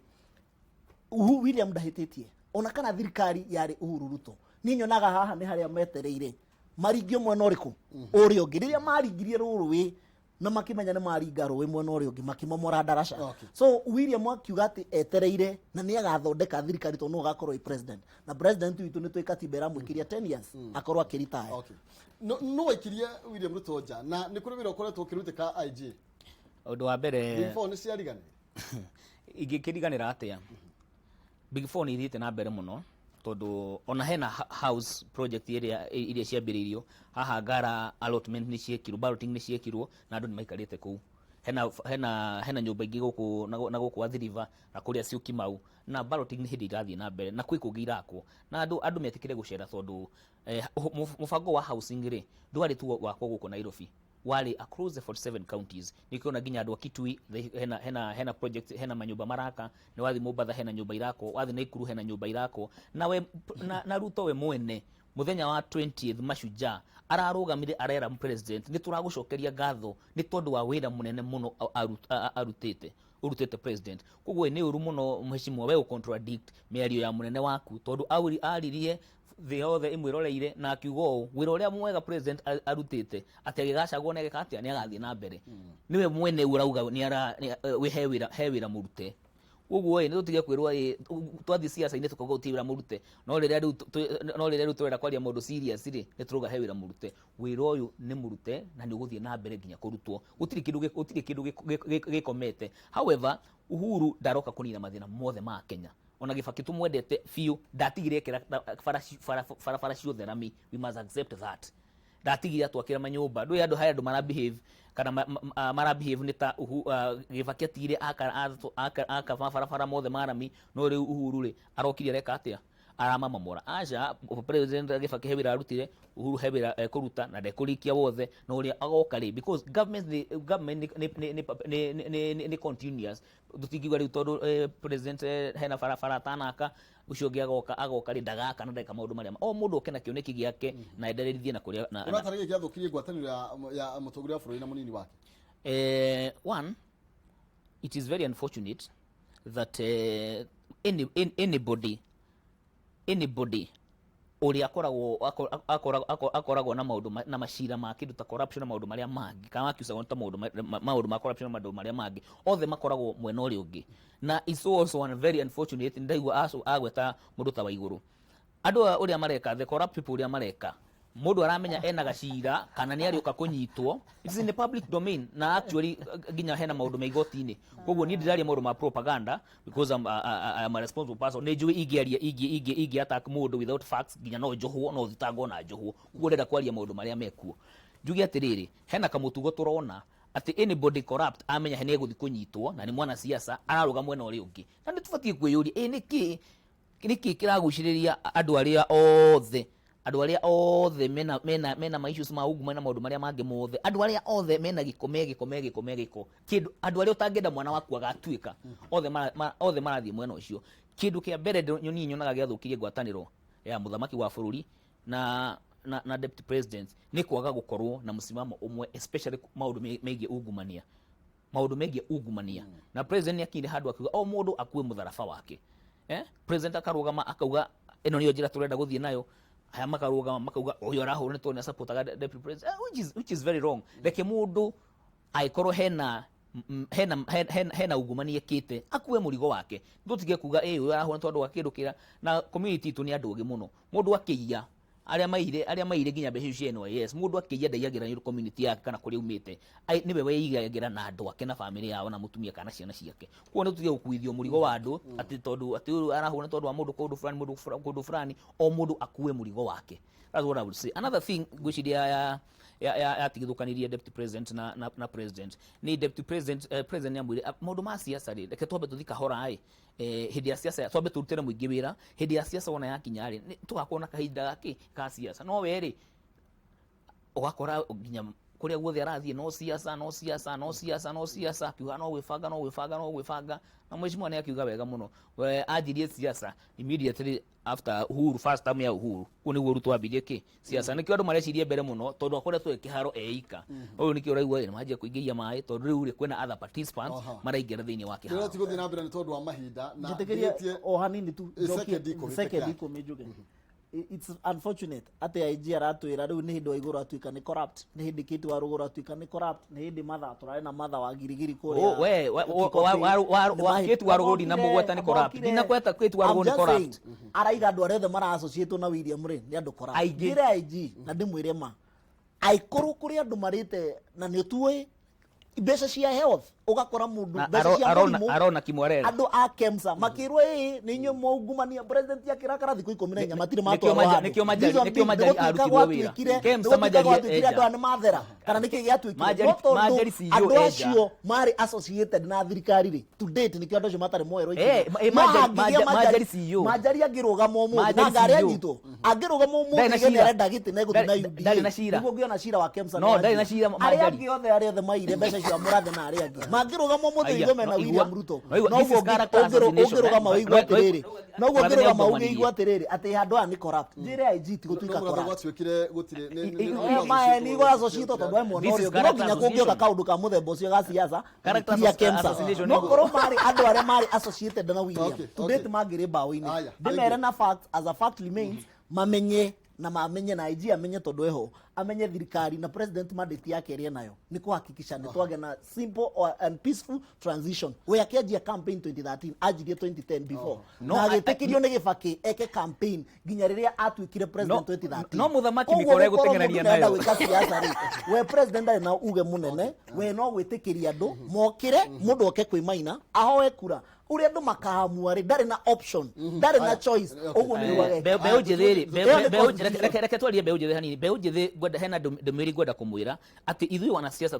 [SPEAKER 2] William ndahĩtĩtie ona kana thirikari yarĩ Uhuru Ruto. Niĩ nyonaga haha nĩ harĩa metereire maringio mwena ũrĩkũ ũrĩa ũngĩ. Rĩrĩa maringirie rũrũĩ na makĩmenya nĩ maringa rũĩ mwena ũrĩa ũngĩ, makĩmomora ndaraca. So William akiuga atĩ etereire na nĩ agathondeka thirikari tondũ nĩwe ũgakorwo ĩ president, na president witũ nĩ twĩ katiba ĩramwĩkĩria 10 years akorwo akĩritaya.
[SPEAKER 1] Okay. No waikirie William Ruto nja na nĩ kũrĩ wĩra ũkoretwo ũkĩrutĩka, IG?
[SPEAKER 3] Ũndũ wa mbere,
[SPEAKER 1] Big Four nĩ ciariganĩire?
[SPEAKER 3] Ingĩkĩriganĩra atĩa? Big Four nĩ ithiĩte na mbere mũno, tondũ ona hena house project ĩrĩa iria ciambĩrĩirio haha Ngara, allotment nĩ ciekirwo, balloting nĩ ciekirwo na andũ nĩ maikarĩte kũu. Hena nyũmba ingĩ gũkũ na gũkũ Athi River na kũrĩa Syokimau, na balloting nĩ hĩndĩ irathiĩ na mbere, na kwĩ kũngĩ irakwo na andũ metĩkĩre gũcera, tondũ mũbango wa housing rĩ ndwarĩ tu wakwo gũkũ Nairobi. Warĩ across the 47 counties. Nĩkĩo nginya andũ a Kitui hena project, hena manyũmba maraka. Nĩ wathi Mombatha, hena nyũmba irakwo. Wathi Naikuru, hena nyũmba irakwo. Na we na Ruto we mwene, muthenya wa 20th Mashujaa ararũgamire, arera president, nĩ tũragũcokeria ngatho nĩ tondũ wa wĩra mũnene mũno arutĩte, ũrutĩte, president. Koguo nĩ ũru mũno, mheshimiwa, we contradict mĩario ya mũnene waku, tondũ aririe thĩ yothe ĩmwĩroreire na akiuga ũũ, wĩra ũrĩa mwega president arutĩte, atĩ agĩgacagwo nĩ agĩka atĩa, nĩ agathiĩ na mbere. Nĩwe mwene ũrauga nĩ ara nĩ- he wĩra, he wĩra mũrute. Koguo ĩ nĩ tũtige kwĩrwo ĩ twathiĩ ciaca-inĩ tũkauga gũtirĩ wĩra mũrute, no rĩrĩa rĩu tũrenda kwaria maũndũ serious rĩ, nĩ tũrauga he wĩra mũrute. Wĩra ũyũ nĩ mũrute na nĩ ũgũthiĩ na mbere nginya kũrutwo. Gũtirĩ kĩndũ gĩkomete. However, Uhuru ndaroka kũnina mathĩna mothe ma Kenya. Ona Gĩbakĩ tũmwendete biũ ndatigire ekĩra barabara ciothe rami. We must accept that ndatigire atwakĩra manyũmba. Ndũĩ andũ, harĩ andũ mara behave kana mara behave nĩ ta Gĩbakĩ atigire aka mabarabara mothe ma rami, no rĩu Uhuru rĩ, arokire areka atĩa? Aramamomora. Aca, president Gĩbakĩ he wĩra arutire, Uhuru he wĩra ekũruta na ndekũrikia wothe, na ũrĩa agoka rĩ, because government nĩ government nĩ continuous. Tũtingiuga rĩu tondũ president hena barabara atanaka, ũcio ũngĩ agoka rĩ, ndagaka na ndeka maũndũ marĩa o mũndũ oke na kĩoneki gĩake na endererithie na kũrĩa na
[SPEAKER 1] Ũratarĩ gĩkĩ gĩathũkirie ngwatanĩro ya mũtongoria wa bũrũri na mũnini wake?
[SPEAKER 3] One, it is very unfortunate that anybody ũrĩa akoragwo na maũndũ na macira ma kĩndũ ta corruption na maũndũ marĩa mangĩ, kana accusagwo ta maũndũ ma corruption na maũndũ marĩa mangĩ othe, makoragwo mwena ũrĩa ũngĩ. Na it's also one very unfortunate, ndaigua agweta mũndũ ta Waigũrũ, andũ aya ũrĩa mareka, the corrupt people ũrĩa mareka, mũndũ aramenya ena gacira kana nĩ arĩũka kũnyitwo, it's in the public domain, na actually nginya hena maũndũ me igoti-inĩ. Koguo niĩ ndiraria maũndũ ma propaganda because I'm a responsible person. Nĩ njũĩ ingĩaria, ingĩ attack mũndũ without facts, nginya no njohwo, no thitangwo na njohwo. Koguo ndĩrenda kwaria maũndũ marĩa mekuo. Njuge atĩrĩrĩ, hena kamũtugo tũrona atĩ anybody corrupt amenya nĩ egũthiĩ kũnyitwo na nĩ mwanasiasa, ararũga mwena ũrĩa ũngĩ. Na nĩ tũbatiĩ kwĩyũria, ĩ nĩkĩ kĩragucĩrĩria andũ arĩa othe mena ma issues ma ungumania na maũndũ marĩa mangĩ mothe, andũ arĩa othe mena gĩko, me gĩko, me gĩko, me gĩko, kĩndũ andũ arĩa ũtangĩenda mwana waku agatuĩka, othe marathiĩ mwena ũcio? Kĩndũ kĩa mbere niĩ nyonaga gĩathũkirie ngwatanĩro ya mũthamaki wa bũrũri na deputy president nĩ kwaga gũkorwo na mũsimamo ũmwe, especially maũndũ megiĩ ungumania, maũndũ megiĩ ungumania. Na president nĩ akinyire handũ akiuga o mũndũ akue mũtharaba wake. President akarũgama akauga ĩno nĩyo njĩra tũrenda gũthiĩ nayo, aya makarũgama makauga ũyũ arahũra nĩ tondũ nĩ asupportaga deputy president, which is very wrong. Reke mũndũ angĩkorwo hena ungumania ĩkĩte, akue mũrigo wake. Tũtige kuga ĩ ũyũ arahũra nĩ tondũ wa kĩndũ kĩra. Na community itũ nĩ andũ ogĩ mũno. Mũndũ akĩiya, arĩa maire nginya mbeca icio cia NYS, mũndũ akĩiya ndaiyagĩra nĩ community yake kana kũrĩa aumĩte. Nĩwe weigagĩra na andũ ake na famĩlĩ yao na mũtumia kana ciana ciake. Koguo nĩ tũtige gũkuithio mũrigo wa andũ atĩ tondũ atĩ ũyũ arahũra nĩ tondũ wa mũndũ kũndũ fulani, mũndũ kũndũ fulani. O mũndũ akue mũrigo wake. That's what I would say. Another thing ngwĩciria yatigithũkanirie deputy president na president nĩ deputy president, president nĩ amwĩre, "Ah, maũndũ ma siasa rĩ, reke twambe tũthi kahora ĩ, hĩndĩ ya siasa twambe tũrutĩre mũingĩ wĩra. Hĩndĩ ya siasa wona yakinya rĩ, tũgakorwo na kahinda gakĩ ka siasa." No we rĩ, ũgakora nginya kũrĩa guothe arathiĩ no siasa, no siasa, no siasa, no siasa, akiuga no gwĩbanga, no gwĩbanga, no gwĩbanga. Na mheshimiwa nĩ akiuga wega mũno, we anjirie siasa immediately after Uhuru, first term ya Uhuru. Kũu nĩguo Ruto ambirie kĩ siasa. Nĩkĩo andũ marecirie mbere mũno, tondũ akoretwo e kĩharo eika. Ũyũ nĩkĩo ũraigua ĩ manjia kũingĩria maĩ, tondũ rĩu rĩ, kwĩna other participants maraingĩra thĩinĩ wa
[SPEAKER 1] kĩharo. Kĩrĩa tigũthiĩ na mbere nĩ tondũ wa mahinda na
[SPEAKER 2] njĩtĩkĩria o hanini tu.
[SPEAKER 1] Second 10
[SPEAKER 2] second
[SPEAKER 1] peke yake.
[SPEAKER 2] 10 njuge. It's unfortunate atĩ IG aratwĩra rĩu nĩ hĩndĩ wa igũrũ atuĩka nĩ corrupt, nĩ hĩndĩ Kate wa rũgũrũ atuĩka nĩ corrupt, nĩ hĩndĩ Martha, tũrarĩ na Martha wa Girigiri kũrĩa.
[SPEAKER 3] Oh, we, Kate wa Rũgũrũ ndinamũgweta nĩ corrupt. Ndinakweta Kate wa Rũgũrũ nĩ corrupt.
[SPEAKER 2] Araiga andũ arĩa othe mara associate na William rĩ, nĩ andũ corrupt.
[SPEAKER 3] Aingĩ.
[SPEAKER 2] Njĩre IG na ndĩmwĩre ma, aikorwo kũrĩ andũ marĩte na nĩ tuĩ mbeca cia health. Ũgakora mũndũ
[SPEAKER 3] Na
[SPEAKER 2] mbeca cia mũrimũ
[SPEAKER 3] arona Kimwarere.
[SPEAKER 2] Andũ a KEMSA makĩrwo ĩĩ nĩ inyuĩ mwaungumania, president akĩrakara, thikũ 14 matirĩ
[SPEAKER 3] Nĩkĩo
[SPEAKER 2] matwarwo handũ.
[SPEAKER 3] nĩkĩo
[SPEAKER 2] Reason
[SPEAKER 3] nĩkĩo
[SPEAKER 2] being,
[SPEAKER 3] Majari
[SPEAKER 2] nĩgũtuĩka
[SPEAKER 3] arutirwo wĩra. KEMSA
[SPEAKER 2] nĩgũtuĩka
[SPEAKER 3] Majari
[SPEAKER 2] gwatuĩkire
[SPEAKER 3] enja.
[SPEAKER 2] andũ aya nĩ mathera kana nĩkĩ gĩatuĩkire, no tondũ
[SPEAKER 3] Majari CEO
[SPEAKER 2] andũ
[SPEAKER 3] enja.
[SPEAKER 2] acio marĩ associated na thirikari rĩ, to date nĩkĩo andũ acio matarĩ moerwo
[SPEAKER 3] Eh,
[SPEAKER 2] ikinya.
[SPEAKER 3] eh,
[SPEAKER 2] No
[SPEAKER 3] Majari
[SPEAKER 2] hangĩgĩa
[SPEAKER 3] Majari CEO.
[SPEAKER 2] Majari angĩrũgama ũmũthĩ
[SPEAKER 3] Majari
[SPEAKER 2] na ngari
[SPEAKER 3] CEO.
[SPEAKER 2] anyitwo, angĩrũgama ũmũthĩ
[SPEAKER 3] Ndarĩ na
[SPEAKER 2] ige
[SPEAKER 3] cira.
[SPEAKER 2] nĩarenda gĩtĩ na egũthiĩ na UDA,
[SPEAKER 3] Ndarĩ na cira.
[SPEAKER 2] nĩguo ũngĩona cira wa KEMSA
[SPEAKER 3] No,
[SPEAKER 2] nĩ
[SPEAKER 3] ndarĩ na
[SPEAKER 2] wanjia.
[SPEAKER 3] cira,
[SPEAKER 2] Arĩa
[SPEAKER 3] Majari.
[SPEAKER 2] angĩ othe, arĩa othe maire mbeca cia mũrathe na arĩa angĩ mangĩrũgama ũmũthĩ
[SPEAKER 3] Aya,
[SPEAKER 2] igue mena
[SPEAKER 3] no,
[SPEAKER 2] William
[SPEAKER 3] igua.
[SPEAKER 2] Ruto,
[SPEAKER 3] No, igua, this
[SPEAKER 2] noguo
[SPEAKER 3] is character assassination.
[SPEAKER 2] ũngĩrũgama
[SPEAKER 3] No,
[SPEAKER 2] ũigue
[SPEAKER 3] no,
[SPEAKER 2] atĩrĩrĩ, noguo
[SPEAKER 3] Mũrathe
[SPEAKER 2] ũngĩrũgama
[SPEAKER 3] nĩaungumanirie.
[SPEAKER 2] ũngĩigua atĩrĩrĩ atĩ handũ haha nĩ corrupt, njĩre IG ti gũtuĩka
[SPEAKER 1] No mũrathe
[SPEAKER 2] corrupt.
[SPEAKER 1] gwatuĩkire gũtirĩ
[SPEAKER 2] Nĩ igũracocio tondũ we mwena
[SPEAKER 3] This
[SPEAKER 2] ũrĩa
[SPEAKER 3] is
[SPEAKER 2] ũngĩ no
[SPEAKER 3] character
[SPEAKER 2] nginya kũngĩoka
[SPEAKER 3] association.
[SPEAKER 2] kaũndũ ka mũthemba ũcio ga siasa
[SPEAKER 3] Character
[SPEAKER 2] tiria KEMSA,
[SPEAKER 3] assassination
[SPEAKER 2] no
[SPEAKER 3] nĩguo.
[SPEAKER 2] korwo marĩ andũ arĩa marĩ associated na William, to date mangĩrĩ mbaũ-inĩ.
[SPEAKER 1] Aya,
[SPEAKER 2] Ndĩmere
[SPEAKER 1] thank you.
[SPEAKER 2] na fact as a fact remains, mamenye na mamenye na IG amenye, tondũ eho amenye thirikari na president mandate yake ĩrĩa nayo nĩ kuhakikisha nĩ twagĩa na simple and peaceful transition. We akĩanjia campaign 2013, anjirie 2010 before,
[SPEAKER 3] No,
[SPEAKER 2] na agĩtĩkĩrio nĩ Gĩbakĩ eke campaign nginya rĩrĩa atuĩkire president 2013.
[SPEAKER 3] No mũthamaki
[SPEAKER 2] Koguo
[SPEAKER 3] mĩkora
[SPEAKER 2] gũkorwo
[SPEAKER 3] ĩgũteng'erania
[SPEAKER 2] mũndũ nĩarenda
[SPEAKER 3] nayo.
[SPEAKER 2] gwĩka siasa rĩ, we president ndarĩ na uge mũnene, we no gwĩtĩkĩria andũ mokĩre, mũndũ oke kwĩ Maina ahoe kura, ũrĩa andũ makaamua rĩ, ndarĩ na option, ndarĩ na
[SPEAKER 1] Aya.
[SPEAKER 2] choice. Ũguo nĩguo ageka.
[SPEAKER 3] Mbeũ njĩthĩ rĩ,
[SPEAKER 2] Ĩyo nĩ constitution.
[SPEAKER 3] reke twarie mbeũ njĩthĩ hanini. Mbeũ njĩthĩ, ngwenda hena ndũmĩrĩri ngwenda kũmwĩra atĩ ithuĩ wanasiasa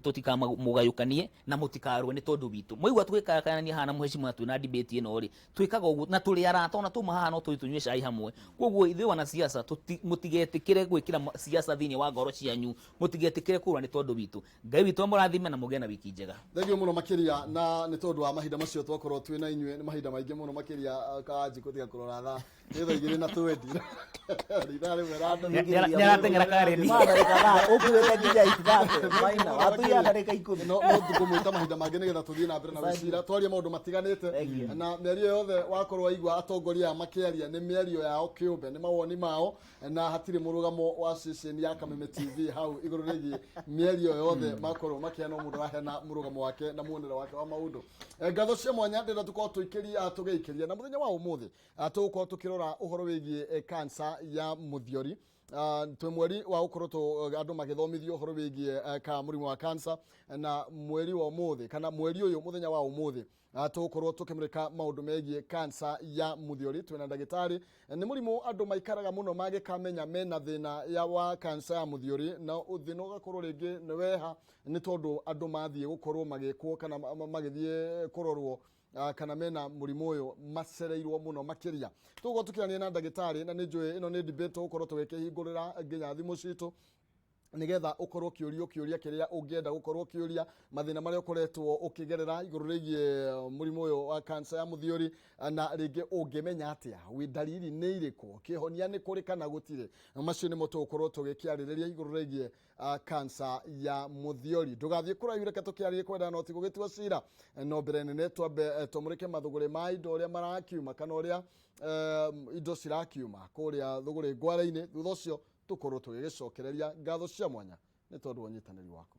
[SPEAKER 3] tũtikamũgayũkanie na mũtikarũe nĩ tondũ witũ. Mwaigua tũgĩkayakayania haha na mũhecimo na twĩna debate ĩno rĩ, twĩkaga ũguo na tũrĩ arata, ona tuma haha no tũthiĩ tũnyue cai hamwe. Koguo ithuĩ wanasiasa mũtigetĩkĩre gwĩkĩra siasa thĩinĩ wa ngoro cianyu, mũtigetĩkĩre kũrũa nĩ tondũ witũ. Ngai witũ amũrathime na mũgĩe na wiki njega.
[SPEAKER 1] Thank you mũno makĩria, na nĩ tondũ wa mahinda macio twakorwo twĩ na inyuĩ, nĩ mahinda maingĩ mũno makĩria. Kanji kũtiga kũrora thaa nĩ thaa 2 na 20, ithaa rĩmwe na nuthu.
[SPEAKER 3] Nĩarateng'era Karen.
[SPEAKER 2] Ma ndagĩka thaa ũkuĩte nginya 8:30, Maina watuia ndagĩka 10.
[SPEAKER 1] No tũkũmwĩta mahinda mangĩ nĩgetha tũthiĩ na mbere na gwĩcira twarie maũndũ matiganĩte.
[SPEAKER 2] Thank you.
[SPEAKER 1] Na mĩario yothe wakorwo waigua atongoria aya makĩaria nĩ mĩario yao kĩũmbe, nĩ mawoni mao, na hatirĩ mũrũgamo wa ceceni ya Kameme TV hau igũrũ rĩgiĩ mĩario yothe makorwo makĩheana. Mũndũ araheana mũrũgamo wake na muonere wake wa maũndũ. Ngatho cia mwanya ndĩrenda tũkorwo tũikĩria tũgĩikĩria na mũthenya wa ũmũthĩ, tũgũkorwo tũkĩrora ũhoro wĩgiĩ cancer ya mũthiori. Twĩ mweri wa gũkorwo andũ magĩthomithio ũhoro wĩgiĩ ka mũrimũ wa cancer, na mweri wa ũmũthĩ kana mweri ũyũ, mũthenya wa ũmũthĩ, tũgũkorwo tũkĩmũrĩka maũndũ megiĩ cancer ya mũthiori. Twĩna ndagĩtarĩ. Nĩ mũrimũ andũ maikaraga mũno magĩkamenya mena thĩna ya wa cancer ya mũthiori, na thĩna ũgakorwo rĩngĩ nĩ weha nĩ tondũ andũ mathiĩ gũkorwo magĩkwo kana magĩthiĩ kũrorwo kana mena mũrimũ ũyũ macereirwo mũno makĩria. Tũgũkorwo tũkĩaria na ndagĩtarĩ, na nĩ njũĩ ĩno nĩ debate tũgũkorwo tũgĩkĩhingũrĩra nginya thimũ citũ nigetha ukorwo ũkĩũrio kĩũria kĩrĩa ũngĩenda gũkorwo ũkĩũria, mathĩna marĩa ũkoretwo ũkĩgerera igũrũ rĩgiĩ mũrimũ ũyũ wa cancer ya mũthiori, na rĩngĩ ũngĩmenya atĩa, wĩ ndariri nĩ irĩkũ, kĩhonia nĩ kũrĩ kana gũtirĩ. Macio nĩmo tũgũkorwo tũgĩkĩarĩrĩria igũrũ rĩgiĩ cancer ya mũthiori. Ndũgathiĩ kũraihu, reke tũkĩarie kwenda no ti gũgĩtua cira. No mbere nene twambe tũmũrĩke mathũgũrĩ ma indo ũrĩa marakiuma kana ũrĩa indo cirakiuma kũrĩa thũgũrĩ ngware-inĩ. Thutha ũcio tũkorwo tũgĩgĩcokereria. Ngatho cia mwanya nĩ tondũ wa ũnyitanĩri waku.